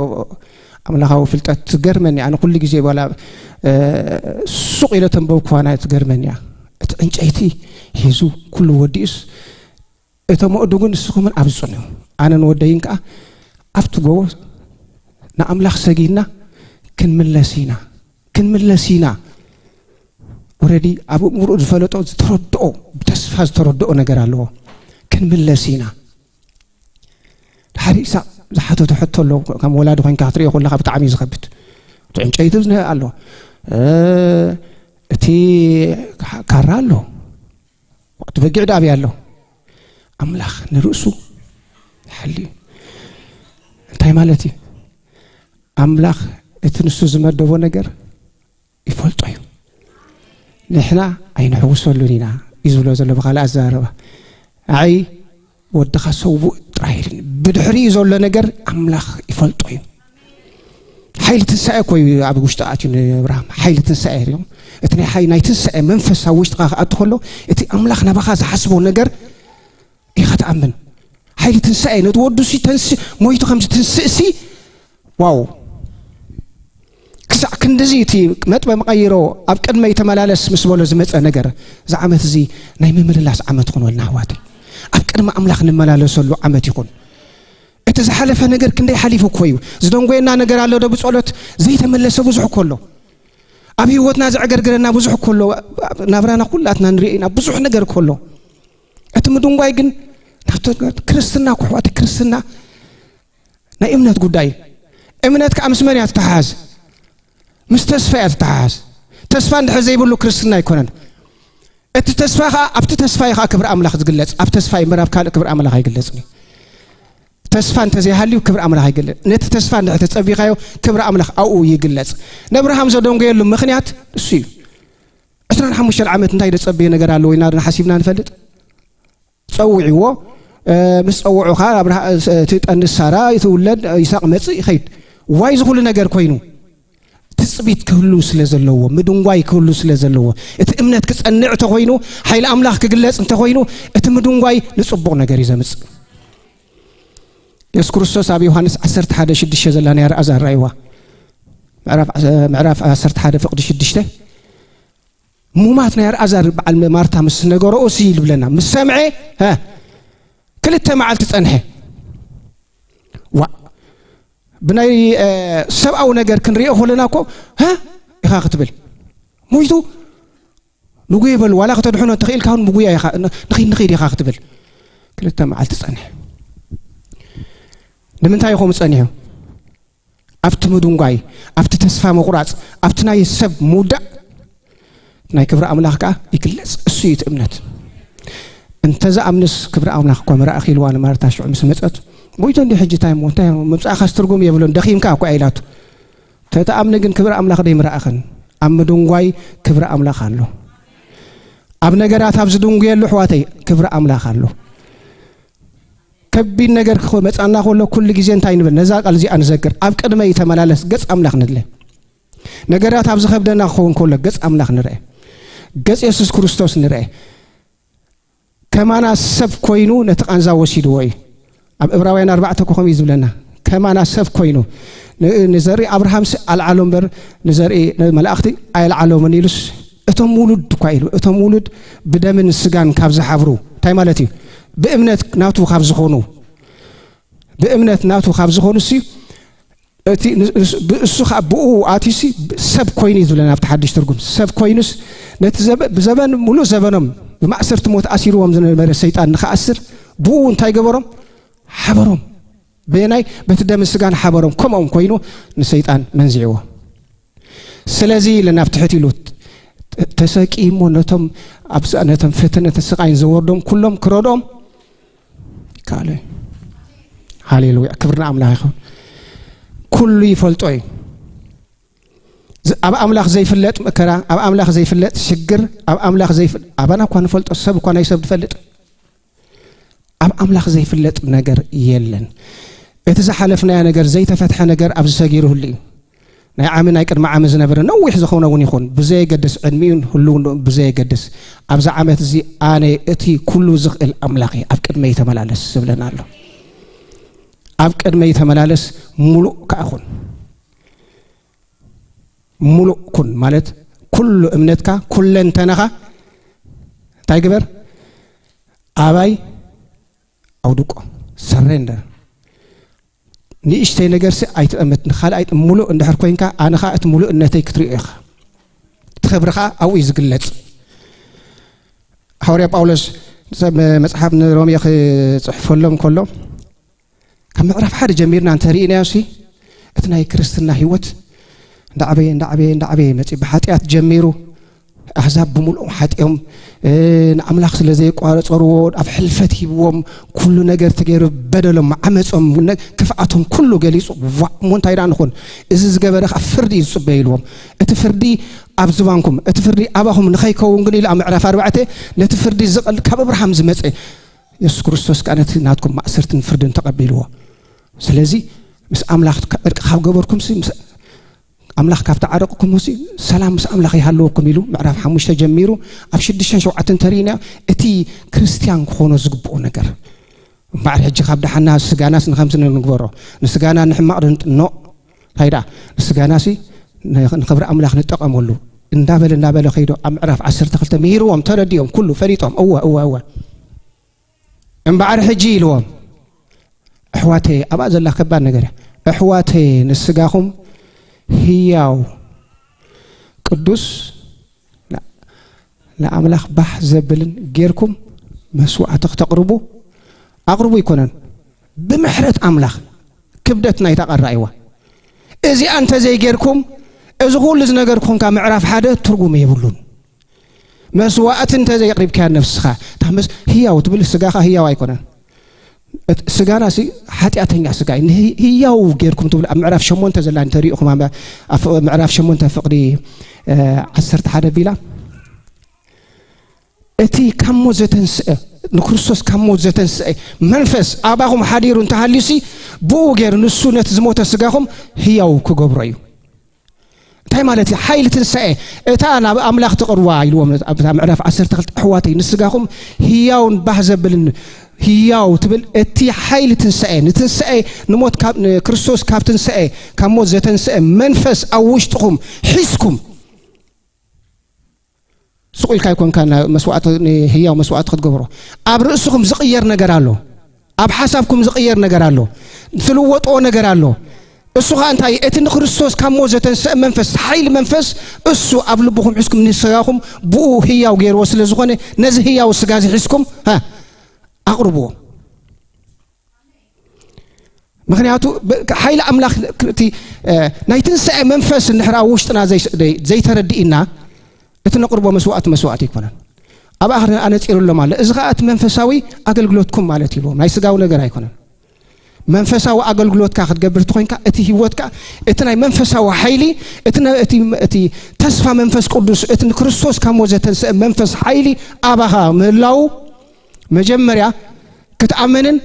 ኣምላኻዊ ፍልጠት ትገርመኒ። ኣነ ኩሉ ግዜ ዋላ፣ እ፣ ሱቕ ኢለ ተንበብኩዋ ናይ ትገርመኒ እያ። እቲ ዕንጨይቲ ሒዙ ኩሉ ወዲኡስ፣ እቶም ኣእዱግን ንስኹምን ኣብ ዝጽንሑ፣ ኣነን ወደይን ከኣ ኣብቲ ጎቦ ንኣምላኽ ሰጊድና ክንምለስ ኢና፣ ክንምለስ ኢና። ኦረዲ ኣብ እምርኡ ዝፈለጦ፣ ዝተረድኦ፣ ብተስፋ ዝተረድኦ ነገር ኣለዎ። ክንምለስ ኢና። ድሓር ኢሳቅ ዝሓተቶ ሕቶ ኣሎ፣ ከም ወላዲ ኮይንካ ክትሪኦ ከለኻ ብጣዕሚ እዩ ዝኸብድ። እቲ ዕንጨይቲ ብዝንሄ ኣሎ፣ እ፣ እቲ ካራ ኣሎ። እቲ በጊዕ ዳኣ ኣበይ ኣሎ? ኣምላኽ ንርእሱ ይሓልዩ። እንታይ ማለት እዩ? ኣምላኽ እቲ ንሱ ዝመደቦ ነገር ይፈልጦ እዩ። ንሕና ኣይንሕውሰሉን ኢና እዩ ዝብሎ ዘሎ ብኻልእ ኣዘራርባ። ኣይ ወድኻ ሰውእ ጥራይ ኢሉኒ። ብድሕሪኡ ዘሎ ነገር ኣምላኽ ይፈልጦ እዩ። ሓይሊ ትንሳኤ እኮ እዩ ኣብ ውሽጢ ኣትዩ ንኣብርሃም። ሓይሊ ትንሳኤ ሪኦም። እቲ ናይ ሓይ-፣ ናይ ትንሳኤ መንፈስ ኣብ ውሽጥኻ ክኣቱ ከሎ፣ እቲ ኣምላኽ ናባኻ ዝሓስቦ ነገር ኢኻ ትኣምን። ሓይሊ ትንሳኤ ነቲ ወዱ ሲ ተንስ-፣ ሞይቱ ከም ዝትንስእ ሲ፣ ዋው። ክሳዕ ክንድዚ እቲ መጥበ መቐይሮ ኣብ ቅድመይ ተመላለስ ምስ በሎ ዝመጸ ነገር፣ እዚ ዓመት እዚ ናይ ምምልላስ ዓመት ይኹነልና ኣሕዋተይ። ኣብ ቅድሚ ኣምላኽ ንመላለሰሉ ዓመት ይኹን። እቲ ዝሓለፈ ነገር ክንደይ ሓሊፉ እኮ እዩ። ዝደንጎየና ነገር ኣሎ ዶ ብጸሎት? ዘይተመለሰ ብዙሕ እኮ ኣሎ። ኣብ ህይወትና ዘዕገርግረና ብዙሕ እኮ ኣሎ። ናብራና ኩላትና ንሪኦ ኢና። ብዙሕ ነገር እኮ ኣሎ። እቲ ምድንጓይ ግን ናብቲ ክርስትና እኮ ኣሕዋተይ፣ ክርስትና ናይ እምነት ጉዳይ እዩ። እምነት ከኣ ምስ መን እያ ትተሓሓዝ? ምስ ተስፋ እያ ትተሓሓዝ። ተስፋ እንድሕር ዘይብሉ ክርስትና ኣይኮነን። እቲ ተስፋ ከኣ፣ ኣብቲ ተስፋ እዩ ከኣ ክብሪ ኣምላኽ ዝግለጽ። ኣብ ተስፋ እዩ እምበር ኣብ ካልእ ክብሪ ኣምላኽ ኣይግለጽን እዩ። ተስፋ እንተዘይሃልዩ ክብሪ ኣምላኽ ኣይግለጽ። ነቲ ተስፋ እንድሕር ተጸቢኻዮ ክብሪ ኣምላኽ ኣብኡ ይግለጽ። ነብርሃም ዘደንጎየሉ ምኽንያት እሱ እዩ። ዕስራን ሓሙሽተን ዓመት እንታይ ዘጸበየ ነገር ኣለዎ ኢልና ዶ ሓሲብና ንፈልጥ? ጸዊዕዎ፣ እ፣ ምስ ጸውዑኻ ኣብርሃ-፣ እ፣ ትጠንስ ሳራ፣ ትውለድ፣ ይስሐቅ መጽእ ይኸይድ። ዋይ ዝኹሉ ነገር ኮይኑ? ትጽቢት ክህሉ ስለ ዘለዎ፣ ምድንጓይ ክህሉ ስለ ዘለዎ፣ እቲ እምነት ክጸንዕ እንተኾይኑ፣ ሓይሊ ኣምላኽ ክግለጽ እንተኾይኑ፣ እቲ ምድንጓይ ንጽቡቕ ነገር እዩ ዘምጽእ። የሱስ ክርስቶስ ኣብ ዮሃንስ ዓሰርተ ሓደ ሽዱሽተ ዘላ ናይ ኣልዓዛር ራእይዋ፣ ምዕራፍ፣ ምዕራፍ ዓሰርተ ሓደ ፍቕዲ ሽዱሽተ፣ ሙማት ናይ ኣልዓዛር በዓል ማርታ ምስ ነገረኦ ሲ ይብለና፣ ምስ ሰምዐ፣ ሀ፣ ክልተ መዓልቲ ጸንሐ። ዋ፣ ብናይ፣ እ፣ ሰብኣዊ ነገር ክንሪኦ ከለና እኮ፣ ሀ፣ ኢኻ ክትብል። ሞይቱ፣ ንጉየ በሉ፣ ዋላ ከተድሕኖ እንተኽኢልካ እውን ምጉያ ኢኻ፣ ን-፣ ንኺድ፣ ንኺድ ኢኻ ክትብል። ክልተ መዓልቲ ጸንሐ። ንምንታይ እዩ ከምኡ ጸኒሑ? ኣብቲ ምድንጓይ፣ ኣብቲ ተስፋ ምቑራጽ፣ ኣብቲ ናይ ሰብ ምውዳእ፣ ናይ ክብሪ ኣምላኽ ከኣ ይግለጽ። እሱ እዩ እቲ እምነት። እንተ ዝኣምንስ ክብሪ ኣምላኽ እኳ ምረኣኽ ኢልዋ ንማርታ ሽዑ ምስ መጸት፣ ሞይቱ እንዲ ሕጂ እንታይ እሞ፣ እንታይ እሞ፣ ምምጻእኻስ ትርጉም የብሉን፣ ደኺምካ እኳ ኢላቱ። ተተኣምኒ ግን ክብሪ ኣምላኽ ደይምረኣኽን። ኣብ ምድንጓይ ክብሪ ኣምላኽ ኣሎ። ኣብ ነገራት ኣብ ዝድንጉየሉ፣ ኣሕዋተይ፣ ክብሪ ኣምላኽ ኣሎ። ከቢድ ነገር ክመጻና ከሎ ኩሉ ግዜ እንታይ ንብል? ነዛ ቃል እዚኣ ንዘክር። "ኣብ ቅድመይ ተመላለስ፣ ገጽ ኣምላኽ ንድለ። ነገራት ኣብ ዝኸብደና ክኸውን ከሎ ገጽ ኣምላኽ ንርአ። ገጽ የሱስ ክርስቶስ ንርአ። ከማና ሰብ ኮይኑ ነቲ ቃንዛ ወሲድዎ እዩ." ኣብ ዕብራውያን ኣርባዕተ እኮ ከምኡ እዩ ዝብለና። ከማና ሰብ ኮይኑ ን-፣ ንዘርኢ ኣብርሃምስ ኣልዓሎ እምበር ንዘርኢ መላእኽቲ ኣየልዓሎምን ኢሉስ፣ እቶም ውሉድ እኳ ኢሉ፣ እቶም ውሉድ ብደምን ስጋን ካብ ዝሓብሩ፣ እንታይ ማለት እዩ? ብእምነት ናቱ ካብ ዝኾኑ፣ ብእምነት ናቱ ካብ ዝኾኑ ሲ፣ እቲ ን-፣ ንስ-፣ ብእሱ ኸዓ ብኡ ኣትዩሲ ሰብ ኮይኑ እዩ ዝብለና ኣብቲ ሓድሽ ትርጉም። ሰብ ኮይኑስ ነቲ ዘበ-፣ ብዘበን፣ ሙሉእ ዘበኖም ብማእሰርቲ ሞት ኣሲርዎም ዝነበረ ሰይጣን ንኽኣስር ብኡ እንታይ ገበሮም? ሓበሮም። በየናይ? በቲ ደምን ስጋን ሓበሮም። ከምኦም ኮይኑ ንሰይጣን መንዚዕዎ። ስለዚ ኢለ ናብ ትሕት ኢሉ ተ-፣ ተሰቂሞ ነቶም ኣብ ስ-፣ ነቶም ፈተነትን ስቃይን ዘወርዶም ኩሎም ክረድኦም ይከኣሎ እዩ። ሃሌሉያ፣ ክብሪ ንኣምላኽ ይኹን። ኩሉ ይፈልጦ እዩ። ዝ-፣ ኣብ ኣምላኽ ዘይፍለጥ መከራ፣ ኣብ ኣምላኽ ዘይፍለጥ ሽግር፣ ኣብ ኣምላኽ ዘይፍ-፣ ኣባና እኳ ንፈልጦ፣ ሰብ እኳ ናይ ሰብ ዝፈልጥ። ኣብ ኣምላኽ ዘይፍለጥ ነገር የለን። እቲ ዝሓለፍናዮ ነገር፣ ዘይተፈትሐ ነገር ኣብዚ ሰጊሩ ህሉ እዩ። ናይ ዓሚ፣ ናይ ቅድሚ ዓሚ ዝነበረ ነዊሕ ዝኾነ እውን ይኹን፣ ብዘየገድስ ዕድሚኡን ህልውንኡ ብዘየገድስ፣ ኣብዚ ዓመት እዚ ኣነ እቲ ኩሉ ዝኽእል ኣምላኽ እየ፣ ኣብ ቅድመይ ተመላለስ ዝብለና ኣሎ። ኣብ ቅድመይ ተመላለስ፣ ሙሉእ ከኣ ኩን። ሙሉእ ኩን ማለት ኩሉ እምነትካ፣ ኩለንተናኻ እንታይ ግበር? ኣባይ ኣውድቆ። ሰሬንደር። ንእሽተይ ነገርሲ ኣይትጠምት። ንኻልኣይ ሙሉእ እንድሕር ኮይንካ፣ ኣነ ኸኣ እቲ ሙሉእነተይ ክትሪኦ ኢኻ። እቲ ክብሪ ኸኣ ኣብኡ እዩ ዝግለጽ። ሃዋርያ ጳውሎስ መጽሓፍ ንሮሜ ክጽሕፈሎም ከሎ፣ ካብ ምዕራፍ ሓደ ጀሚርና እንተሪእናዮ ሲ፣ እቲ ናይ ክርስትና ህይወት እንዳዓበየ፣ እንዳዓበየ፣ እንዳዓበየ መጺኡ፣ ብሓጢኣት ጀሚሩ፣ ኣህዛብ ብምልኦም ሓጢኦም፣ እ፣ ንኣምላኽ ስለ ዘየቋጸርዎ፣ ኣብ ሕልፈት ሂብዎም፣ ኩሉ ነገር ተገይሩ፣ በደሎም፣ ዓመጾም፣ ነ-፣ ክፍኣቶም ኩሉ ገሊጹ፣ ዋእ፣ እሞ እንታይ ደኣ ንኹን? እዚ ዝገበረ ኸኣ ፍርዲ እዩ ዝጽበየልዎም። እቲ ፍርዲ ኣብ ዝባንኩም፣ እቲ ፍርዲ ኣባኹም ንኸይከውን ግን ኢሉ ኣብ ምዕራፍ ኣርባዕተ ነቲ ፍርዲ ዝቐል-፣ ካብ ኣብርሃም ዝመጸ የሱስ ክርስቶስ ከኣ ነቲ ናትኩም ማእሰርትን ፍርድን ተቐቢልዎ። ስለዚ ምስ ኣምላኽ ዕርቂ ካብ ገበርኩምሲ፣ ምስ ኣምላኽ ካብ ተዓረቕኩምሲ፣ ሰላም ምስ ኣምላኽ ይሃልወኩም ኢሉ ምዕራፍ ሓሙሽተ ጀሚሩ ኣብ ሽዱሽተን ሸውዓተን ተሪእና እቲ ክርስትያን ክኾኖ ዝግብኦ ነገር። እምበኣር ሕጂ ካብ ደሓና ስጋናስ ንኸምዚ ንግበሮ፣ ንስጋና ንሕማቕ ድንጥኖ፣ እንታይ ደኣ ንስጋናሲ ን-፣ ንኽብሪ ኣምላኽ ንጠቐመሉ እንዳበለ፣ እንዳበለ ከይዶ ኣብ ምዕራፍ ዓሰርተ ክልተ ምሂርዎም፣ ተረዲኦም፣ ኩሉ ፈሊጦም፣ እወ፣ እወ፣ እወ። እምበኣር ሕጂ ኢልዎም፣ ኣሕዋተየ፣ ኣብኣ ዘላ ከባድ ነገር እያ። ኣሕዋተየ፣ ንስጋኹም ህያው፣ ቅዱስ፣ ን-፣ ንኣምላኽ ባህ ዘብልን ጌርኩም መስዋዕቲ ክተቕርቡ ኣቕርቡ ኣይኮነን፣ ብምሕረት ኣምላኽ ክብደት ናይታ ቃል ረኣይዋ። እዚኣ እንተዘይጌርኩም፣ እዚ ኩሉ ዝነገርኩኹም ካብ ምዕራፍ ሓደ ትርጉም የብሉን። መስዋእቲ እንተ ዘየቕሪብካያ ነፍስኻ፣ እታ መስ-፣ ህያው ትብል ስጋኻ ህያው ኣይኮነን። እት-፣ ስጋና ሲ ሓጢኣተኛ ስጋ እዩ። ንህ-፣ ህያው ጌርኩም ትብል ኣብ ምዕራፍ ሸሞንተ ዘላ እንተሪእኹም፣ ኣብ፣ ኣብ ምዕራፍ ሸሞንተ ፍቕዲ፣ እ፣ ዓሰርተ ሓደ ቢላ። እቲ ካብ ሞት ዘተንስአ፣ ንክርስቶስ ካብ ሞት ዘተንስአ መንፈስ ኣባኹም ሓዲሩ እንተሃልዩሲ፣ ብኡ ገይሩ ንሱ ነቲ ዝሞተ ስጋኹም ህያው ክገብሮ እዩ። እንታይ ማለት እዩ? ሓይሊ ትንሳኤ፣ እታ ናብ ኣምላኽ ትቕርዋ ኢልዎም ኣብታ ምዕራፍ ዓሰርተ ክልተ፣ ኣሕዋተይ፣ ንስጋኹም ህያውን ባህ ዘብልን ህያው ትብል፣ እቲ ሓይሊ ትንሳኤ፣ ንትንሳኤ፣ ንሞት ካብ፣ ንክርስቶስ ካብ ትንሳኤ፣ ካብ ሞት ዘተንስአ መንፈስ ኣብ ውሽጥኹም ሒዝኩም፣ ስቕ ኢልካ ኣይኮንካ ና-፣ መስዋዕቲ፣ ንህያው መስዋዕቲ ክትገብሮ። ኣብ ርእስኹም ዝቕየር ነገር ኣሎ። ኣብ ሓሳብኩም ዝቕየር ነገር ኣሎ። ትልወጥዎ ነገር ኣሎ። እሱ ኸኣ እንታይ? እቲ ንክርስቶስ ካብ ሞት ዘተንስአ መንፈስ፣ ሓይሊ መንፈስ፣ እሱ ኣብ ልብኹም ሒዝኩም ንስጋኹም ብኡ ህያው ገይርዎ ስለ ዝኾነ፣ ነዚ ህያው ስጋ እዚ ሒዝኩም፣ ሃ፣ ኣቕርብዎ። ምኽንያቱ ብ-፣ ሓይሊ ኣምላኽ ክ-፣ እቲ፣ እ፣ ናይ ትንሳኤ መንፈስ እንድሕር ኣብ ውሽጥና ዘይ-፣ ዘይ-፣ ዘይተረዲእና፣ እቲ ነቕርቦ መስዋዕቲ መስዋዕቲ ኣይኮነን። ኣብኣ ኣነጺሩሎም ኣሎ። እዚ ኸኣ እቲ መንፈሳዊ ኣገልግሎትኩም ማለት እዩ፣ ናይ ስጋዊ ነገር ኣይኮነን። መንፈሳዊ ኣገልግሎትካ ክትገብር እንተኾይንካ፣ እቲ ህይወትካ፣ እቲ ናይ መንፈሳዊ ሓይሊ፣ እቲ ነ-፣ እቲ፣ እቲ ተስፋ መንፈስ ቅዱስ፣ እቲ ንክርስቶስ ካብ ሞት ዘተንስአ መንፈስ ሓይሊ ኣባኻ ምህላዉ፣ መጀመርያ ክትኣመንን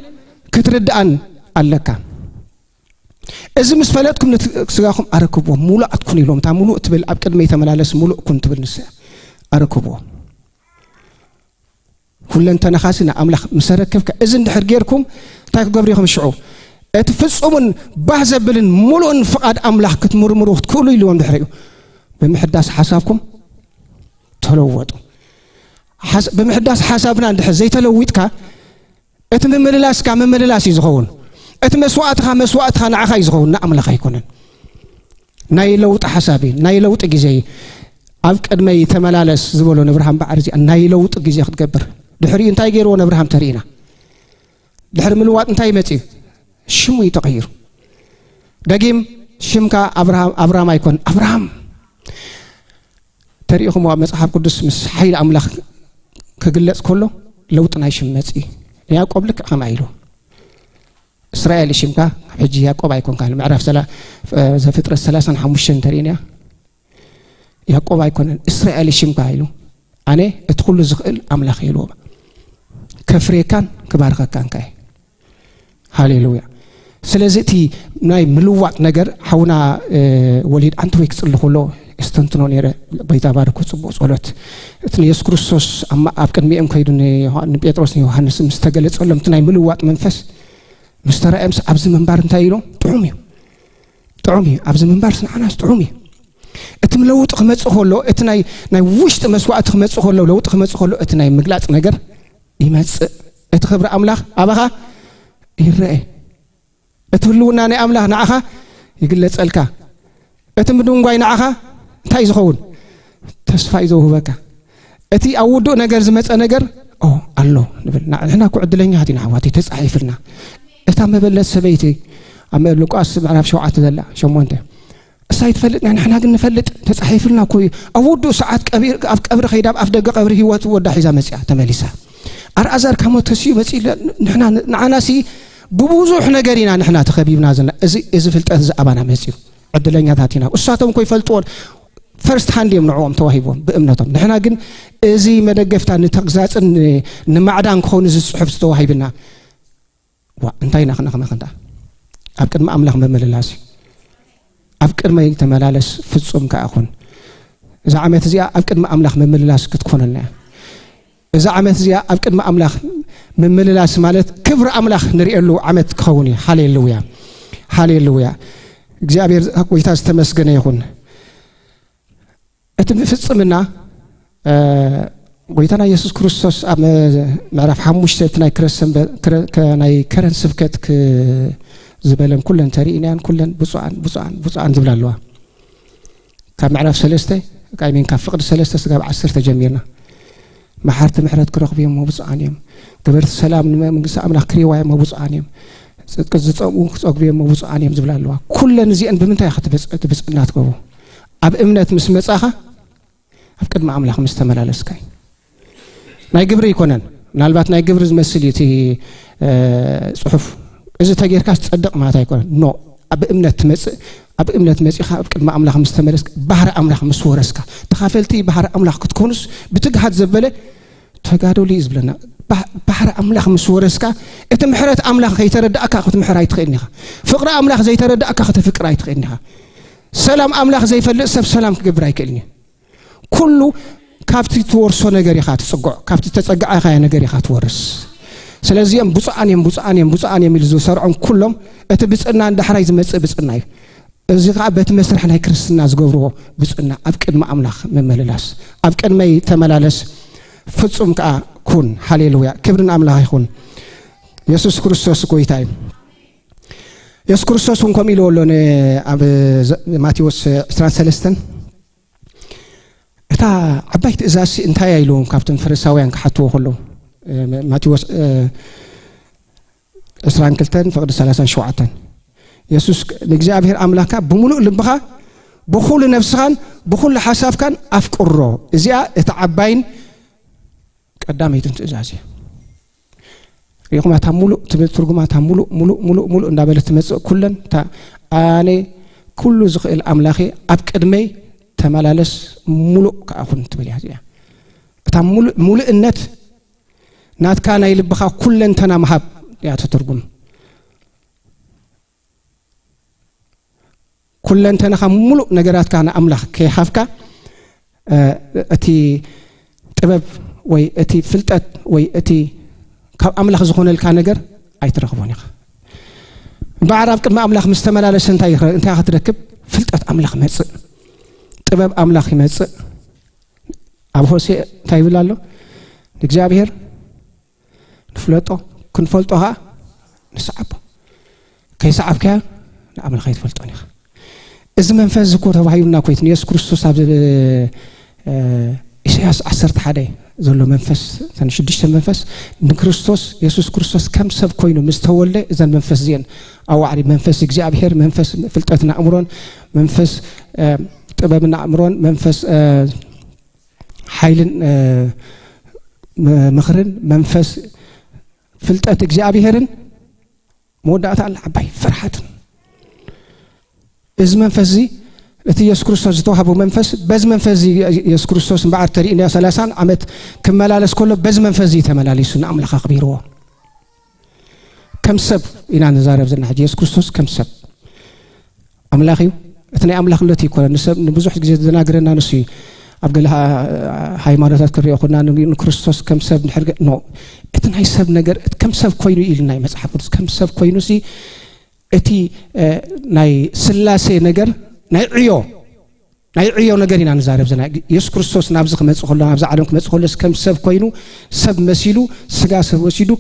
ክትርድኣን ኣለካ። እዚ ምስ ፈለጥኩም ነቲ ስጋኹም ኣረክብዎ፣ ምሉኣት ኩኑ ኢሎም። እታ ምሉእ ትብል፣ ኣብ ቅድመይ ተመላለስ፣ ምሉእ ኩን ትብል ንሳ። ኣረክብዎ። ሁለንተናኻሲ ንኣምላኽ ምስ ኣረከብካ፣ እዚ እንድሕር ጌርኩም፣ እንታይ ክገብሩ ኢኹም ሽዑ? እቲ ፍጹምን ባህ ዘብልን ምሉእን ፍቓድ ኣምላኽ ክትምርምሩ ክትክእሉ ኢልዎም ድሕሪኡ። ብምሕዳስ ሓሳብኩም ተለወጡ። ሓስ-፣ ብምሕዳስ ሓሳብና እንድሕር ዘይተለዊጥካ፣ እቲ ምምልላስካ ምምልላስ እዩ ዝኸውን። እቲ መስዋእትኻ መስዋእትኻ ንዓኻ እዩ ዝኸውን፣ ንኣምላኽ ኣይኮነን። ናይ ለውጢ ሓሳብ እዩ፣ ናይ ለውጢ ግዜ እዩ። ኣብ ቅድመይ ተመላለስ ዝበሎ ንብርሃን በዓር እዚኣ ናይ ለውጢ ግዜ ክትገብር። ድሕሪኡ እንታይ ገይርዎ ነብርሃም ተርእና? ድሕሪ ምልዋጥ እንታይ መጺኡ? ሽሙ እዩ ተቐይሩ። ደጊም ሽምካ ኣብርሃም፣ ኣብራም ኣይኮን፣ ኣብርሃም። ተሪኢኹም ኣብ መጽሓፍ ቅዱስ ምስ ሓይሊ ኣምላኽ ክግለጽ ከሎ ለውጢ ናይ ሽም መጺኡ። ንያዕቆብ ልክዕ ከምኣ ኢሉ። እስራኤል ሽምካ፣ ሕጂ ያዕቆብ ኣይኮንካን። ምዕራፍ ሰላ-፣ ዘፍጥረት ሰላሳን ሓሙሽተን ተሪእና። ያዕቆብ ኣይኮነን፣ እስራኤል ሽምካ ኢሉ። ኣነ እቲ ኩሉ ዝኽእል ኣምላኽ ኢልዎ። ከፍርየካን ክባርኸካን ከ። ሃሌሉያ። ስለዚ እቲ ናይ ምልዋጥ ነገር ሓውና፣ እ፣ ወሊድ ኣንተ ወይ ክጽሊ ከሎ እስተንትኖ ነይረ። ጎይታ ባርኮ ጽቡቕ ጸሎት። እቲ ንየሱስ ክርስቶስ ኣብ ማ-፣ ኣብ ቅድሚኦም ከይዱ ንዮሃ-፣ ንጴጥሮስ ንዮሃንስ ምስ ተገለጸሎም እቲ ናይ ምልዋጥ መንፈስ ምስ ተራእዮምስ ኣብዚ ምንባር እንታይ ኢሎም? ጥዑም እዩ። ጥዑም እዩ። ኣብዚ ምንባርስ ንዓናስ ጥዑም እዩ። እቲ ለውጢ ክመጽእ ከሎ፣ እቲ ናይ፣ ናይ ውሽጢ መስዋእቲ ክመጽእ ከሎ፣ ለውጢ ክመጽእ ከሎ፣ እቲ ናይ ምግላጽ ነገር ይመጽእ። እቲ ክብሪ ኣምላኽ ኣባኻ ይረአ። እቲ ህልውና ናይ ኣምላኽ ንዓኻ ይግለጸልካ። እቲ ምድንጓይ ንዓኻ እንታይ እዩ ዝኸውን? ተስፋ እዩ ዘውህበካ። እቲ ኣብ ውዱእ ነገር ዝመጸ ነገር፣ ኦ፣ ኣሎ ንብል። ና-፣ ንሕና እኮ ዕድለኛታት ኢና ኣሕዋተይ፣ ተጻሒፍልና። እታ መበለት ሰበይቲ ኣብ መ-፣ ሉቃስ ምዕራፍ ሸውዓተ ዘላ፣ ሸሞንተ። እሳ ኣይትፈልጥ፣ ናይ ንሕና ግን ንፈልጥ፣ ተጻሒፍልና እኮ እዩ። ኣብ ውዱእ ሰዓት ቀቢር-፣ ኣብ ቀብሪ ከይዳ፣ ኣብ ኣፍ ደገ ቀብሪ ህይወት ወዳ ሒዛ መጺኣ፣ ተመሊሳ። ኣልኣዛር ካብ ሞት ተሲኡ መጺኡ፣ ንሕና፣ ንዓናሲ ብብዙሕ ነገር ኢና ንሕና ተኸቢብና ዘለና። እዚ፣ እዚ ፍልጠት እዚ ኣባና መጺኡ። ዕድለኛታት ኢና። እሳቶም እኮ ይፈልጥዎን፣ ፈርስት ሃንድ እዮም ንዕኦም ተዋሂቦም ብእምነቶም። ንሕና ግን እዚ መደገፍታ ንተግዛጽን ን-፣ ንማዕዳን ክኸውን እዚ ጽሑፍ ዝተዋሂብና። ዋ፣ እንታይ ኢና ክነኽንኽ እንዳ? ኣብ ቅድሚ ኣምላኽ ምምልላስ እዩ። ኣብ ቅድመይ ተመላለስ፣ ፍጹም ከኣ ኩን። እዛ ዓመት እዚኣ ኣብ ቅድሚ ኣምላኽ ምምልላስ ክትኮነልና እያ። እዛ ዓመት እዚኣ ኣብ ቅድሚ ኣምላኽ ምምልላስ ማለት ክብሪ ኣምላኽ ንርእየሉ ዓመት ክኸውን እዩ። ሃሌሉያ፣ ሃሌሉያ። እግዚኣብሔር ጎይታ ዝተመስገነ ይኹን። እቲ ፍጽምና፣ እ፣ ጎይታና የሱስ ክርስቶስ ኣብ ምዕራፍ ሓሙሽተ እቲ ናይ ክረ-፣ ሰንበ-፣ ክረ-፣ ከ-፣ ናይ ከረን ስብከት ክ-፣ ዝበለን ኩለን ተርእናያን ኩለን ብፁዓን፣ ብፁዓን፣ ብፁዓን ዝብላ ኣለዋ። ካብ ምዕራፍ ሰለስተ፣ I mean፣ ካብ ፍቕዲ ሰለስተ ስጋብ ዓሰርተ ጀሚርና። መሓርቲ ምሕረት ክረኽቡ እዮም፣ እሞ ብፁዓን እዮም። ገበርቲ ሰላም ንመንግስቲ ኣምላኽ ክሪእዋ እዮም፣ እሞ ብፁዓን እዮም። ጽድቂ ዝጸምኡ ክጸግቡ እዮም፣ እሞ ብፁዓን እዮም ዝብላ ኣለዋ። ኩለን እዚአን ብምንታይ ኢኻ ትብጽ-፣ ትብጽዕና ትገብሩ? ኣብ እምነት ምስ መጻኻ፣ ኣብ ቅድሚ ኣምላኽ ምስ ተመላለስካ እዩ። ናይ ግብሪ ኣይኮነን። ምናልባት ናይ ግብሪ ዝመስል እዩ እቲ፣ እ፣ ጽሑፍ። እዚ ተጌርካስ ትጸድቕ ማለት ኣይኮነን። ኖ፣ ኣብ እምነት ትመጽእ፣ ኣብ እምነት መጺኻ ኣብ ቅድሚ ኣምላኽ ምስ ተመለስካ፣ ባህሪ ኣምላኽ ምስ ወረስካ፣ ተኻፈልቲ ባህሪ ኣምላኽ ክትኮኑስ ብትግሃት ዘበለ ተጋደሉ እዩ ዝብለና። ባህ-፣ ባሕሪ ኣምላኽ ምስ ወረስካ፣ እቲ ምሕረት ኣምላኽ ከይተረዳእካ ክትምሕር ኣይትኽእልን ኢኻ። ፍቕሪ ኣምላኽ ዘይተረዳእካ ከተፍቅር ኣይትኽእልን ኢኻ። ሰላም ኣምላኽ ዘይፈልጥ ሰብ ሰላም ክገብር ኣይክእልን እዩ። ኩሉ ካብቲ ትወርሶ ነገር ኢኻ ትጽግዖ፣ ካብቲ ተጸጋዕካዮ ነገር ኢኻ ትወርስ። ስለዚኦም ብፁዓን እዮም፣ ብፁዓን እዮም፣ ብፁዓን እዮም ኢሉ ዝሰርዖም ኩሎም፣ እቲ ብጽና ንዳሕራይ ዝመጽእ ብጽና እዩ። እዚ ኸዓ በቲ መስርሕ ናይ ክርስትና ዝገብርዎ ብጽና ኣብ ቅድሚ ኣምላኽ ምምልላስ፣ ኣብ ቅድመይ ተመላለስ፣ ፍጹም ከኣ ኩን። ሃሌሉያ፣ ክብሪ ንኣምላኽ ይኹን። የሱስ ክርስቶስ ጎይታ እዩ። የሱስ ክርስቶስ እውን ከምኡ ኢልዎ ኣሎ ን-፣ ኣብ ዘ-፣ ማቴዎስ ዕስራን ሰለስተን፣ እታ ዓባይ ትእዛዝሲ እንታይ እያ ኢልዎም ካብቶም ፈሪሳውያን ክሓትዎ ከለዉ፣ እ፣ ማቴዎስ፣ እ፣ ዕስራን ክልተን ፍቕዲ ሰላሳን ሸውዓተን። የሱስ ንእግዚኣብሔር ኣምላኽካ ብምሉእ ልብኻ፣ ብኹሉ ነፍስኻን ብኹሉ ሓሳብካን ኣፍቅሮ። እዚኣ እታ ዓባይን ቀዳመይትን ትእዛዝ እያ። ሪኢኹም፣ እታ ሙሉእ ትብል ትርጉማ፣ እታ ሙሉእ፣ ሙሉእ፣ ሙሉእ፣ ሙሉእ እንዳበለት ትመጽእ ኩለን፣ እታ ኣነ ኩሉ ዝኽእል ኣምላኽ እየ፣ ኣብ ቅድመይ ተመላለስ፣ ሙሉእ ከኣ ኩን ትብል እያ እዚኣ። እታ ሙሉእ፣ ሙሉእነት ናትካ ናይ ልብኻ ኩለንተና ምሃብ እያ ትትርጉም። ኩለንተናኻ ሙሉእ ነገራትካ ንኣምላኽ ከይሃብካ፣ እ፣ እቲ ጥበብ ወይ እቲ ፍልጠት ወይ እቲ ካብ ኣምላኽ ዝኾነልካ ነገር ኣይትረኽቦን ኢኻ። እምበኣር ኣብ ቅድሚ ኣምላኽ ምስ ተመላለሰ እንታይ ይረ-፣ እንታይ ክትረክብ? ፍልጠት ኣምላኽ መጽእ፣ ጥበብ ኣምላኽ ይመጽእ። ኣብ ሆሴዕ እንታይ ይብል ኣሎ? ንእግዚኣብሔር ንፍለጦ፣ ክንፈልጦ ኸዓ ንስዓቦ። ከይሰዓብካዮ ንኣምላኽ ኣይትፈልጦን ኢኻ። እዚ መንፈስ እዚ እኮ ተባሂሉና እኮ እዩ፣ ንየሱስ ክርስቶስ ኣብ፣ እ፣ ኢሳያስ ዓሰርተ ሓደ ዘሎ መንፈስ፣ እተን ሽዱሽተ መንፈስ ንክርስቶስ፣ የሱስ ክርስቶስ ከም ሰብ ኮይኑ ምስ ተወልደ፣ እዘን መንፈስ እዚአን ኣዋዕዲ፣ መንፈስ እግዚኣብሔር፣ መንፈስ ፍልጠትን ኣእምሮን፣ መንፈስ፣ እ፣ ጥበብን ኣእምሮን፣ መንፈስ፣ እ፣ ሓይልን፣ እ፣ ም-፣ ምኽርን፣ መንፈስ ፍልጠት እግዚኣብሔርን፣ መወዳእታ ኣላ ዓባይ ፍርሓትን። እዚ መንፈስ እዚ፣ እቲ የሱስ ክርስቶስ ዝተዋህቦ መንፈስ፣ በዚ መንፈስ እዚ የሱስ ክርስቶስ እምበኣር ተሪእናዮ ሰላሳን ዓመት ክመላለስ ከሎ፣ በዚ መንፈስ እዚ ተመላሊሱ ንኣምላኽ ኣኽቢርዎ። ከም ሰብ ኢና ንዛረብ ዘለና ሕጂ። የሱስ ክርስቶስ ከም ሰብ ኣምላኽ እዩ። እቲ ናይ ኣምላኽነት ኣይኮነን። ንሰብ ንብዙሕ ግዜ ዝደናግረና ንሱ እዩ። ኣብ ገለ ሃ-፣ ሃይማኖታት ክንሪኦ ኮና ን-፣ ንክርስቶስ ከም ሰብ ንሕርገ-፣ ኖ። እቲ ናይ ሰብ ነገር፣ እቲ ከም ሰብ ኮይኑ ኢልና እዩ መጽሓፍ ቅዱስ። ከም ሰብ ኮይኑ ሲ እቲ፣ እ፣ ናይ ስላሴ ነገር ናይ ዕዮ፣ ናይ ዕዮ ነገር ኢና ንዛረብ ዘለና። የሱስ ክርስቶስ ናብዚ ክመጽእ ከሎ፣ ናብዚ ዓለም ክመጽእ ከሎስ ከም ሰብ ኮይኑ፣ ሰብ መሲሉ፣ ስጋ ሰብ ወሲዱ፣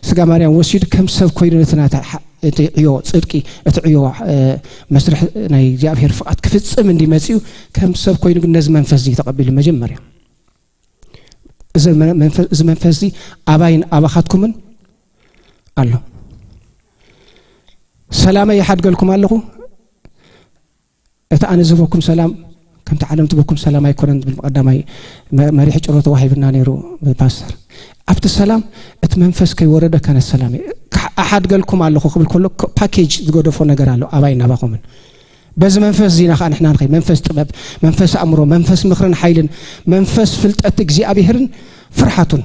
ስጋ ማርያም ወሲዱ፣ ከም ሰብ ኮይኑ ነቲ ናታ ሓ-፣ እቲ ዕዮ ጽድቂ፣ እቲ ዕዮ፣ እ፣ መስርሕ ናይ እግዚኣብሔር ፍቓድ ክፍጽም እንዲ መጺኡ፣ ከም ሰብ ኮይኑ ግን ነዚ መንፈስ እዚ ተቐቢሉ መጀመርያ። እዚ መ-፣ መንፈስ፣ እዚ መንፈስ እዚ ኣባይን ኣባኻትኩምን ኣሎ። ሰላመይ ይሓድገልኩም ኣለኹ፣ እቲ ኣነ ዝህበኩም ሰላም ከምቲ ዓለም ትህበኩም ሰላም ኣይኮነን ዝብል ቀዳማይ መ-፣ መሪሕ ጭሮ ተዋሂብና ነይሩ ብፓስተር። ኣብቲ ሰላም እቲ መንፈስ ከይወረደ ከነ ሰላም እየ። ክሓ-፣ ኣሓድገልኩም ኣለኹ ክብል ከሎ ክ-፣ ፓኬጅ ዝገደፎ ነገር ኣሎ ኣባይን ኣባኹምን። በዚ መንፈስ እዚ ኢና ከኣ ንሕና ንኸይድ። መንፈስ ጥበብ፣ መንፈስ ኣእምሮ፣ መንፈስ ምኽርን ሓይልን፣ መንፈስ ፍልጠት እግዚኣብሔርን ፍርሓቱን።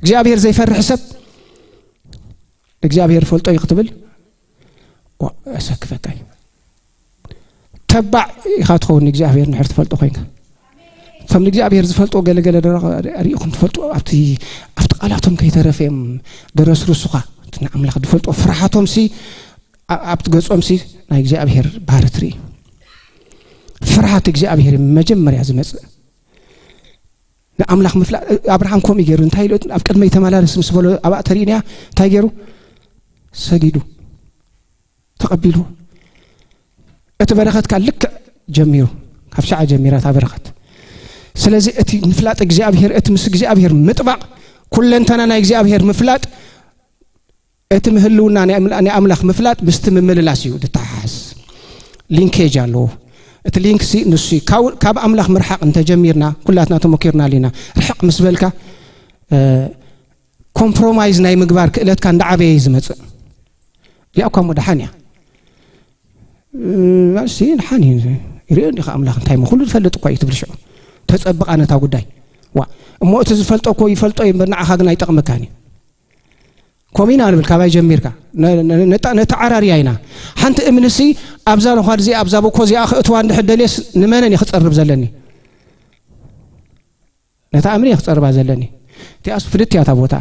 እግዚኣብሔር ዘይፈርሕ ሰብ እግዚኣብሔር ፈልጦ እዩ ክትብል፣ ዋ፣ ኣሰክፈካ እዩ። ተባዕ ኢኻ ትኸውን ንእግዚኣብሔር እንድሕር ትፈልጦ ኮይንካ። እቶም ንእግዚኣብሔር ዝፈልጥዎ ገለ ገለ ደረቕ ሪኢኹም ትፈልጡ፣ ኣብቲ፣ ኣብቲ ቃላቶም ከይተረፈ እዮም ደረስርሱኻ። እቲ ንኣምላኽ ዝፈልጥዎ ፍርሓቶም ሲ፣ ኣ-፣ ኣብቲ ገጾም ሲ ናይ እግዚኣብሔር ባህሪ ትርኢ። ፍርሃት እግዚኣብሔር እዩ መጀመርያ ዝመጽእ። ንኣምላኽ ምፍላጥ፣ ኣብርሃም ከምኡ ገይሩ፣ እንታይ ኢሉ፣ ኣብ ቅድመይ ተመላለስ ምስ በሎ፣ ኣብኣ ተሪእናያ፣ እንታይ ገይሩ? ሰጊዱ፣ ተቐቢሉ። እቲ በረኸት ካብ ልክዕ ጀሚሩ፣ ካብ ሸዓ ጀሚራ እታ በረኸት። ስለዚ እቲ ምፍላጥ እግዚኣብሔር፣ እቲ ምስ እግዚኣብሔር ምጥባቕ፣ ኩለንተና ናይ እግዚኣብሔር ምፍላጥ፣ እቲ ምህልውና ናይ ኣምላ-፣ ናይ ኣምላኽ ምፍላጥ ምስቲ ምምልላስ እዩ ዝተሓሓዝ። ሊንኬጅ ኣለዎ። እቲ ሊንክ ሲ ንሱ እዩ። ካብ፣ ካብ ኣምላኽ ምርሓቕ እንተጀሚርና፣ ኩላትና ተሞኪርናሉ ኢና። ርሕቕ ምስ በልካ፣ እ፣ ኮምፕሮማይዝ ናይ ምግባር ክእለትካ እንዳዓበየ እዩ ዝመጽእ። ያው እኳ እሞ ደሓን እያ። እ፣ እሲ ደሓን እዩ። ይርእዮ እንዲኻ ኣምላኽ እንታይ እሞ ኩሉ ዝፈልጥ እኳ እዩ ትብል ሽዑ። ተጸብቓ ነታ ጉዳይ። ዋ፣ እሞ እቲ ዝፈልጦ እኮ ይፈልጦ እዩ እምበር ንዓኻ ግን ኣይጠቕመካን እዩ። ከምኡ ኢና ንብል ካባይ ጀሚርካ። ነ-፣ ነ-፣ ነጣ-፣ ነተዓራርያ ኢና። ሓንቲ እምንሲ ኣብዛ ነዃል እዚኣ ኣብዛ ብኮ እዚኣ ክእትዋ እንድሕር ደልየስ ንመነን እየ ክጸርብ ዘለኒ? ነታ እምኒ እየ ክጸርባ ዘለኒ። እቲኣስ ፍልጥ እያ እታ ቦታ።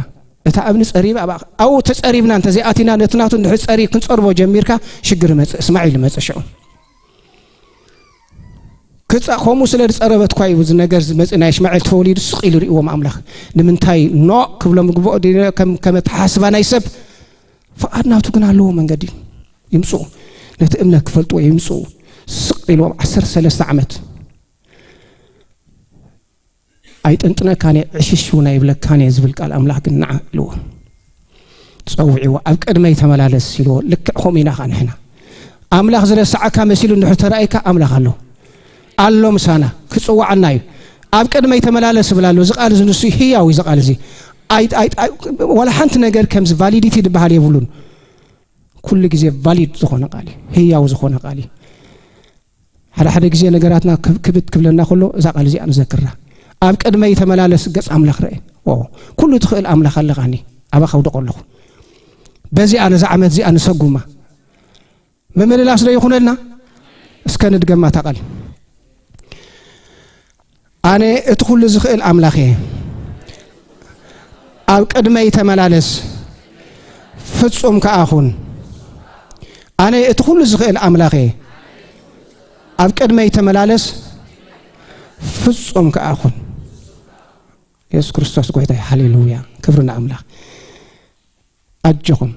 እታ እምኒ ጸሪባ ኣብኣ፣ ኣብኡ ተጸሪብና እንተ ዘይኣቲና ነቲ ናቱ እንድሕር ጸሪ-፣ ክንጸርቦ ጀሚርካ ሽግር ይመጽእ፣ እስማዒል ይመጽእ ሽዑ። ክጻ-፣ ከምኡ ስለ ዝጸረበት እኳ እዩ እዚ ነገር ዝመጽእ ናይ እስማዒል ተወሊዱ ስቕ ኢሉ ርእዎም ኣምላኽ። ንምንታይ ኖእ ክብሎም ግብኦ ድዩ ከም፣ ከም ኣተሓስባ ናይ ሰብ ፍቓድ ናቱ ግን ኣለዎ መንገዲ። ይምጽኡ። ነቲ እምነት ክፈልጥዎ ይምጽኡ። ስቕ ኢልዎም ዓሰርተ ሰለስተ ዓመት። ኣይጥንጥነካን እየ፣ ዕሽሽ እውን ኣይብለካን እየ ዝብል ቃል ኣምላኽ ግን ንዓ ኢልዎ። ጸዊዕዎ፣ ኣብ ቅድመይ ተመላለስ ኢልዎ። ልክዕ ከምኡ ኢና ኸዓ ንሕና። ኣምላኽ ዝረስዓካ መሲሉ እንድሕር ተራእይካ ኣምላኽ ኣሎ። ኣሎ ምሳና፣ ክጽውዓና እዩ። ኣብ ቅድመይ ተመላለስ ይብል ኣሎ። እዚ ቃል እዚ ንሱ ህያው እዩ፣ እዚ ቃል እዚ። ኣይ-፣ ኣይ-፣ ኣይ-፣ ዋላ ሓንቲ ነገር ከምዚ ቫሊዲቲ ዝበሃል የብሉን። ኩሉ ግዜ ቫሊድ ዝኾነ ቃል እዩ፣ ህያው ዝኾነ ቃል እዩ። ሓደ ሓደ ግዜ ነገራትና ክብ-፣ ክብት ክብለና ከሎ እዛ ቃል እዚኣ ንዘክራ። ኣብ ቅድመይ ተመላለስ፣ ገጽ ኣምላኽ ርአ። ኦ፣ ኩሉ ትኽእል ኣምላኽ ኣለኻኒ፣ ኣባኻ ውደቕ ኣለኹ። በዚኣ ነዛ ዓመት እዚኣ ንሰጉማ። ምምልላስ ዶ ይኹነልና? እስከ ንድገማ እታ ቃል። ኣነ እቲ ኩሉ ዝኽእል ኣምላኽ እየ። ኣብ ቅድመይ ተመላለስ፣ ፍጹም ከኣ ኩን። ኣነ እቲ ኩሉ ዝኽእል ኣምላኽ እየ። ኣብ ቅድመይ ተመላለስ፣ ፍጹም ከኣ ኩን። የሱስ ክርስቶስ ጐይታ እዩ። ሃሌሉያ። ክብሪ ንኣምላኽ። ኣጆኹም።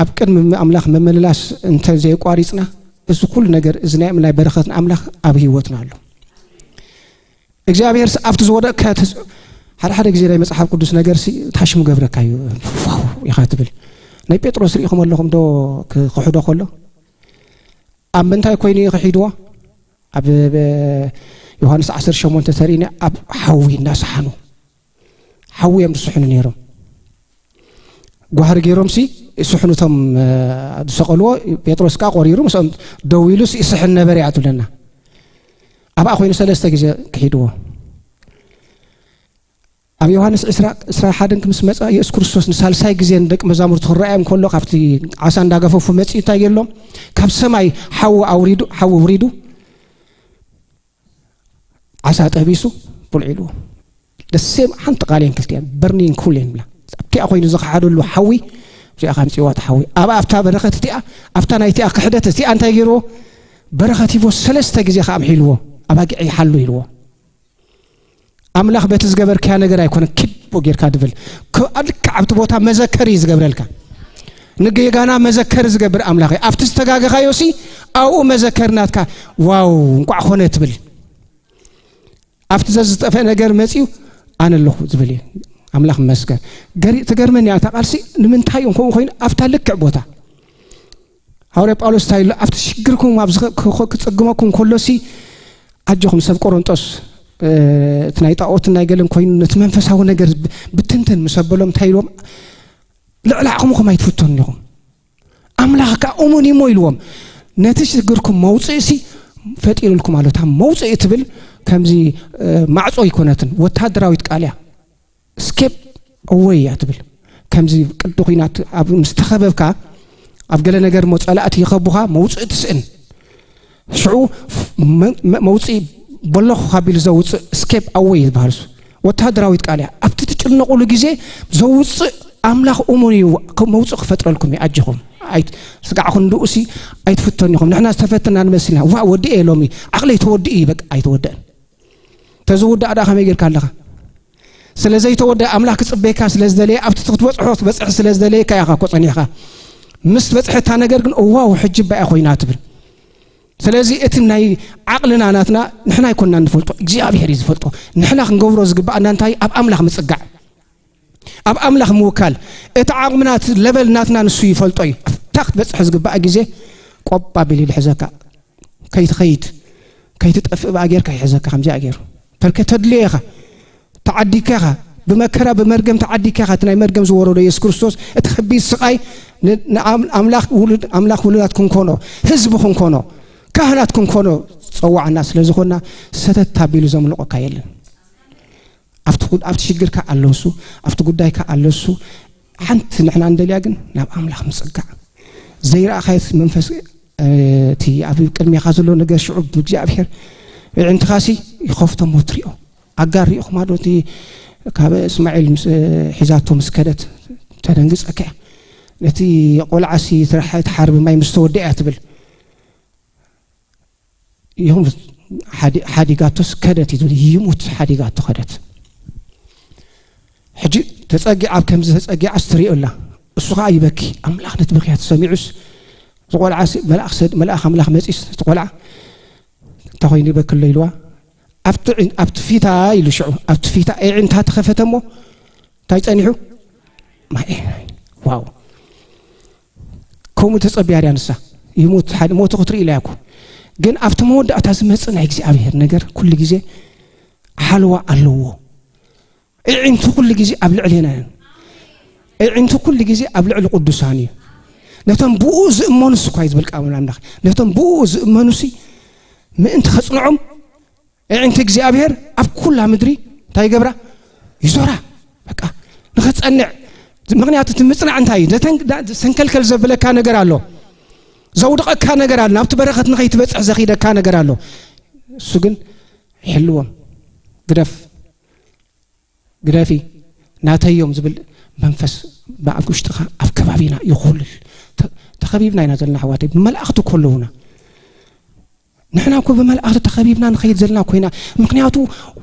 ኣብ ቅድሚ ኣምላኽ ምምልላስ እንተ ዘየቋሪጽና፣ እዚ ኩሉ ነገር፣ እዚ ናይ፣ ናይ በረኸት ኣምላኽ ኣብ ህይወትና ኣሎ። እግዚኣብሔር ስ-፣ ኣብቲ ዝወደቅካ ተስ-፣ ሓደ ሓደ ግዜ ናይ መጽሓፍ ቅዱስ ነገር ሲ ታሽሙ ገብረካ እዩ። ዋው ኢኻ ትብል። ናይ ጴጥሮስ ርኢኹም ኣለኹም ዶ ክ-፣ ክሕዶ ከሎ? ኣብ ምንታይ ኮይኑ እዩ ክሒድዎ? ኣብ፣ ብ-፣ ዮሃንስ ዓሰርተ ሸሞንተ ተሪእና ኣብ ሓዊ እናሰሓኑ። ሓዊ እዮም ዝስሕኑ ነይሮም። ጓህሪ ገይሮም ሲ ይስሕኑ እቶም፣ እ፣ ዝሰቐልዎ። ጴጥሮስ ከኣ ቆሪሩ ምስኦም ደው ኢሉ ሲ ይስሕን ነበረ እያ ትብለና። ኣብኣ ኮይኑ ሰለስተ ግዜ ክሒድዎ። ኣብ ዮሃንስ ዕስራ፣ ዕስራ ሓደን ምስ መጻ የሱስ ክርስቶስ ንሳልሳይ ግዜ ንደቂ መዛሙርቱ ክረኣዮም ከሎ ካብቲ ዓሳ እንዳገፈፉ መጺኡ እንታይ ገይርሎም? ካብ ሰማይ ሓዊ ኣውሪዱ፣ ሓዊ ውሪዱ ዓሳ ጠቢሱ ብልዑ ኢልዎ። ደሴም ሓንቲ ቃል እየን ክልቲኣን፣ በርኒንግ ኩል እየን ብላ። ኣብቲኣ ኮይኑ ዝኸሓደሉ ሓዊ፣ እዚኣ ከምጽእዋ እቲ ሓዊ። ኣብ ኣብታ በረኸት እቲኣ፣ ኣብታ ናይቲኣ ክሕደት እቲኣ እንታይ ገይርዎ? በረኸት ሂቦ ሰለስተ ግዜ ከኣ ኣምሒልዎ፣ ኣባጊዕ ይሓሉ ኢልዎ። ኣምላኽ በቲ ዝገበርካያ ነገር ኣይኮነን ኪቦ ጌርካ ድብል። ከ-፣ ልክዕ ኣብቲ ቦታ መዘከሪ እዩ ዝገብረልካ። ንጌጋና መዘከሪ ዝገብር ኣምላኽ እዩ። ኣብቲ ዝተጋገኻዮ ሲ ኣብኡ መዘከሪ ናትካ፣ ዋው፣ እንቋዕ ኾነ ትብል። ኣብቲ ዘዝጠፍአ ነገር መጺኡ ኣነ ኣለኹ ዝብል እዩ። ኣምላኽ ይመስገን። ገሪ-፣ ትገርመኒ እያ እታ ቃልሲ፣ ንምንታይ እዩ ከምኡ ኮይኑ ኣብታ ልክዕ ቦታ? ሃዋርያ ጳውሎስ እንታይ ኢሉ? ኣብቲ ሽግርኩም ኣብ ዝኸ-፣ ክኸ-፣ ክጽግመኩም ከሎሲ ኣጆኹም ሰብ ቆሮንጦስ፣ እ፣ እቲ ናይ ጣኦትን ናይ ገለን ኮይኑ ነቲ መንፈሳዊ ነገር ብ-፣ ብትንትን ምስ ኣበሎም እንታይ ኢልዎም? ልዕሊ ዓቕምኹም ኣይትፍተኑ ኢኹም። ኣምላኽ ከኣ እሙን እዩ እሞ ኢልዎም። ነቲ ሽግርኩም መውጽእሲ ፈጢሩልኩም ኣሎ። እታ መውጽኢ ትብል ከምዚ፣ እ፣ ማዕጾ ኣይኮነትን፣ ወታደራዊት ቃል እያ። ስኬፕ ኣወይ እያ ትብል። ከምዚ ቅዲ ኲናት ኣብ ምስ ተኸበብካ፣ ኣብ ገለ ነገር እሞ ጸላእቲ ይኸቡኻ፣ መውጽኢ ትስእን። ሽዑ መ-፣ መ-፣ መውጽኢ በሎኽ ካብ ኢሉ ዘውጽእ ስኬፕ ኣወይ ዝበሃል እሱ። ወተሃደራዊት ቃል እያ። ኣብቲ ትጭነቑሉ ግዜ ዘውጽእ ኣምላኽ እሙን እዩ፣ ከ-፣ መውጽኢ ክፈጥረልኩም እዩ። ኣጆኹም። ኣይት-፣ ስጋዕኹም ንእኡሲ ኣይትፍተኑ ኢኹም። ንሕና ዝተፈተና ንመስልና። ዋ፣ ወዲኤ ሎሚ። ዓቕለይ ተወዲኡ እዩ፣ በቃ፣ ኣይተወደአን። ተዝውዳእ ደኣ ከመይ ጌርካ ኣለኻ? ስለ ዘይተወደአ ኣምላኽ ክጽበየካ ስለ ዝደለየ፣ ኣብቲ ክትበጽሖ ክትበጽሕ ስለ ዝደለየካ ኢኻ እኮ ጸኒሕካ። ምስ በጽሐታ ነገር ግን፣ እዋው፣ ሕጂ እባ እያ ኮይና ትብል። ስለዚ እቲ ናይ ዓቕልና ናትና ንሕና ኣይኮንናን ንፈልጦ፣ እግዚኣብሔር እዩ ዝፈልጦ። ንሕና ክንገብሮ ዝግባኣና እንታይ? ኣብ ኣምላኽ ምጽጋዕ፣ ኣብ ኣምላኽ ምውካል። እቲ ዓቕምና፣ እቲ ለቨል ናትና ንሱ ይፈልጦ እዩ። ኣብታ ክትበጽሕ ዝግባኣ ግዜ ቆብ ኣቢሉ ይሕዘካ። ከይትኸይድ፣ ከይትጠፍእ ብኣ ጌርካ ይሕዘካ፣ ከምዚኣ ገይሩ። ፐርከ ተድልዮ ኢኻ፣ ተዓዲካ ኢኻ፣ ብመከራ ብመርገም ተዓዲካ ኢኻ። እቲ ናይ መርገም ዝወረዶ የሱስ ክርስቶስ፣ እቲ ከቢድ ስቓይ ን-፣ ንኣም-፣ ኣምላኽ ውሉድ-፣ ኣምላኽ ውሉዳት ክንኮኖ፣ ህዝቢ ክንኮኖ፣ ካህናት ክንኮኖ ዝጸዋዓና ስለ ዝኾንና፣ ሰተት ኣቢሉ ዘምልቆካ የለን። ኣብቲ ጉድ-፣ ኣብቲ ሽግርካ ኣሎ እሱ፣ ኣብቲ ጉዳይካ ኣሎ እሱ። ሓንቲ ንሕና እንደልያ ግን ናብ ኣምላኽ ምጽጋዕ። ዘይረኣኻዮ መንፈስ፣ እ፣ እቲ ኣብ ቅድሜኻ ዘሎ ነገር ሽዑ ብእግዚኣብሔር ኣዒንትኻሲ ይኸፍቶ እሞ ትሪኦ። ኣጋር ሪኢኹማ ዶ? እቲ ካብ እስማዒል ምስ፣ ሒዛቶ ምስ ከደት ተደንግጸካ እያ። ነቲ ቆልዓሲ ትራሕ-፣ ትሓርቢ ማይ ምስ ተወድአ እያ ትብል። ይኹን ሓዲ-፣ ሓዲጋቶስ ከደት እዩ ዝብል። ይሙት ሓዲጋቶ ከደት። ሕጂ ተጸጊዓ፣ ኣብ ከምዚ ተጸጊዓስ ትሪኦ ኣላ። እሱ ኸዓ ይበኪ። ኣምላኽ ነቲ ብኽያት ሰሚዑስ፣ እቲ ቆልዓሲ መልኣኽ ሰድ-፣ መልኣኽ ኣምላኽ መጺስ፣ እቲ ቆልዓ እንታይ ኮይኑ ይበኪ ኣሎ ኢልዋ። ኣብቲ ዒን-፣ ኣብቲ ፊታ ኢሉ ሽዑ፣ ኣብቲ ፊታ ኣዒንታ ተኸፈተ እሞ፣ እንታይ ጸኒሑ? ማይ። ዋው። ከምኡ ተጸቢያ ድያ ንሳ? ይሞት፣ ሓደ ሞቱ ክትርኢ ኢላ እያ እኮ። ግን ኣብቲ መወዳእታ ዝመጽእ ናይ እግዚኣብሔር ነገር ኩሉ ግዜ ሓለዋ ኣለዎ። ኣዒንቱ ኩሉ ግዜ ኣብ ልዕሌና እየን። ኣዒንቱ ኩሉ ግዜ ኣብ ልዕሊ ቅዱሳን እዩ። ነቶም ብኡ ዝእመኑስ እኳ እዩ ዝብል ቃል ኣምላኽ። ነቶም ብኡ ዝእመኑሲ ምእንቲ ከጽንዖም ኣዒንቲ እግዚኣብሔር ኣብ ኩላ ምድሪ እንታይ ይገብራ? ይዞራ። በቃ ንኸትጸንዕ። ምኽንያቱ እቲ ምጽናዕ እንታይ እዩ? ዘተን-፣ ዳ-፣ ሰንከልከል ዘብለካ ነገር ኣሎ። ዘውድቐካ ነገር ኣሎ። ናብቲ በረኸት ንኸይትበጽሕ ዘኺደካ ነገር ኣሎ። እሱ ግን ይሕልዎም። ግደፍ። ግደፊ። ናተዮም ዝብል መንፈስ ኣብ ውሽጥኻ፣ ኣብ ከባቢና ይኹልል። ተ-፣ ተኸቢብና ኢና ዘለና ኣሕዋተይ። ብመላእኽቲ እኮ ኣለዉና። ንሕና እኮ ብመላእኽቲ ተኸቢብና ንኸይድ ዘለና ኮይና። ምኽንያቱ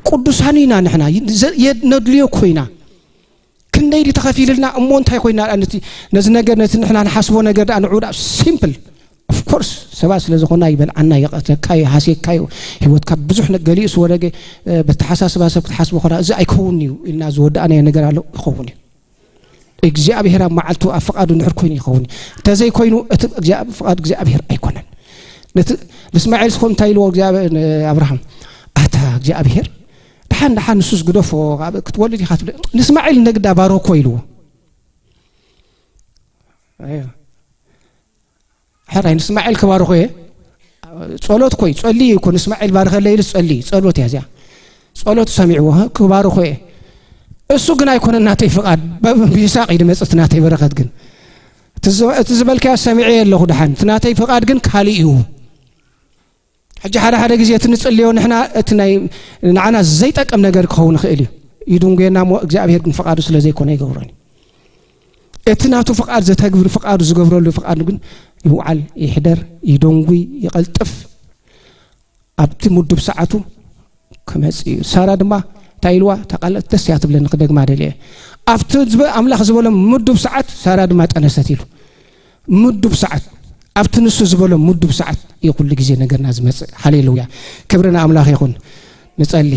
ቅዱሳን ኢና ንሕና። ዘ-፣ የድ-፣ ነድልዮ ኮይና። ክንደይ ድዩ ተኸፊልልና እሞ እንታይ ኮይና? ነቲ፣ ነዚ ነገር፣ ነቲ ንሕና ንሓስቦ ነገር ደኣ ንዑ ደኣ ሲምፕል። ኦፍ ኮርስ ሰባት ስለ ዝኾና ይበልዓና፣ ይቐትለካ፣ ይሃስየካ እዩ። ህይወትካ ብዙሕ ነ-፣ ገሊኡ ስወደገ፣ እ፣ በተሓሳስባ ሰብ ክትሓስቦ ኾና፣ እዚ ኣይከውን እዩ ኢልና ዝወዳእናዮ ነገር ኣሎ፣ ይኸውን እዩ። እግዚኣብሔር ኣብ መዓልቱ ኣብ ፍቓዱ እንድሕር ኮይኑ ይኸውን እዩ። እንተዘይኮይኑ እቲ እግዚኣብ-፣ ፍቓድ እግዚኣብሔር ኣይኮነን። ነቲ ንእስማኤል ስኮ እንታይ ኢልዎ እግዚኣብ-፣ ንኣብርሃም? ኣታ እግዚኣብሔር፣ ደሓን ደሓን ንሱስ ግደፎ፣ ኣብ-፣ ክትወልድ ኢኻ ትብል። ንእስማኤል ነግዳ ባርኮ ኢልዎ። ኣዮ። ሕራይ ንእስማኤል ክባርኾ እየ። ጸሎት ኮይ ጸሊ እኮ ንእስማኤል ባርኸለይ ኢሉ ጸሊ፣ ጸሎት እያ እዚኣ። ጸሎት ሰሚዕዎ፣ ህ፣ ክባርኾ እየ። እሱ ግን ኣይኮነን ናተይ ፍቓድ፣ ብ-፣ ብይስሐቅ እዩ ዝመጽእ እቲ ናተይ በረኸት ግን። እቲ ዝ-፣ እቲ ዝበልካዮ ሰሚዐ ኣለኹ ደሓን፣ እቲ ናተይ ፍቓድ ግን ካልእ እዩ። ሕጂ ሓደ ሓደ ግዜ እቲ ንጽልዮ ንሕና እቲ ናይ ንዓና ዘይጠቅም ነገር ክኸውን ይኽእል እዩ። ይድንጉየና እሞ እግዚኣብሔር ግን ፍቓዱ ስለ ዘይኮነ ይገብሮን እዩ። እቲ ናቱ ፍቓድ ዘተግብር፣ ፍቓዱ ዝገብረሉ ፍቓዱ ግን ይውዓል፣ ይሕደር፣ ይደንጉይ፣ ይቐልጥፍ። ኣብቲ ምዱብ ሰዓቱ ክመጽእ እዩ። ሳራ ድማ እንታይ ኢልዋ? እታ ቃል ደስ እያ ትብለኒ፣ ክደግማ ደልየ። ኣብቲ ዝበ-፣ ኣምላኽ ዝበሎ ምዱብ ሰዓት ሳራ ድማ ጠነሰት ኢሉ። ምዱብ ሰዓት፣ ኣብቲ ንሱ ዝበሎ ምዱብ ሰዓት እዩ ኩሉ ግዜ ነገርና ዝመጽእ። ሃሌሉያ። ክብሪ ንኣምላኽ ይኹን። ንጸሊ።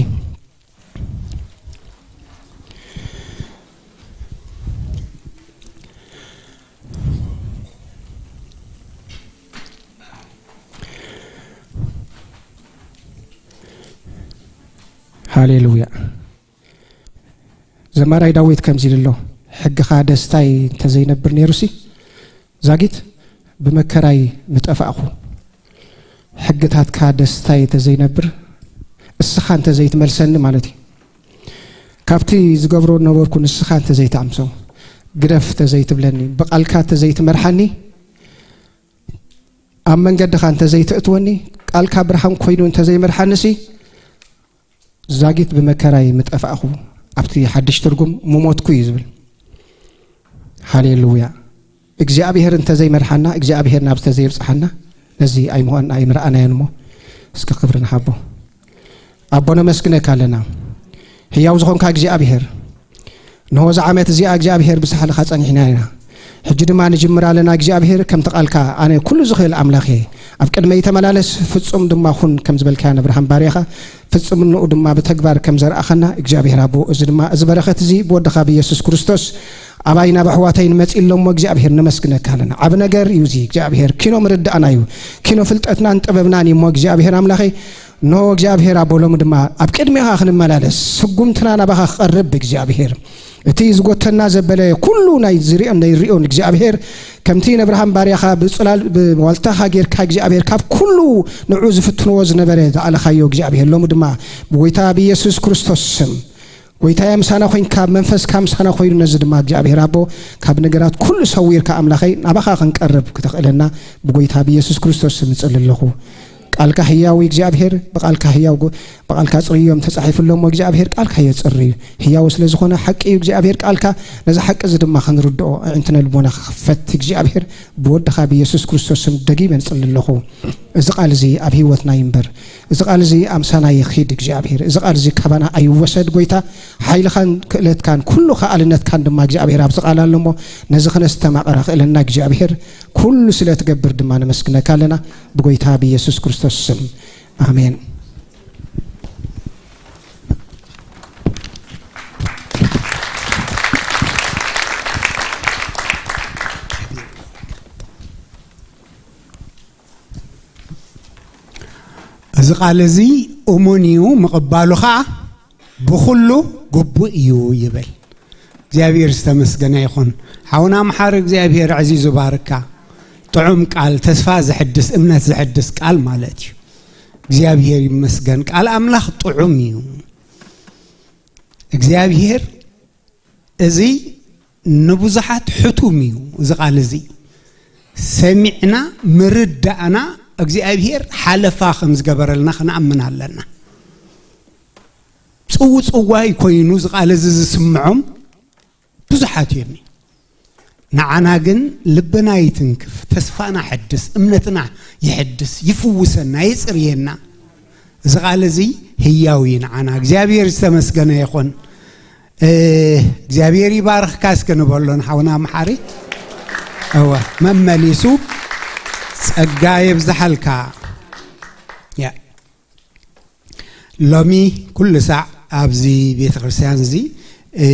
ሃሌሉያ። ዘማራይ ዳዊት ከምዚ ኢሉ ኣሎ፣ "ሕግኻ ደስታይ እንተዘይነብር ነይሩሲ፣ ዛጊት ብመከራይ ምጠፋእኹ። ሕግታትካ ደስታይ እንተዘይነብር፣ እስኻ እንተዘይትመልሰኒ" ማለት እዩ። ካብቲ ዝገብሮ ነበርኩ ንስኻ እንተዘይትኣምሶ፣ ግደፍ እንተዘይትብለኒ፣ ብቓልካ እንተዘይትመርሓኒ፣ ኣብ መንገድኻ እንተዘይትእትወኒ፣ ቃልካ ብርሃን ኮይኑ እንተዘይመርሓንሲ፣ ዛጊት ብመከራይ ምጠፋእኹ፣ ኣብቲ ሓድሽ ትርጉም ምሞትኩ እዩ ዝብል። ሃሌሉያ። እግዚኣብሔር እንተዘይመርሓና፣ እግዚኣብሔር ናብ ዝተዘይብጽሓና፣ ነዚ ኣይምሆን ኣይምረኣናዮን እሞ፣ እስኪ ክብሪ ንሃቦ። ኣቦ ነመስግነካ ኣለና። ህያው ዝኾንካ እግዚኣብሔር፣ እንሆ እዛ ዓመት እዚኣ እግዚኣብሔር ብሳሕልኻ ጸኒሕና ኢና። ሕጂ ድማ ንጅምር ኣለና እግዚኣብሔር፣ ከምቲ ቃልካ ኣነ ኩሉ ዝኽእል ኣምላኽ እየ፣ ኣብ ቅድመይ ተመላለስ፣ ፍጹም ድማ ኩን ከም ዝበልካያ ንኣብርሃም ባርያኻ፣ ፍጹምንኡ ድማ ብተግባር ከም ዘርኣኻና እግዚኣብሔር ኣቦ፣ እዚ ድማ እዚ በረኸት እዚ ብወድኻ ብኢየሱስ ክርስቶስ ኣባይ ናብ ኣሕዋተይ ንመጺእ ኣሎ እሞ እግዚኣብሔር ነመስግነካ ኣለና። ዓቢ ነገር እዩ እዚ እግዚኣብሔር፣ ኪኖ ምርዳእና እዩ፣ ኪኖ ፍልጠትናን ጥበብናን እዩ እሞ እግዚኣብሔር ኣምላኸይ፣ እንሆ እግዚኣብሔር ኣቦ ሎሚ ድማ ኣብ ቅድሜኻ ክንመላለስ፣ ስጉምትና ናባኻ ክቐርብ እግዚኣብሔር፣ እቲ ዝጎተና ዘበለ ኩሉ ናይ ዝሪኦን ዘይሪኦን እግዚኣብሔር፣ ከምቲ ንኣብርሃም ባርያኻ ብጽላል ብዋልታኻ ጌርካ እግዚኣብሔር ካብ ኩሉ ንዑ ዝፍትንዎ ዝነበረ ዝኣለኻዮ እግዚኣብሔር፣ ሎሚ ድማ ብጎይታ ብኢየሱስ ክርስቶስ ስም ጎይታየ ምሳና ኮይንካ፣ መንፈስካ ምሳና ኮይኑ፣ ነዚ ድማ እግዚኣብሔር ኣቦ ካብ ነገራት ኩሉ ሰዊርካ ኣምላኸይ ናባኻ ክንቀርብ ክተኽእለና ብጎይታ ብኢየሱስ ክርስቶስ ስም እጽሊ ኣለኹ። ቃልካ ህያው እዩ እግዚኣብሔር፣ ብቃልካ ህያው ጎ-፣ ብቃልካ ጽርዮም ተጻሒፉ ኣሎ እሞ እግዚኣብሔር ቃልካ የጽሪ እዩ። ህያው ስለ ዝኾነ ሓቂ እዩ እግዚኣብሔር ቃልካ። ነዚ ሓቂ እዚ ድማ ክንርድኦ ኣዕንትነ ልቦና ክኸፈት እግዚኣብሔር ብወድኻ ብኢየሱስ ክርስቶስ ስም ደጊመ እጽሊ ኣለኹ። እዚ ቃል እዚ ኣብ ህይወትና ይንበር። እዚ ቃል እዚ ኣምሳና ይኺድ እግዚኣብሔር። እዚ ቃል እዚ ካባና ኣይወሰድ ጎይታ። ሓይልኻን ክእለትካን ኩሉ ከኣልነትካን ድማ እግዚኣብሔር ኣብዚ ቃል ኣሎ እሞ ነዚ ክነስተማቕር ኣኽእለና እግዚኣብሔር። ኩሉ ስለ ትገብር ድማ ነመስግነካ ኣለና ብጎይታ ብኢየሱስ ክርስቶስ ስም። ኣሜን። እዚ ቃል እዚ እሙን እዩ፣ ምቕባሉ ኸዓ ብኹሉ ግቡእ እዩ ይብል። እግዚኣብሔር ዝተመስገነ ይኹን። ሓውና መሓሪ እግዚኣብሔር ኣዕዚዙ ባርካ። ጥዑም ቃል፣ ተስፋ ዘሕድስ፣ እምነት ዘሕድስ ቃል ማለት እዩ። እግዚኣብሔር ይመስገን። ቃል ኣምላኽ ጥዑም እዩ። እግዚኣብሔር እዚ ንብዙሓት ሕቱም እዩ። እዚ ቃል እዚ ሰሚዕና ምርዳእና እግዚኣብሔር ሓለፋ ከም ዝገበረልና ክንኣምን ኣለና። ጽውጽዋይ ኮይኑ እዚ ቃል እዚ ዝስምዖም ብዙሓት እዮም። ንዓና ግን ልብና ይትንክፍ፣ ተስፋና ሕድስ፣ እምነትና ይሕድስ፣ ይፍውሰና፣ የጽርየና። እዚ ቃል እዚ ህያው እዩ ንዓና። እግዚኣብሔር ዝተመስገነ ይኹን። እ፣ እግዚኣብሔር ይባርኽካ እስከ ንበሎ ንሓውና መሓሪ። እወ፣ መመሊሱ ጸጋ የብዝሓልካ። ያ። ሎሚ ኩሉ ሳዕ ኣብዚ ቤተ ክርስቲያን እዚ፣ እ፣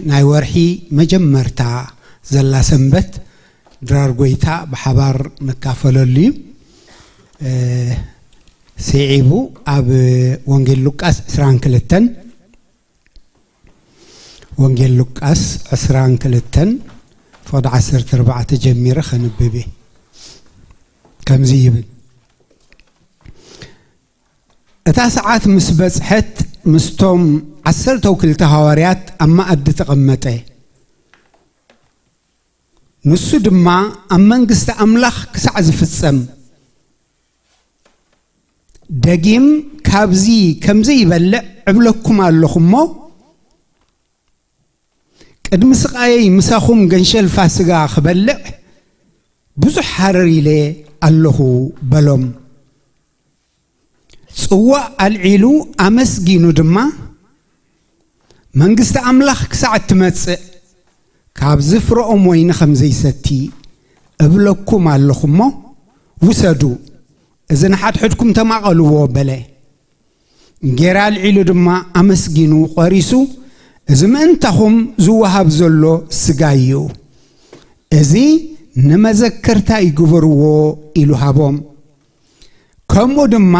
ናይ ወርሒ መጀመርታ ዘላ ሰንበት ድራር ጎይታ ብሓባር ንካፈለሉ እዩ። እ፣ ስዒቡ ኣብ ወንጌል ሉቃስ ዕስራን ክልተን፣ ወንጌል ሉቃስ ዕስራን ክልተን ፍቕዲ ዓሰርተ ኣርባዕተ ጀሚረ ከንብብ እየ። ከምዚ ይብል፣ እታ ሰዓት ምስ በጽሐት ምስቶም ዓሰርተው ክልተ ሃዋርያት ኣብ መኣዲ ተቐመጠ። ንሱ ድማ ኣብ መንግስቲ ኣምላኽ ክሳዕ ዝፍጸም ደጊም ካብዚ ከም ዘይበልዕ እብለኩም ኣለኹ እሞ፣ ቅድሚ ስቓየይ ምሳኹም ገንሸል ፋስጋ ክበልዕ ብዙሕ ሃረር ኢለ ኣለኹ በሎም። ጽዋእ ኣልዒሉ ኣመስጊኑ ድማ፣ መንግስቲ ኣምላኽ ክሳዕ እትመጽእ ካብዚ ፍረኦም ወይኒ ከም ዘይሰቲ እብለኩም ኣለኹ እሞ፣ ውሰዱ፣ እዚ ንሓድሕድኩም ተማቐልዎ በለ። እንጌራ ኣልዒሉ ድማ ኣመስጊኑ ቖሪሱ፣ እዚ ምእንታኹም ዝወሃብ ዘሎ ስጋይ እዩ፣ እዚ ንመዘከርታይ ግበርዎ ኢሉ ሃቦም። ከምኡ ድማ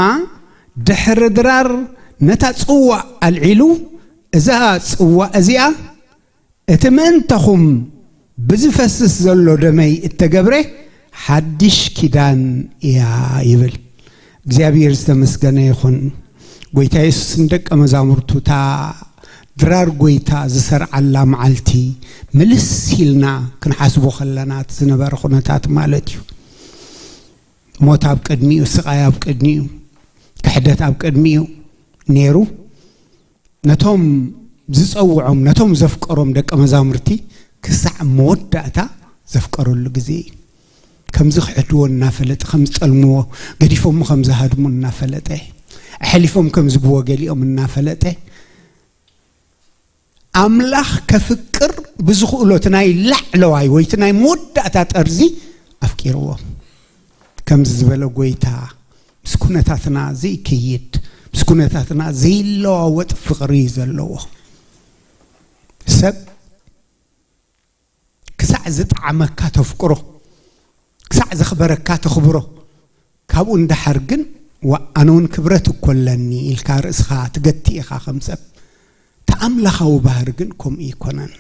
ድሕሪ ድራር ነታ ጽዋእ ኣልዒሉ፣ እዛ ጽዋእ እዚኣ እቲ ምእንታኹም ብዝፈስስ ዘሎ ደመይ እተገብረ ሓድሽ ኪዳን እያ ይብል። እግዚኣብሔር ዝተመስገነ ይኹን። ጎይታ የሱስ ንደቀ መዛሙርቱ እታ ድራር ጎይታ ዝሰርዓላ መዓልቲ ምልስ ኢልና ክንሓስቦ ከለና እቲ ዝነበረ ኩነታት ማለት እዩ። ሞት ኣብ ቅድሚኡ፣ ስቓይ ኣብ ቅድሚኡ፣ ክሕደት ኣብ ቅድሚኡ ነይሩ። ነቶም ዝጸውዖም፣ ነቶም ዘፍቀሮም ደቀ መዛሙርቲ ክሳዕ መወዳእታ ዘፍቀረሉ ግዜ እዩ። ከም ዝኽሕድዎ እናፈለጠ፣ ከም ዝጠልምዎ፣ ገዲፎሞ ከም ዝሃድሙ እናፈለጠ፣ ኣሕሊፎም ከም ዝብዎ ገሊኦም እናፈለጠ፣ ኣምላኽ ከፍቅር ብዝኽእሎ እቲ ናይ ላዕለዋይ ወይ እቲ ናይ መወዳእታ ጠርዚ ኣፍቂርዎም። ከምዚ ዝበለ ጎይታ ምስ ኩነታትና ዘይከይድ፣ ምስ ኩነታትና ዘይለዋወጥ ፍቕሪ እዩ ዘለዎ። ሰብ ክሳዕ ዝጠዓመካ ተፍቅሮ፣ ክሳዕ ዘኽበረካ ተኽብሮ፣ ካብኡ እንዳሓር ግን፣ "ዋእ፣ ኣነ እውን ክብረት እኮ ኣለኒ" ኢልካ ርእስኻ ትገቲ ኢኻ ከም ሰብ። እቲ ኣምላኻዊ ባህሪ ግን ከምኡ ኣይኮነን።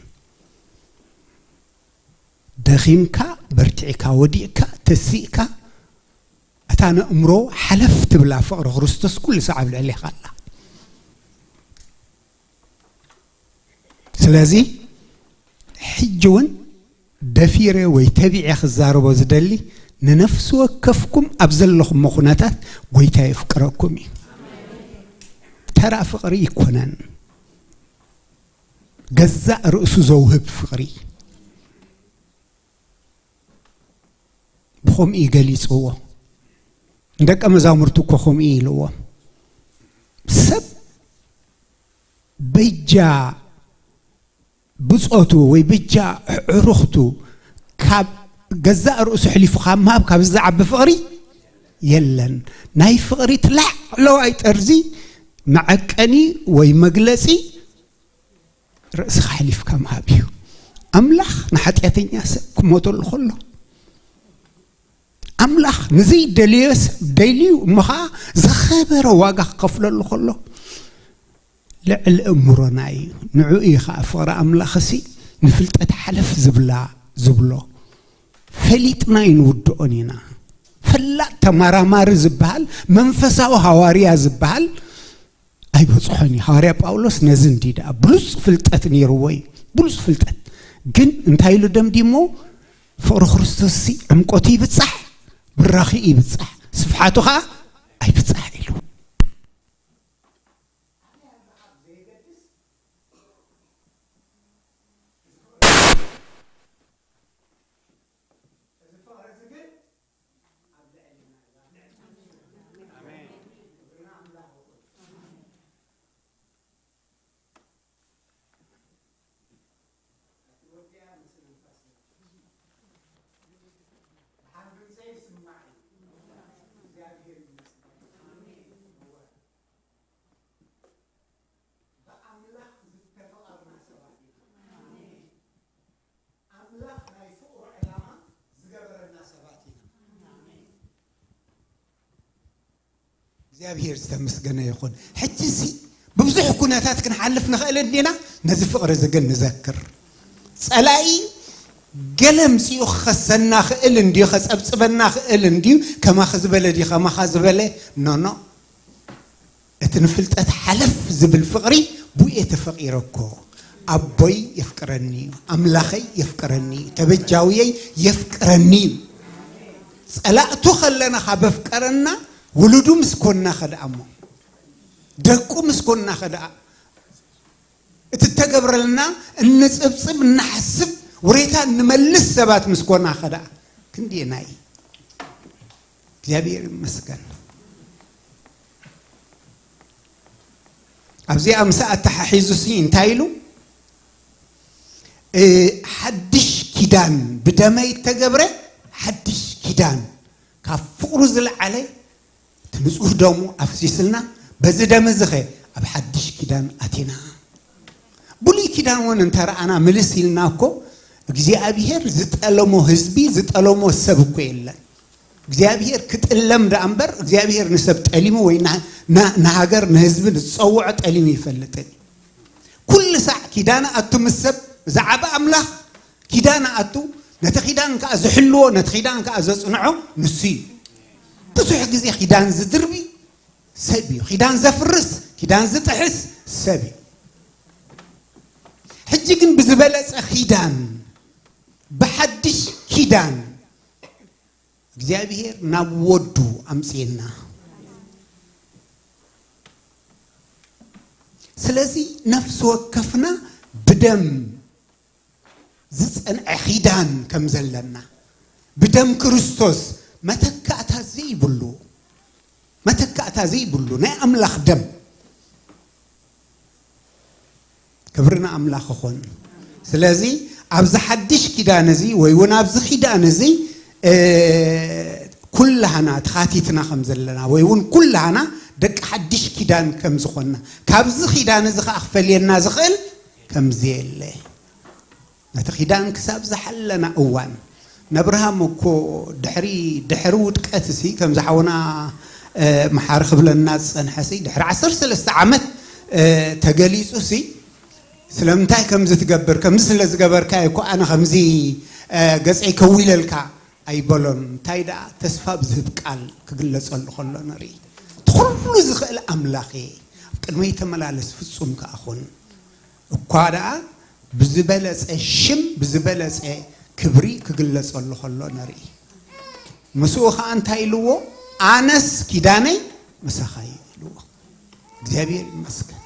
ደኺምካ፣ በርቲዕካ፣ ወዲቕካ፣ ተሲእካ፣ እታ ነእምሮ ሓለፍ ትብላ ፍቕሪ ክርስቶስ ኩሉ ሳዕ ኣብ ልዕሌኻ ኣላ። ስለዚ ሕጂ እውን ደፊረ ወይ ተቢዐ ክዛረቦ ዝደሊ፣ ንነፍሲ ወከፍኩም ኣብ ዘለኹሞ ኩነታት ጎይታ የፍቅረኩም እዩ። ተራ ፍቕሪ ይኮነን፣ ገዛእ ርእሱ ዘውህብ ፍቕሪ። ብኸምኡ እዩ ገሊጽዎ። ንደቀ መዛሙርቱ እኮ ከምኡ እዩ ኢልዎም። ሰብ በጃ ብጾቱ ወይ በጃ ኣዕሩኽቱ ካብ ገዛእ ርእሱ ኣሕሊፉ ካብ ምሃብ ካብዚ ዝዓቢ ፍቕሪ የለን። ናይ ፍቕሪ እቲ ላዕለዋይ ጠርዚ መዐቀኒ ወይ መግለጺ ርእስኻ ኣሕሊፍካ ምሃብ እዩ። ኣምላኽ ንሓጢኣተኛ ሰብ ክሞተሉ ከሎ፣ ኣምላኽ ንዘይደለዮ ሰብ ደልዩ እሞ ኸዓ ዝኸበረ ዋጋ ክኸፍለሉ ከሎ፣ ልዕሊ እምሮና እዩ። ንዕኡ እዩ ኸዓ ፍቕሪ ኣምላኽሲ ንፍልጠት ሓለፍ ዝብላ፣ ዝብሎ። ፈሊጥና ኣይንውድኦን ኢና። ፈላጥ ተመራማሪ ዝበሃል፣ መንፈሳዊ ሃዋርያ ዝበሃል ኣይበጽሖን እዩ። ሃዋርያ ጳውሎስ ነዚ እንዲ ደኣ ብሉጽ ፍልጠት ነይርዎ እዩ። ብሉጽ ፍልጠት። ግን እንታይ ኢሉ ደምዲሞ? ፍቕሪ ክርስቶስሲ ዕምቆቱ ይብጻሕ፣ ብራኺኡ ይብጻሕ፣ ስፍሓቱ ኸዓ ኣይብጻሕ ኢሉ። ብኣምላኽ ዝተፈቐርና ሰባት ኢና። ኣምላኽ ናይ ፍቕሩ ዕላማ ዝገበረና ሰባት ኢና። እግዚኣብሔር ዝተመስገነ ይኹን። ሕጂ እዚ ብብዙሕ ኩነታት ክንሓልፍ ንኽእል እንዲና፣ ነዚ ፍቕሪ እዚ ግን ንዘክር። ጸላኢ ገለ ምጽኡ ክኸሰና ክእል እንድዩ፣ ከጸብጽበና ክእል እንድዩ፣ ከማኺ ዝበለ ድዩ፣ ከማኻ ዝበለ፣ ኖ፣ ኖ። እቲ ንፍልጠት ሓለፍ ዝብል ፍቕሪ ብኡ እየ ተፈቒረ እኮ። ኣቦይ የፍቅረኒ እዩ፣ ኣምላኸይ የፍቅረኒ እዩ፣ ተበጃውየይ የፍቅረኒ እዩ። ጸላእቱ ከለና ካብ ኣፍቀረና፣ ውሉዱ ምስ ኮንና ኸደኣ እሞ፣ ደቁ ምስ ኮንና ኸደኣ፣ እቲ እተገብረልና እንጽብጽብ፣ እንሓስብ፣ ውሬታ እንመልስ ሰባት ምስ ኮና ኸደኣ ክንደየናይ። እግዚኣብሔር ይመስገን። ኣብዚኣ ምስ ኣተሓሒዙ ሲ እንታይ ኢሉ? እ፣ ሓድሽ ኪዳን፣ ብደመይ እተገብረ ሓድሽ ኪዳን፣ ካብ ፍቕሩ ዝለዓለ እቲ ንጹህ ደሙ ኣፍሲስልና፣ በዚ ደም እዚ ኸ ኣብ ሓድሽ ኪዳን ኣቲና። ብሉይ ኪዳን እውን እንተ ረኣና ምልስ ኢልና እኮ እግዚኣብሔር ዝጠለሞ ህዝቢ፣ ዝጠለሞ ሰብ እኮ የለን። እግዚኣብሔር ክጥለም ደኣ እምበር እግዚኣብሔር ንሰብ ጠሊሙ ወይ ና-፣ ና-፣ ንሃገር ንህዝቢ ዝጸውዖ ጠሊሙ ይፈልጥን። ኩሉ ሳዕ ኪዳን ኣቱ ምስ ሰብ፣ ብዛዕባ ኣምላኽ ኪዳን ኣቱ፣ ነቲ ኪዳን ከኣ ዝሕልዎ፣ ነቲ ኪዳን ከኣ ዘጽንዖ ንሱ እዩ። ብዙሕ ግዜ ኪዳን ዝድርቢ ሰብ እዩ። ኪዳን ዘፍርስ፣ ኪዳን ዝጥሕስ ሰብ እዩ። ሕጂ ግን ብዝበለጸ ኪዳን፣ ብሓድሽ ኪዳን እግዚኣብሔር ናብ ወዱ ኣምጽኤና። ስለዚ ነፍሲ ወከፍና ብደም ዝጸንዐ ኪዳን ከም ዘለና፣ ብደም ክርስቶስ መተካእታ ዘይብሉ፣ መተካእታ ዘይብሉ ናይ ኣምላኽ ደም። ክብሪ ንኣምላኽ ይኹን። ስለዚ ኣብዚ ሓድሽ ኪዳን እዚ ወይ እውን ኣብዚ ኪዳን እዚ፣ እ፣ ኩላህና ተኻቲትና ከም ዘለና ወይ እውን ኩላህና ደቂ ሓድሽ ኪዳን ከም ዝኾንና፣ ካብዚ ኪዳን እዚ ኸዓ ክፈልየና ዝኽእል ከምዚ የለ። ነቲ ኪዳን ክሳብ ዝሓለና እዋን፣ ነብርሃም እኮ ድሕሪ፣ ድሕሪ ውድቀት ሲ፣ ከምዚ ሓውና፣ እ፣ መሓሪ ክብለና ዝጸንሐ ሲ፣ ድሕሪ ዓሰርተ ሰለስተ ዓመት፣ እ፣ ተገሊጹ ሲ፣ ስለምንታይ ከምዚ ትገብር? ከምዚ ስለ ዝገበርካ እኮ ኣነ ከምዚ፣ እ፣ ገጸይ ከዊለልካ ኣይበሎን። እንታይ ደኣ ተስፋ ብዝህብ ቃል ክግለጸሉ ከሎ ንርኢ። እቲ ኩሉ ዝኽእል ኣምላኽ እየ፣ ኣብ ቅድመይ ተመላለስ፣ ፍጹም ከኣ ኩን። እኳ ደኣ ብዝበለጸ ሽም፣ ብዝበለጸ ክብሪ ክግለጸሉ ከሎ ንርኢ። ምስኡ ኸኣ እንታይ ኢልዎ? ኣነስ ኪዳነይ ምሳኻ እዩ ኢልዎ። እግዚኣብሔር ይመስገን።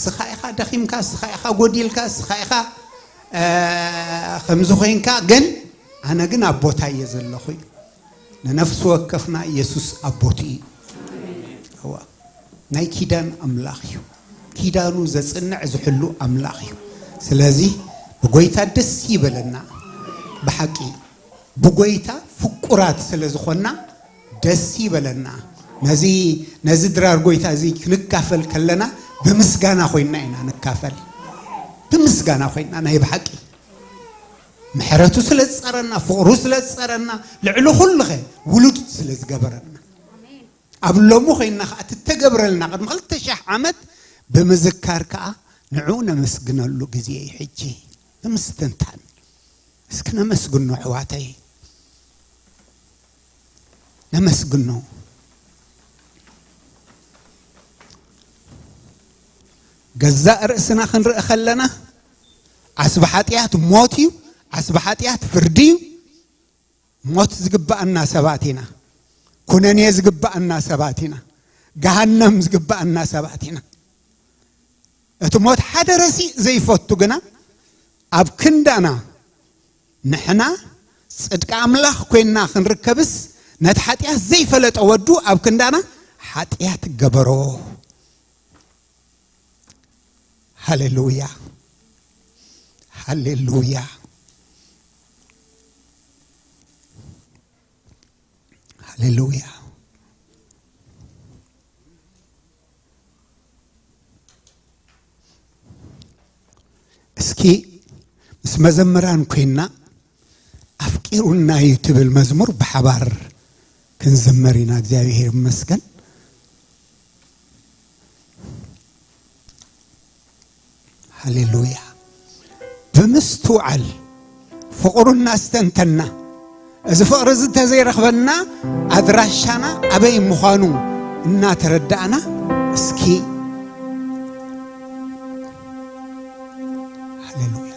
ስኻ ኢኻ ደኺምካ፣ ስኻ ኢኻ ጎዲልካ፣ ስኻ ኢኻ፣ እ፣ ከምዚ ኮይንካ፣ ግን ኣነ ግን ኣብ ቦታ እየ ዘለኹ እዩ። ንነፍሲ ወከፍና ኢየሱስ ኣብ ቦትኡ እዩ። እዋ፣ ናይ ኪዳን ኣምላኽ እዩ። ኪዳኑ ዘጽንዕ ዝሕሉ ኣምላኽ እዩ። ስለዚ ብጎይታ ደስ ይበለና። ብሓቂ ብጎይታ ፍቁራት ስለ ዝኾንና ደስ ይበለና። ነዚ፣ ነዚ ድራር ጎይታ እዚ ክንካፈል ከለና ብምስጋና ኮይንና ኢና ንካፈል። ብምስጋና ኮይንና ናይ ብሓቂ ምሕረቱ ስለ ዝጸረና፣ ፍቕሩ ስለ ዝጸረና፣ ልዕሊ ኩሉኸ ውሉድ ስለ ዝገበረና። ኣብ ሎሚ ኮይንና ከኣ እቲ ተገብረልና ቅድሚ ክልተ ሽሕ ዓመት ብምዝካር ከኣ ንዕኡ ነመስግነሉ ግዜ እዩ ሕጂ። ብምስትንታን እስኪ ነመስግኖ ኣሕዋተይ፣ ነመስግኖ። ገዛእ ርእስና ክንርኢ ከለና ዓስቢ ሓጢኣት ሞት እዩ። ዓስቢ ሓጢኣት ፍርዲ እዩ። ሞት ዝግባኣና ሰባት ኢና። ኩነኔ ዝግባኣና ሰባት ኢና። ገሃነም ዝግባኣና ሰባት ኢና። እቲ ሞት ሓደ ረሲእ ዘይፈቱ ግና ኣብ ክንዳና ንሕና ጽድቂ ኣምላኽ ኮይንና ክንርከብስ ነቲ ሓጢኣት ዘይፈለጠ ወዱ ኣብ ክንዳና ሓጢኣት ገበሮ። ሃሌሉያ፣ ሃሌሉያ፣ ሃሌሉያ። እስኪ ምስ መዘምራን ኮይንና ኣፍቂሩና እዩ ትብል መዝሙር ብሓባር ክንዝምር ኢና። እግዚኣብሔር ይመስገን። ሃሌሉያ። ብምስትውዓል ፍቕሩ እናስተንተና፣ እዚ ፍቕሪ እዚ እንተዘይረኽበና ኣድራሻና ኣበይ ምዃኑ እናተረዳእና፣ እስኪ ሃሌሉያ።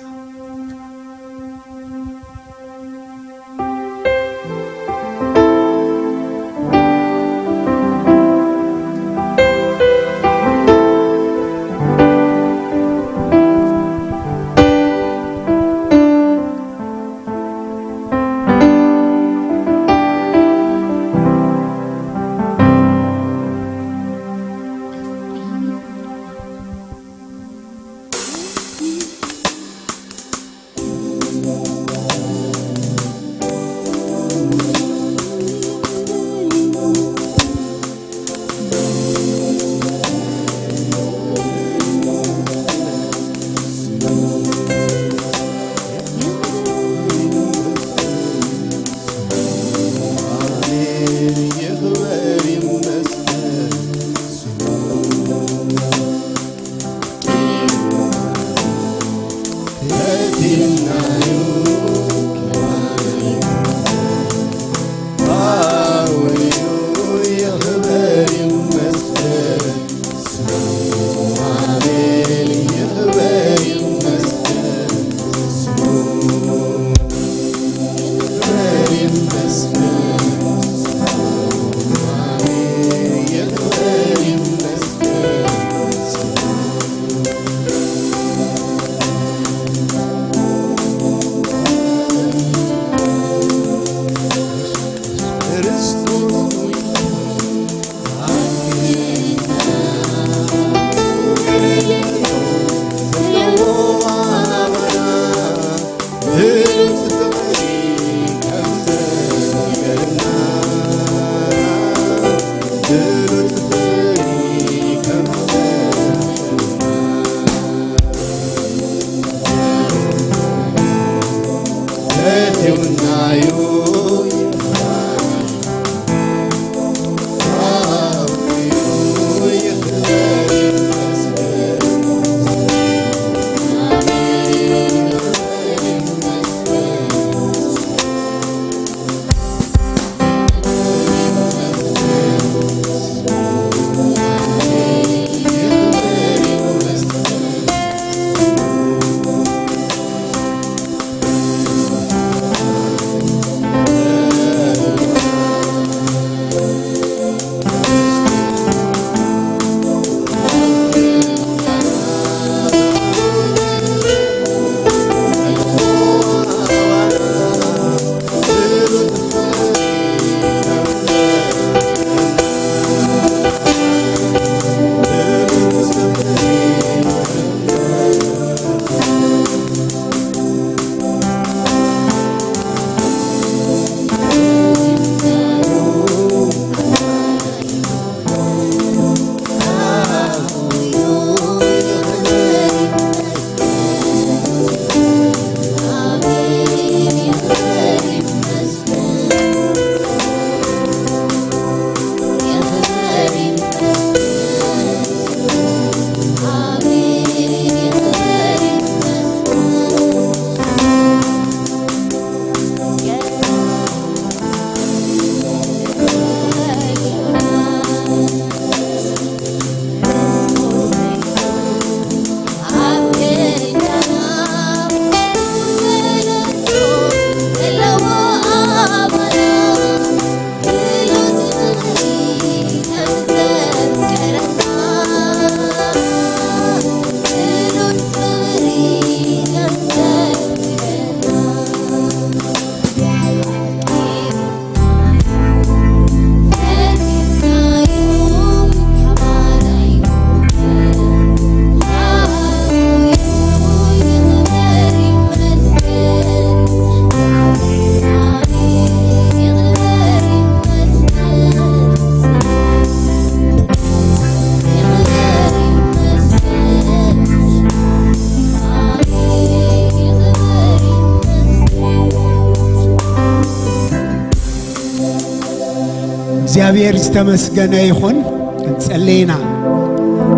እግዚኣብሔር ዝተመስገነ ይኹን። ክንጸሊ ኢና።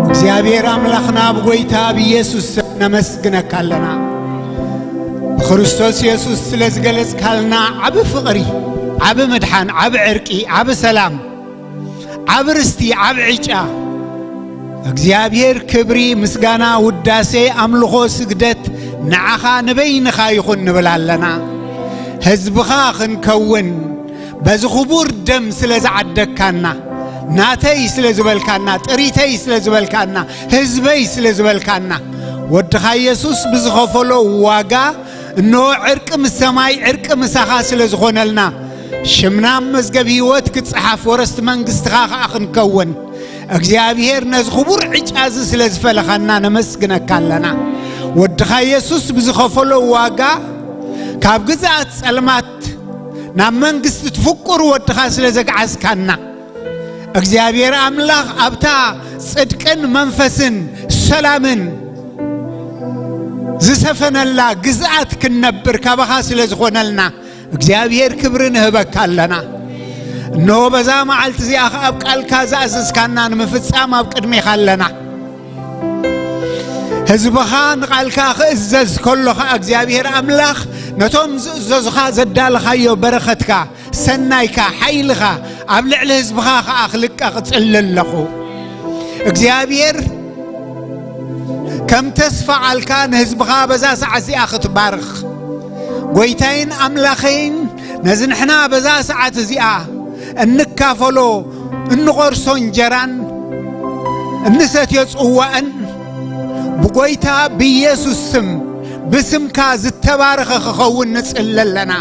እግዚኣብሔር ኣምላኽና፣ ብጎይታ ብኢየሱስ ስም ነመስግነካ ኣለና። ብክርስቶስ የሱስ ስለ ዝገለጽካልና ዓቢ ፍቕሪ፣ ዓቢ ምድሓን፣ ዓቢ ዕርቂ፣ ዓቢ ሰላም፣ ዓቢ ርስቲ፣ ዓቢ ዕጫ፣ እግዚኣብሔር ክብሪ፣ ምስጋና፣ ውዳሴ፣ ኣምልኾ፣ ስግደት ንዓኻ ንበይንኻ ይኹን ንብል ኣለና። ህዝብኻ ክንከውን በዚ ክቡር ደም ስለ ዝዓደግካና፣ ናተይ ስለ ዝበልካና፣ ጥሪተይ ስለ ዝበልካና፣ ህዝበይ ስለ ዝበልካና፣ ወድኻ የሱስ ብዝኸፈሎ ዋጋ፣ እንሆ ዕርቂ ምስ ሰማይ፣ ዕርቂ ምሳኻ ስለ ዝኾነልና፣ ሽምና ኣብ መዝገብ ህይወት ክጸሓፍ፣ ወረስቲ መንግስትኻ ኸኣ ክንከውን፣ እግዚኣብሔር ነዚ ክቡር ዕጫ እዚ ስለ ዝፈለኻና ነመስግነካ ኣለና። ወድኻ የሱስ ብዝኸፈሎ ዋጋ፣ ካብ ግዝኣት ጸልማት ናብ መንግስቲ ትፍቁር ወድኻ ስለ ዘግዓዝካና፣ እግዚኣብሔር ኣምላኽ ኣብታ ጽድቅን መንፈስን ሰላምን ዝሰፈነላ ግዝኣት ክንነብር ካባኻ ስለ ዝኾነልና፣ እግዚኣብሔር ክብሪ ንህበካ ኣለና። እንሆ በዛ መዓልቲ እዚኣ ኸኣ ኣብ ቃልካ ዝኣዘዝካና ንምፍጻም ኣብ ቅድሜኻ ኣለና። ህዝብኻ ንቓልካ ክእዘዝ ከሎ ኸኣ እግዚኣብሔር ኣምላኽ ነቶም ዝእዘዙኻ ዘዳለኻዮ በረኸትካ፣ ሰናይካ፣ ሓይልኻ ኣብ ልዕሊ ህዝብኻ ኸኣ ክልቀቕ እጽሊ ኣለኹ። እግዚኣብሔር ከም ተስፋ ቃልካ ንህዝብኻ በዛ ሰዓት እዚኣ ክትባርኽ፣ ጎይታይን ኣምላኸይን፣ ነዚ ንሕና በዛ ሰዓት እዚኣ እንካፈሎ እንቖርሶ እንጀራን እንሰትዮ ጽዋእን ብጎይታ ብኢየሱስ ስም፣ ብስምካ ዝተባረኸ ክኸውን ንጽሊ ኣለና።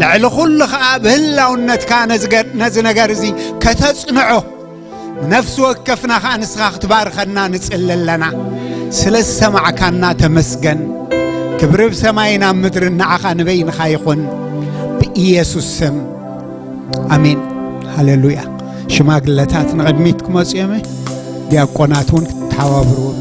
ልዕሊ ኩሉ ኸኣ ብህላውነትካ ነዚ ገ-፣ ነዚ ነገር እዚ ከተጽንዖ፣ ንነፍሲ ወከፍና ኸኣ ንስኻ ክትባርኸና ንጽሊ ኣለና። ስለ ዝሰማዕካና ተመስገን። ክብሪ ብሰማይን ኣብ ምድርን ንዓኻ ንበይንኻ ይኹን፣ ብኢየሱስ ስም። ኣሜን። ሃሌሉያ። ሽማግለታት ንቕድሚት ክመጹ እዮም። ዲያቆናት እውን ክትተሓባብርዎም።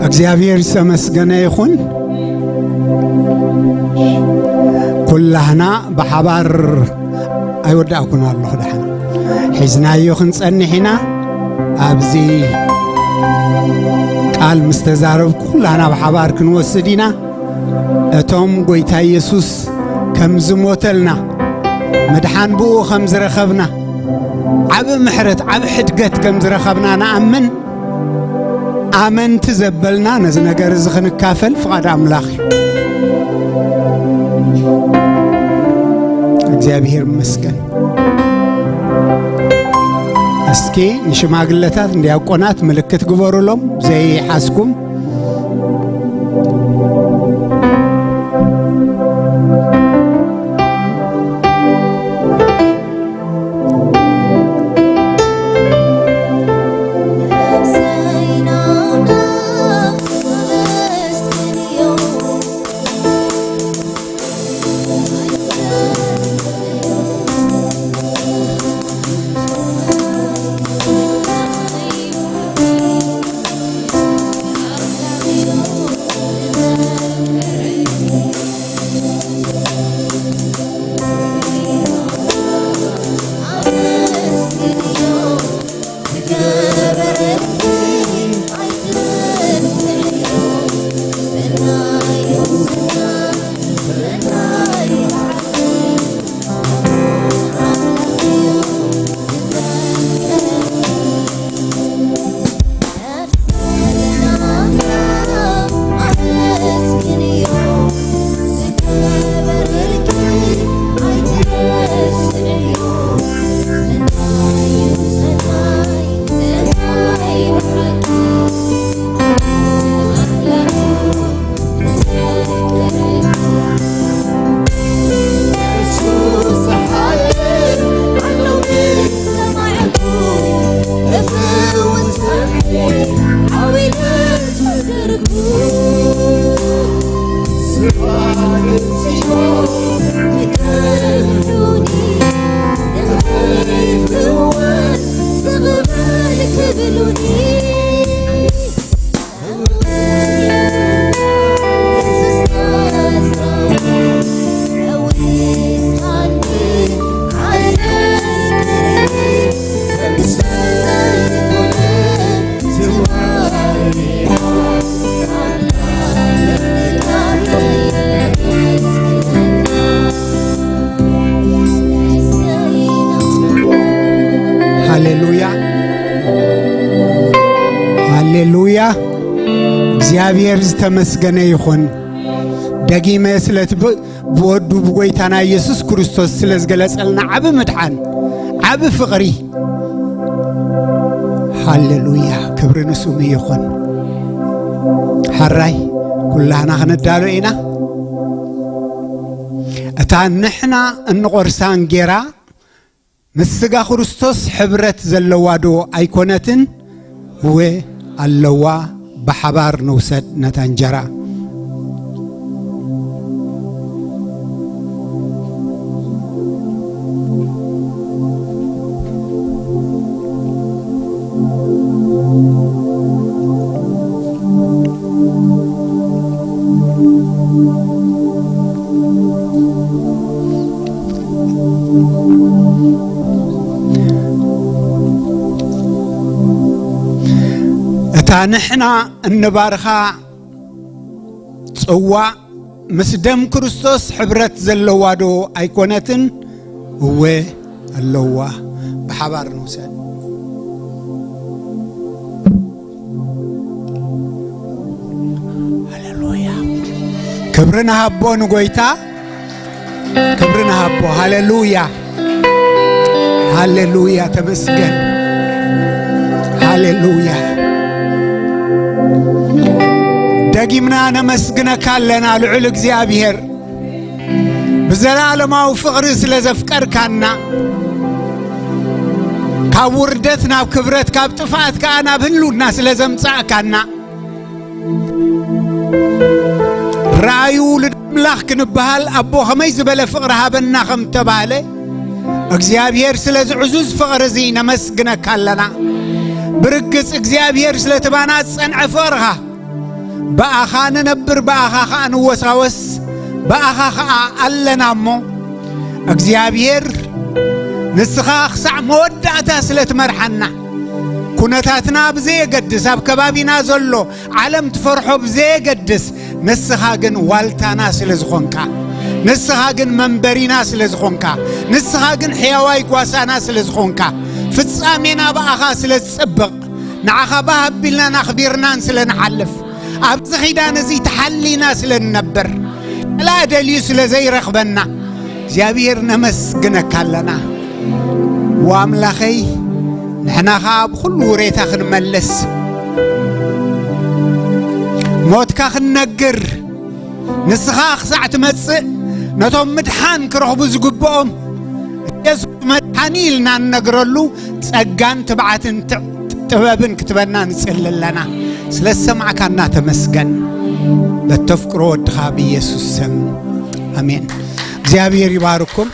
እግዚኣብሔር ዝተመስገነ ይኹን። ኩላህና ብሓባር ኣይወዳእኩን ኣለኹ፣ ደሓን ሒዝናዮ ክንጸንሕ ኢና። ኣብዚ ቃል ምስ ተዛረብኩ ኩላህና ብሓባር ክንወስድ ኢና። እቶም ጎይታ ኢየሱስ ከም ዝሞተልና፣ ምድሓን ብኡ ከም ዝረኸብና፣ ዓብ ምሕረት፣ ዓብ ሕድገት ከም ዝረኸብና ንኣምን። ኣመንቲ ዘበልና ነዚ ነገር እዚ ክንካፈል ፍቓድ ኣምላኽ እዩ። እግዚኣብሔር ይመስገን። እስኪ ንሽማግለታት፣ ንዲያቆናት ምልክት ግበሩሎም ዘይሓዝኩም። ሃሌሉያ፣ ሃሌሉያ። እግዚኣብሔር ዝተመስገነ ይኹን። ደጊመ ስለ እቲ ብ-፣ ብወዱ ብጎይታና ኢየሱስ ክርስቶስ ስለ ዝገለጸልና ዓቢ ምድሓን፣ ዓቢ ፍቕሪ። ሃሌሉያ፣ ክብሪ ንስሙ ይኹን። ሓራይ ኩላህና ክንዳሎ ኢና። እታ ንሕና እንቖርሳ እንጌራ ምስ ስጋ ክርስቶስ ሕብረት ዘለዋ ዶ ኣይኮነትን? እወ ኣለዋ። ብሓባር ንውሰድ ነታ እንጀራ። እታ ንሕና እንባርኻ ጽዋእ ምስ ደም ክርስቶስ ሕብረት ዘለዋ ዶ ኣይኮነትን? እወ ኣለዋ። ብሓባር ንውሰድ። ሃሌሉያ። ክብሪ ንሃቦ ንጎይታ፣ ክብሪ ንሃቦ። ሃሌሉያ፣ ሃሌሉያ። ተመስገን። ሃሌሉያ። ደጊምና ነመስግነካ ኣለና ልዑል እግዚኣብሔር፣ ብዘላለማዊ ፍቕሪ ስለ ዘፍቀርካና፣ ካብ ውርደት ናብ ክብረት፣ ካብ ጥፍኣት ከኣ ናብ ህልውና ስለ ዘምጻእካና፣ ራእዩ ውሉድ ኣምላኽ ክንበሃል ኣቦ ኸመይ ዝበለ ፍቕሪ ሃበና ከም ተባህለ፣ እግዚኣብሔር ስለዚ ዕዙዝ ፍቕሪ እዚ ነመስግነካ ኣለና። ብርግጽ እግዚኣብሔር ስለ ትባና ዝጸንዐ ፍቕርኻ፣ ብኣኻ ንነብር፣ ብኣኻ ኸኣ ንወሳወስ፣ ብኣኻ ኸኣ ኣለና እሞ፣ እግዚኣብሔር ንስኻ ክሳዕ መወዳእታ ስለ ትመርሓና፣ ኩነታትና ብዘየገድስ፣ ኣብ ከባቢና ዘሎ ዓለም ትፈርሖ ብዘየገድስ፣ ንስኻ ግን ዋልታና ስለ ዝኾንካ፣ ንስኻ ግን መንበሪና ስለ ዝኾንካ፣ ንስኻ ግን ሕያዋይ ጓሳና ስለ ዝኾንካ፣ ፍጻሜና ብኣኻ ስለ ዝጽብቕ፣ ንዓኻ ባህ ኣቢልናን ኣኽቢርናን ስለ ንሓልፍ፣ ኣብዚ ኺዳን እዚ ተሓሊና ስለ ንነብር፣ ጸላእ ደልዩ ስለ ዘይረኽበና፣ እግዚኣብሔር ነመስግነካ ኣለና። ወኣምላኸይ፣ ንሕና ኸኣ ብኹሉ ውሬታ ክንመልስ፣ ሞትካ ክንነግር፣ ንስኻ ክሳዕ ትመጽእ፣ ነቶም ምድሓን ክረኽቡ ዝግብኦም፣ የሱስ መድሓኒ ኢልና እንነግረሉ ጸጋን ትብዓትን ጥ-፣ ጥበብን ክትበና ንጽሊ ኣለና። ስለ ዝሰማዕካና ተመስገን። በተፍቅሮ ወድኻ ብኢየሱስ ስም፣ ኣሜን። እግዚኣብሔር ይባርኩም።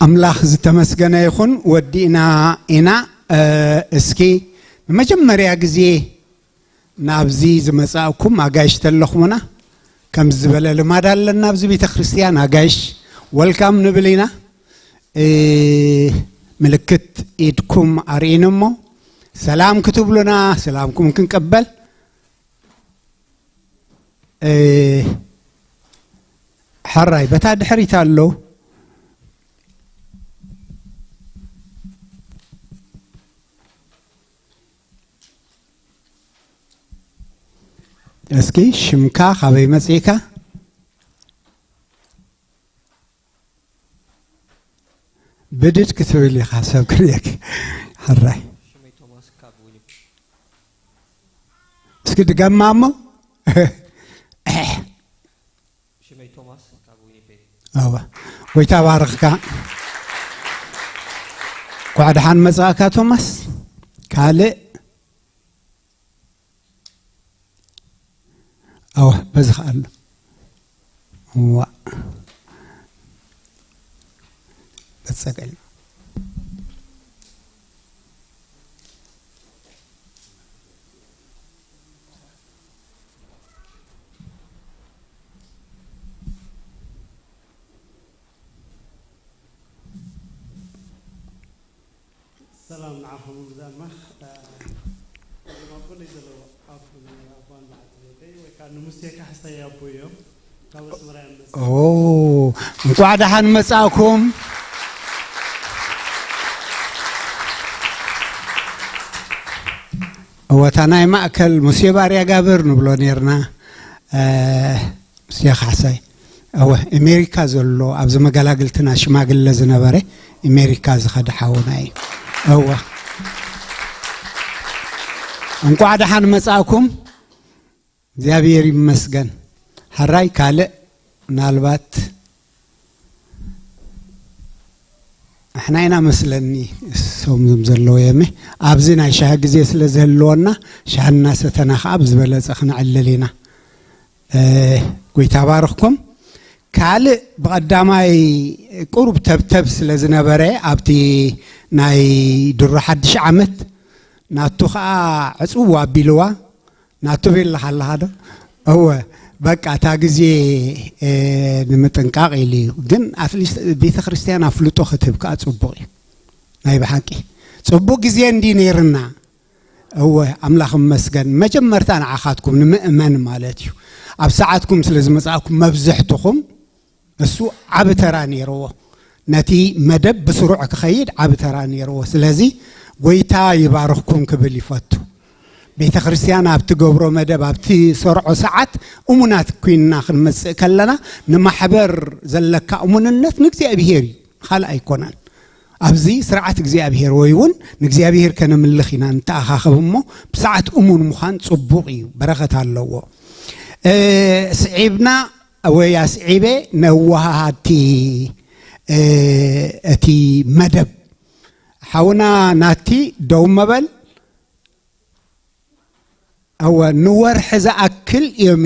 ኣምላኽ ዝተመስገነ ይኹን። ወዲእና ኢና። እ፣ እስኪ ንመጀመርያ ግዜ ናብዚ ዝመጻእኩም ኣጋይሽ ተለኹምና፣ ከምዚ ዝበለ ልማድ ኣለና ኣብዚ ቤተ ክርስቲያን፣ ኣጋይሽ ወልካም ንብል ኢና። እ፣ ምልክት ኢድኩም ኣርእይኒ እሞ፣ ሰላም ክትብሉና፣ ሰላምኩም ክንቀበል። እ፣ ሕራይ፣ በታ ድሕሪት ኣሎ። እስኪ ሽምካ፣ ካበይ መጺእካ? ብድድ ክትብል ኢኻ፣ ሰብ ክርእየክ። ሕራይ። ሽመይ ቶማስ ካብ ዊኒፔግ። እስኪ ድገማ እሞ። ሽመይ ቶማስ ካብ ዊኒፔግ። ኣዋ፣ ጎይታ ባርኽካ። እንኳዕ ደሓን መጻእካ ቶማስ። ካልእ? ኣዋ፣ በዚ ኸኣ ኣሎ። እዋ። በጸቀ። ሰላም ንዓኹም ብዛማኽ፣ እ፣ እዞም ኣቦለይ ዘለዉ ኣቦ፣ ኣቦን በዓልቲ ቤተይ ወይ ከዓ ንሙሴ ካሕሳይ ኣቦ እዮም። ካብ ኣስመራ እዮም መፅኦም። ኦ፣ እንኳዕ ደሓን መጻእኩም። እወ፣ እታ ናይ ማእከል ሙሴ ባርያ ጋብር ንብሎ ኔርና። እ፣ ሙሴ ካሕሳይ። እወ፣ ኣሜሪካ ዘሎ ኣብዚ መገላግልትና ሽማግለ ዝነበረ ኣሜሪካ ዝኸደ ሓውና እዩ። እወ። እንቋዕ ደሓን መጻእኩም። እግዚኣብሔር ይመስገን። ሕራይ ካልእ ምናልባት ንሕና ኢና መስለኒ እሶም ዘለዉ የመ ኣብዚ ናይ ሻሂ ግዜ ስለ ዝህልወና ሻሂ እናሰተና ኸዓ ብዝበለጸ ክንዕልል ኢና። እ፣ ጎይታ ባርኽኩም። ካልእ ብቐዳማይ ቁሩብ ተብተብ ስለ ዝነበረ ኣብቲ ናይ ድሮ ሓድሽ ዓመት ናቱ ኸዓ ዕጽው ኣቢልዋ ናቱ ቤላ ኣለኻ ዶ? እወ፣ በቃ እታ ግዜ፣ እ፣ ንምጥንቃቕ ኢሉ እዩ። ግን ኣትሊስት ቤተ ክርስቲያን ኣፍልጦ ክትህብ ከኣ ጽቡቕ እዩ። ናይ ብሓቂ ጽቡቕ ግዜ እንዲ ነይርና። እወ፣ ኣምላኽ ይመስገን። መጀመርታ ንዓኻትኩም ንምእመን ማለት እዩ። ኣብ ሰዓትኩም ስለ ዝመጻእኩም መብዝሕትኹም እሱ ዓቢ ተራ ነይርዎ። ነቲ መደብ ብስሩዕ ክኸይድ ዓቢ ተራ ነይርዎ። ስለዚ ጎይታ ይባርኽኩም ክብል ይፈቱ። ቤተ ክርስቲያን ኣብ ትገብሮ መደብ፣ ኣብ ትሰርዖ ሰዓት እሙናት ኮይንና ክንመጽእ ከለና፣ ንማሕበር ዘለካ እሙንነት ንእግዚኣብሔር እዩ፣ ንኻልእ ኣይኮነን። ኣብዚ ስርዓት እግዚኣብሔር ወይ እውን ንእግዚኣብሔር ከነምልኽ ኢና ንተኣኻኸብ እሞ፣ ብሰዓት እሙን ምዃን ጽቡቕ እዩ፣ በረኸት ኣለዎ። እ፣ ስዒብና ወይ ኣስዒበ ነወሃሃድቲ፣ እ፣ እቲ መደብ ሓውና ናቲ ደው መበል። እወ፣ ንወርሒ ዝኣክል እዮም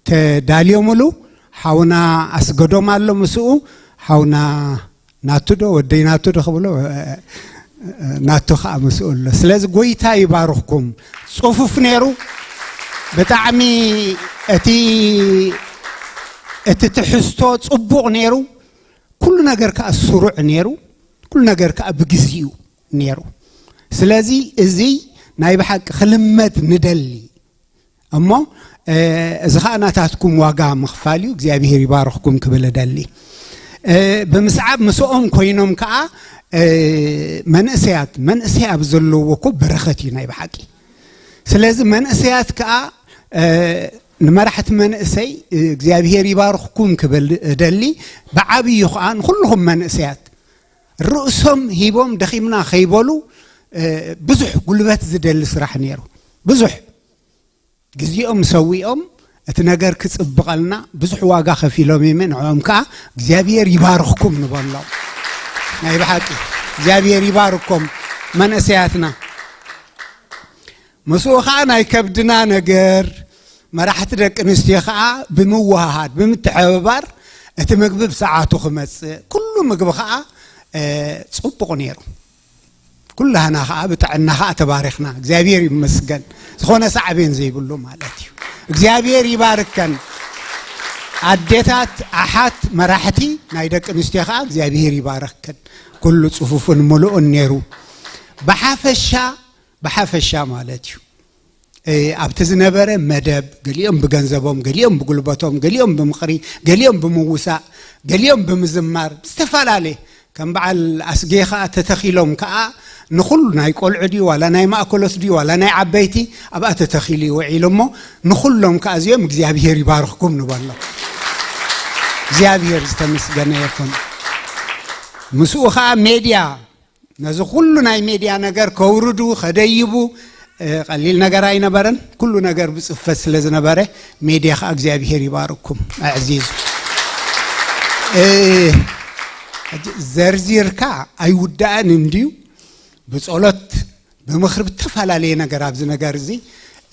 ተዳልዮምሉ። ሓውና ኣስገዶም ኣሎ ምስኡ፣ ሓውና ናቱ ዶ ወደይ ናቱ ዶ ክብሎ፣ እ፣ እ፣ ናቱ ከዓ ምስኡ ኣሎ። ስለዚ ጎይታ ይባርኽኩም። ጽፉፍ ነይሩ። ብጣዕሚ እቲ፣ እቲ ትሕዝቶ ጽቡቕ ነይሩ። ኩሉ ነገር ከዓ ስሩዕ ነይሩ። ኩሉ ነገር ከዓ ብግዚኡ ነይሩ። ስለዚ እዚ ናይ ብሓቂ ክልመድ ንደሊ እሞ፣ እ፣ እዚ ኸኣ ናታትኩም ዋጋ ምኽፋል እዩ። እግዚኣብሄር ይባርኽኩም ክብል እደሊ። እ፣ ብምስዓብ ምስኦም ኮይኖም ከኣ፣ እ፣ መንእሰያት፣ መንእሰይ ኣብ ዘለዎ እኮ በረኸት እዩ ናይ ብሓቂ። ስለዚ መንእሰያት ከኣ፣ እ፣ ንመራሕቲ መንእሰይ፣ እ፣ እግዚኣብሄር ይባርኽኩም ክብል እደሊ። ብዓብዩ ከኣ ንኹልኹም መንእሰያት ርእሶም ሂቦም ደኺምና ከይበሉ፣ እ፣ ብዙሕ ጉልበት ዝደሊ ስራሕ ነይሩ። ብዙሕ ግዜኦም ሰዊኦም እቲ ነገር ክጽብቐልና ብዙሕ ዋጋ ከፊሎም እዮም። ንዕኦም ከኣ እግዚኣብሔር ይባርኽኩም ንበሎም። ናይ ብሓቂ እግዚኣብሔር ይባርኮም መንእሰያትና። ምስኡ ከኣ ናይ ከብድና ነገር መራሕቲ ደቂ ኣንስትዮ ከኣ ብምውሃሃድ ብምትሕብባር እቲ ምግቢ ብሰዓቱ ክመጽእ ኩሉ ምግቢ ከኣ፣ እ፣ ጽቡቕ ነይሩ። ኩላህና ከኣ ብጥዕና ከኣ ተባሪኽና። እግዚኣብሔር ይመስገን። ዝኾነ ሳዕቤን ዘይብሉ ማለት እዩ። እግዚኣብሔር ይባርከን። ኣዴታት፣ ኣሓት፣ መራሕቲ ናይ ደቂ ኣንስትዮ ከኣ እግዚኣብሔር ይባረኽክን። ኩሉ ጽፉፍን ምሉእን ነይሩ። ብሓፈሻ፣ ብሓፈሻ ማለት እዩ። እ፣ ኣብቲ ዝነበረ መደብ፣ ገሊኦም ብገንዘቦም፣ ገሊኦም ብጉልበቶም፣ ገሊኦም ብምኽሪ፣ ገሊኦም ብምውሳእ፣ ገሊኦም ብምዝማር፣ ዝተፈላለየ ከም በዓል ኣስጌ ኸኣ ተተኺሎም ከኣ ንኹሉ ናይ ቆልዑ ድዩ ዋላ ናይ ማእከሎት ድዩ ዋላ ናይ ዓበይቲ ኣብኣ ተተኺሉ ይውዒሉ እሞ ንኹሎም ከኣ እዚኦም እግዚኣብሔር ይባርኽኩም ንበሎም። እግዚኣብሔር ዝተመስገነ ይኹን። ምስኡ ኸኣ ሜድያ ነዚ ኩሉ ናይ ሜድያ ነገር ከውርዱ፣ ከደይቡ፣ እ፣ ቀሊል ነገር ኣይነበረን። ኩሉ ነገር ብጽፈት ስለ ዝነበረ ሜድያ ኸኣ እግዚኣብሔር ይባርኩም፣ ኣዕዚዙ። እ፣ ሕጂ ዘርዚርካ ኣይውዳእን እንድዩ። ብጸሎት፣ ብምኽሪ፣ ብተፈላለየ ነገር ኣብዚ ነገር እዚ፣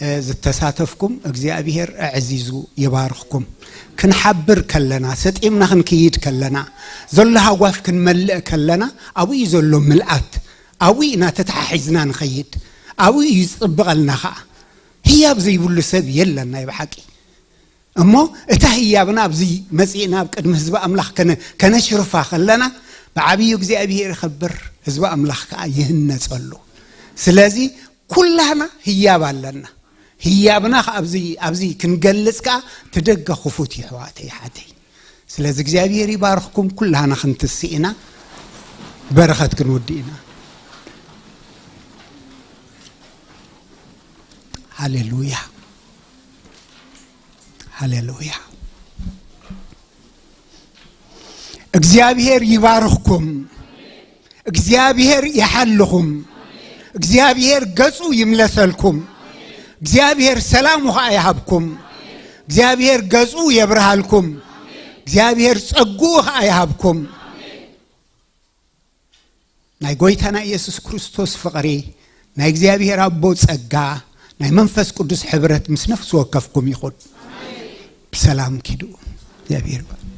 እ፣ ዝተሳተፍኩም እግዚኣብሔር ኣዕዚዙ ይባርኽኩም። ክንሓብር ከለና፣ ሰጢምና ክንክይድ ከለና፣ ዘሎ ሃጓፍ ክንመልእ ከለና፣ ኣብኡ እዩ ዘሎ ምልኣት። ኣብኡ ኢና ተተሓሒዝና ንኸይድ። ኣብኡ እዩ ዝጽብቐልና ኸኣ። ህያብ ዘይብሉ ሰብ የለን ናይ ብሓቂ። እሞ እታ ህያብና ኣብዚ መጺእና ኣብ ቅድሚ ህዝቢ ኣምላኽ ከነ-፣ ከነሽርፋ ከለና፣ ብዓብዩ እግዚኣብሔር ይኸብር፣ ህዝቢ ኣምላኽ ከኣ ይህነጸሉ። ስለዚ ኩላህና ህያብ ኣለና። ህያብና ከኣ ኣብዚ፣ ኣብዚ ክንገልጽ ከኣ እቲ ደገ ክፉት እዩ፣ ኣሕዋተይ፣ ኣሓተይ። ስለዚ እግዚኣብሔር ይባርኽኩም። ኩላህና ክንትስእ ኢና፣ በረኸት ክንውድእ ኢና። ሃሌሉያ፣ ሃሌሉያ። እግዚኣብሔር ይባርኽኩም። እግዚኣብሔር ይሓልኹም። እግዚኣብሔር ገጹ ይምለሰልኩም። እግዚኣብሔር ሰላሙ ኸኣ ይሃብኩም። እግዚኣብሔር ገጹ የብርሃልኩም። እግዚኣብሔር ጸግኡ ኸኣ ይሃብኩም። ናይ ጎይታና ኢየሱስ ክርስቶስ ፍቕሪ፣ ናይ እግዚኣብሔር ኣቦ ጸጋ፣ ናይ መንፈስ ቅዱስ ሕብረት ምስ ነፍሲ ወከፍኩም ይኹን። ብሰላም ኪዱ። እግዚኣብሔር ይባርክ።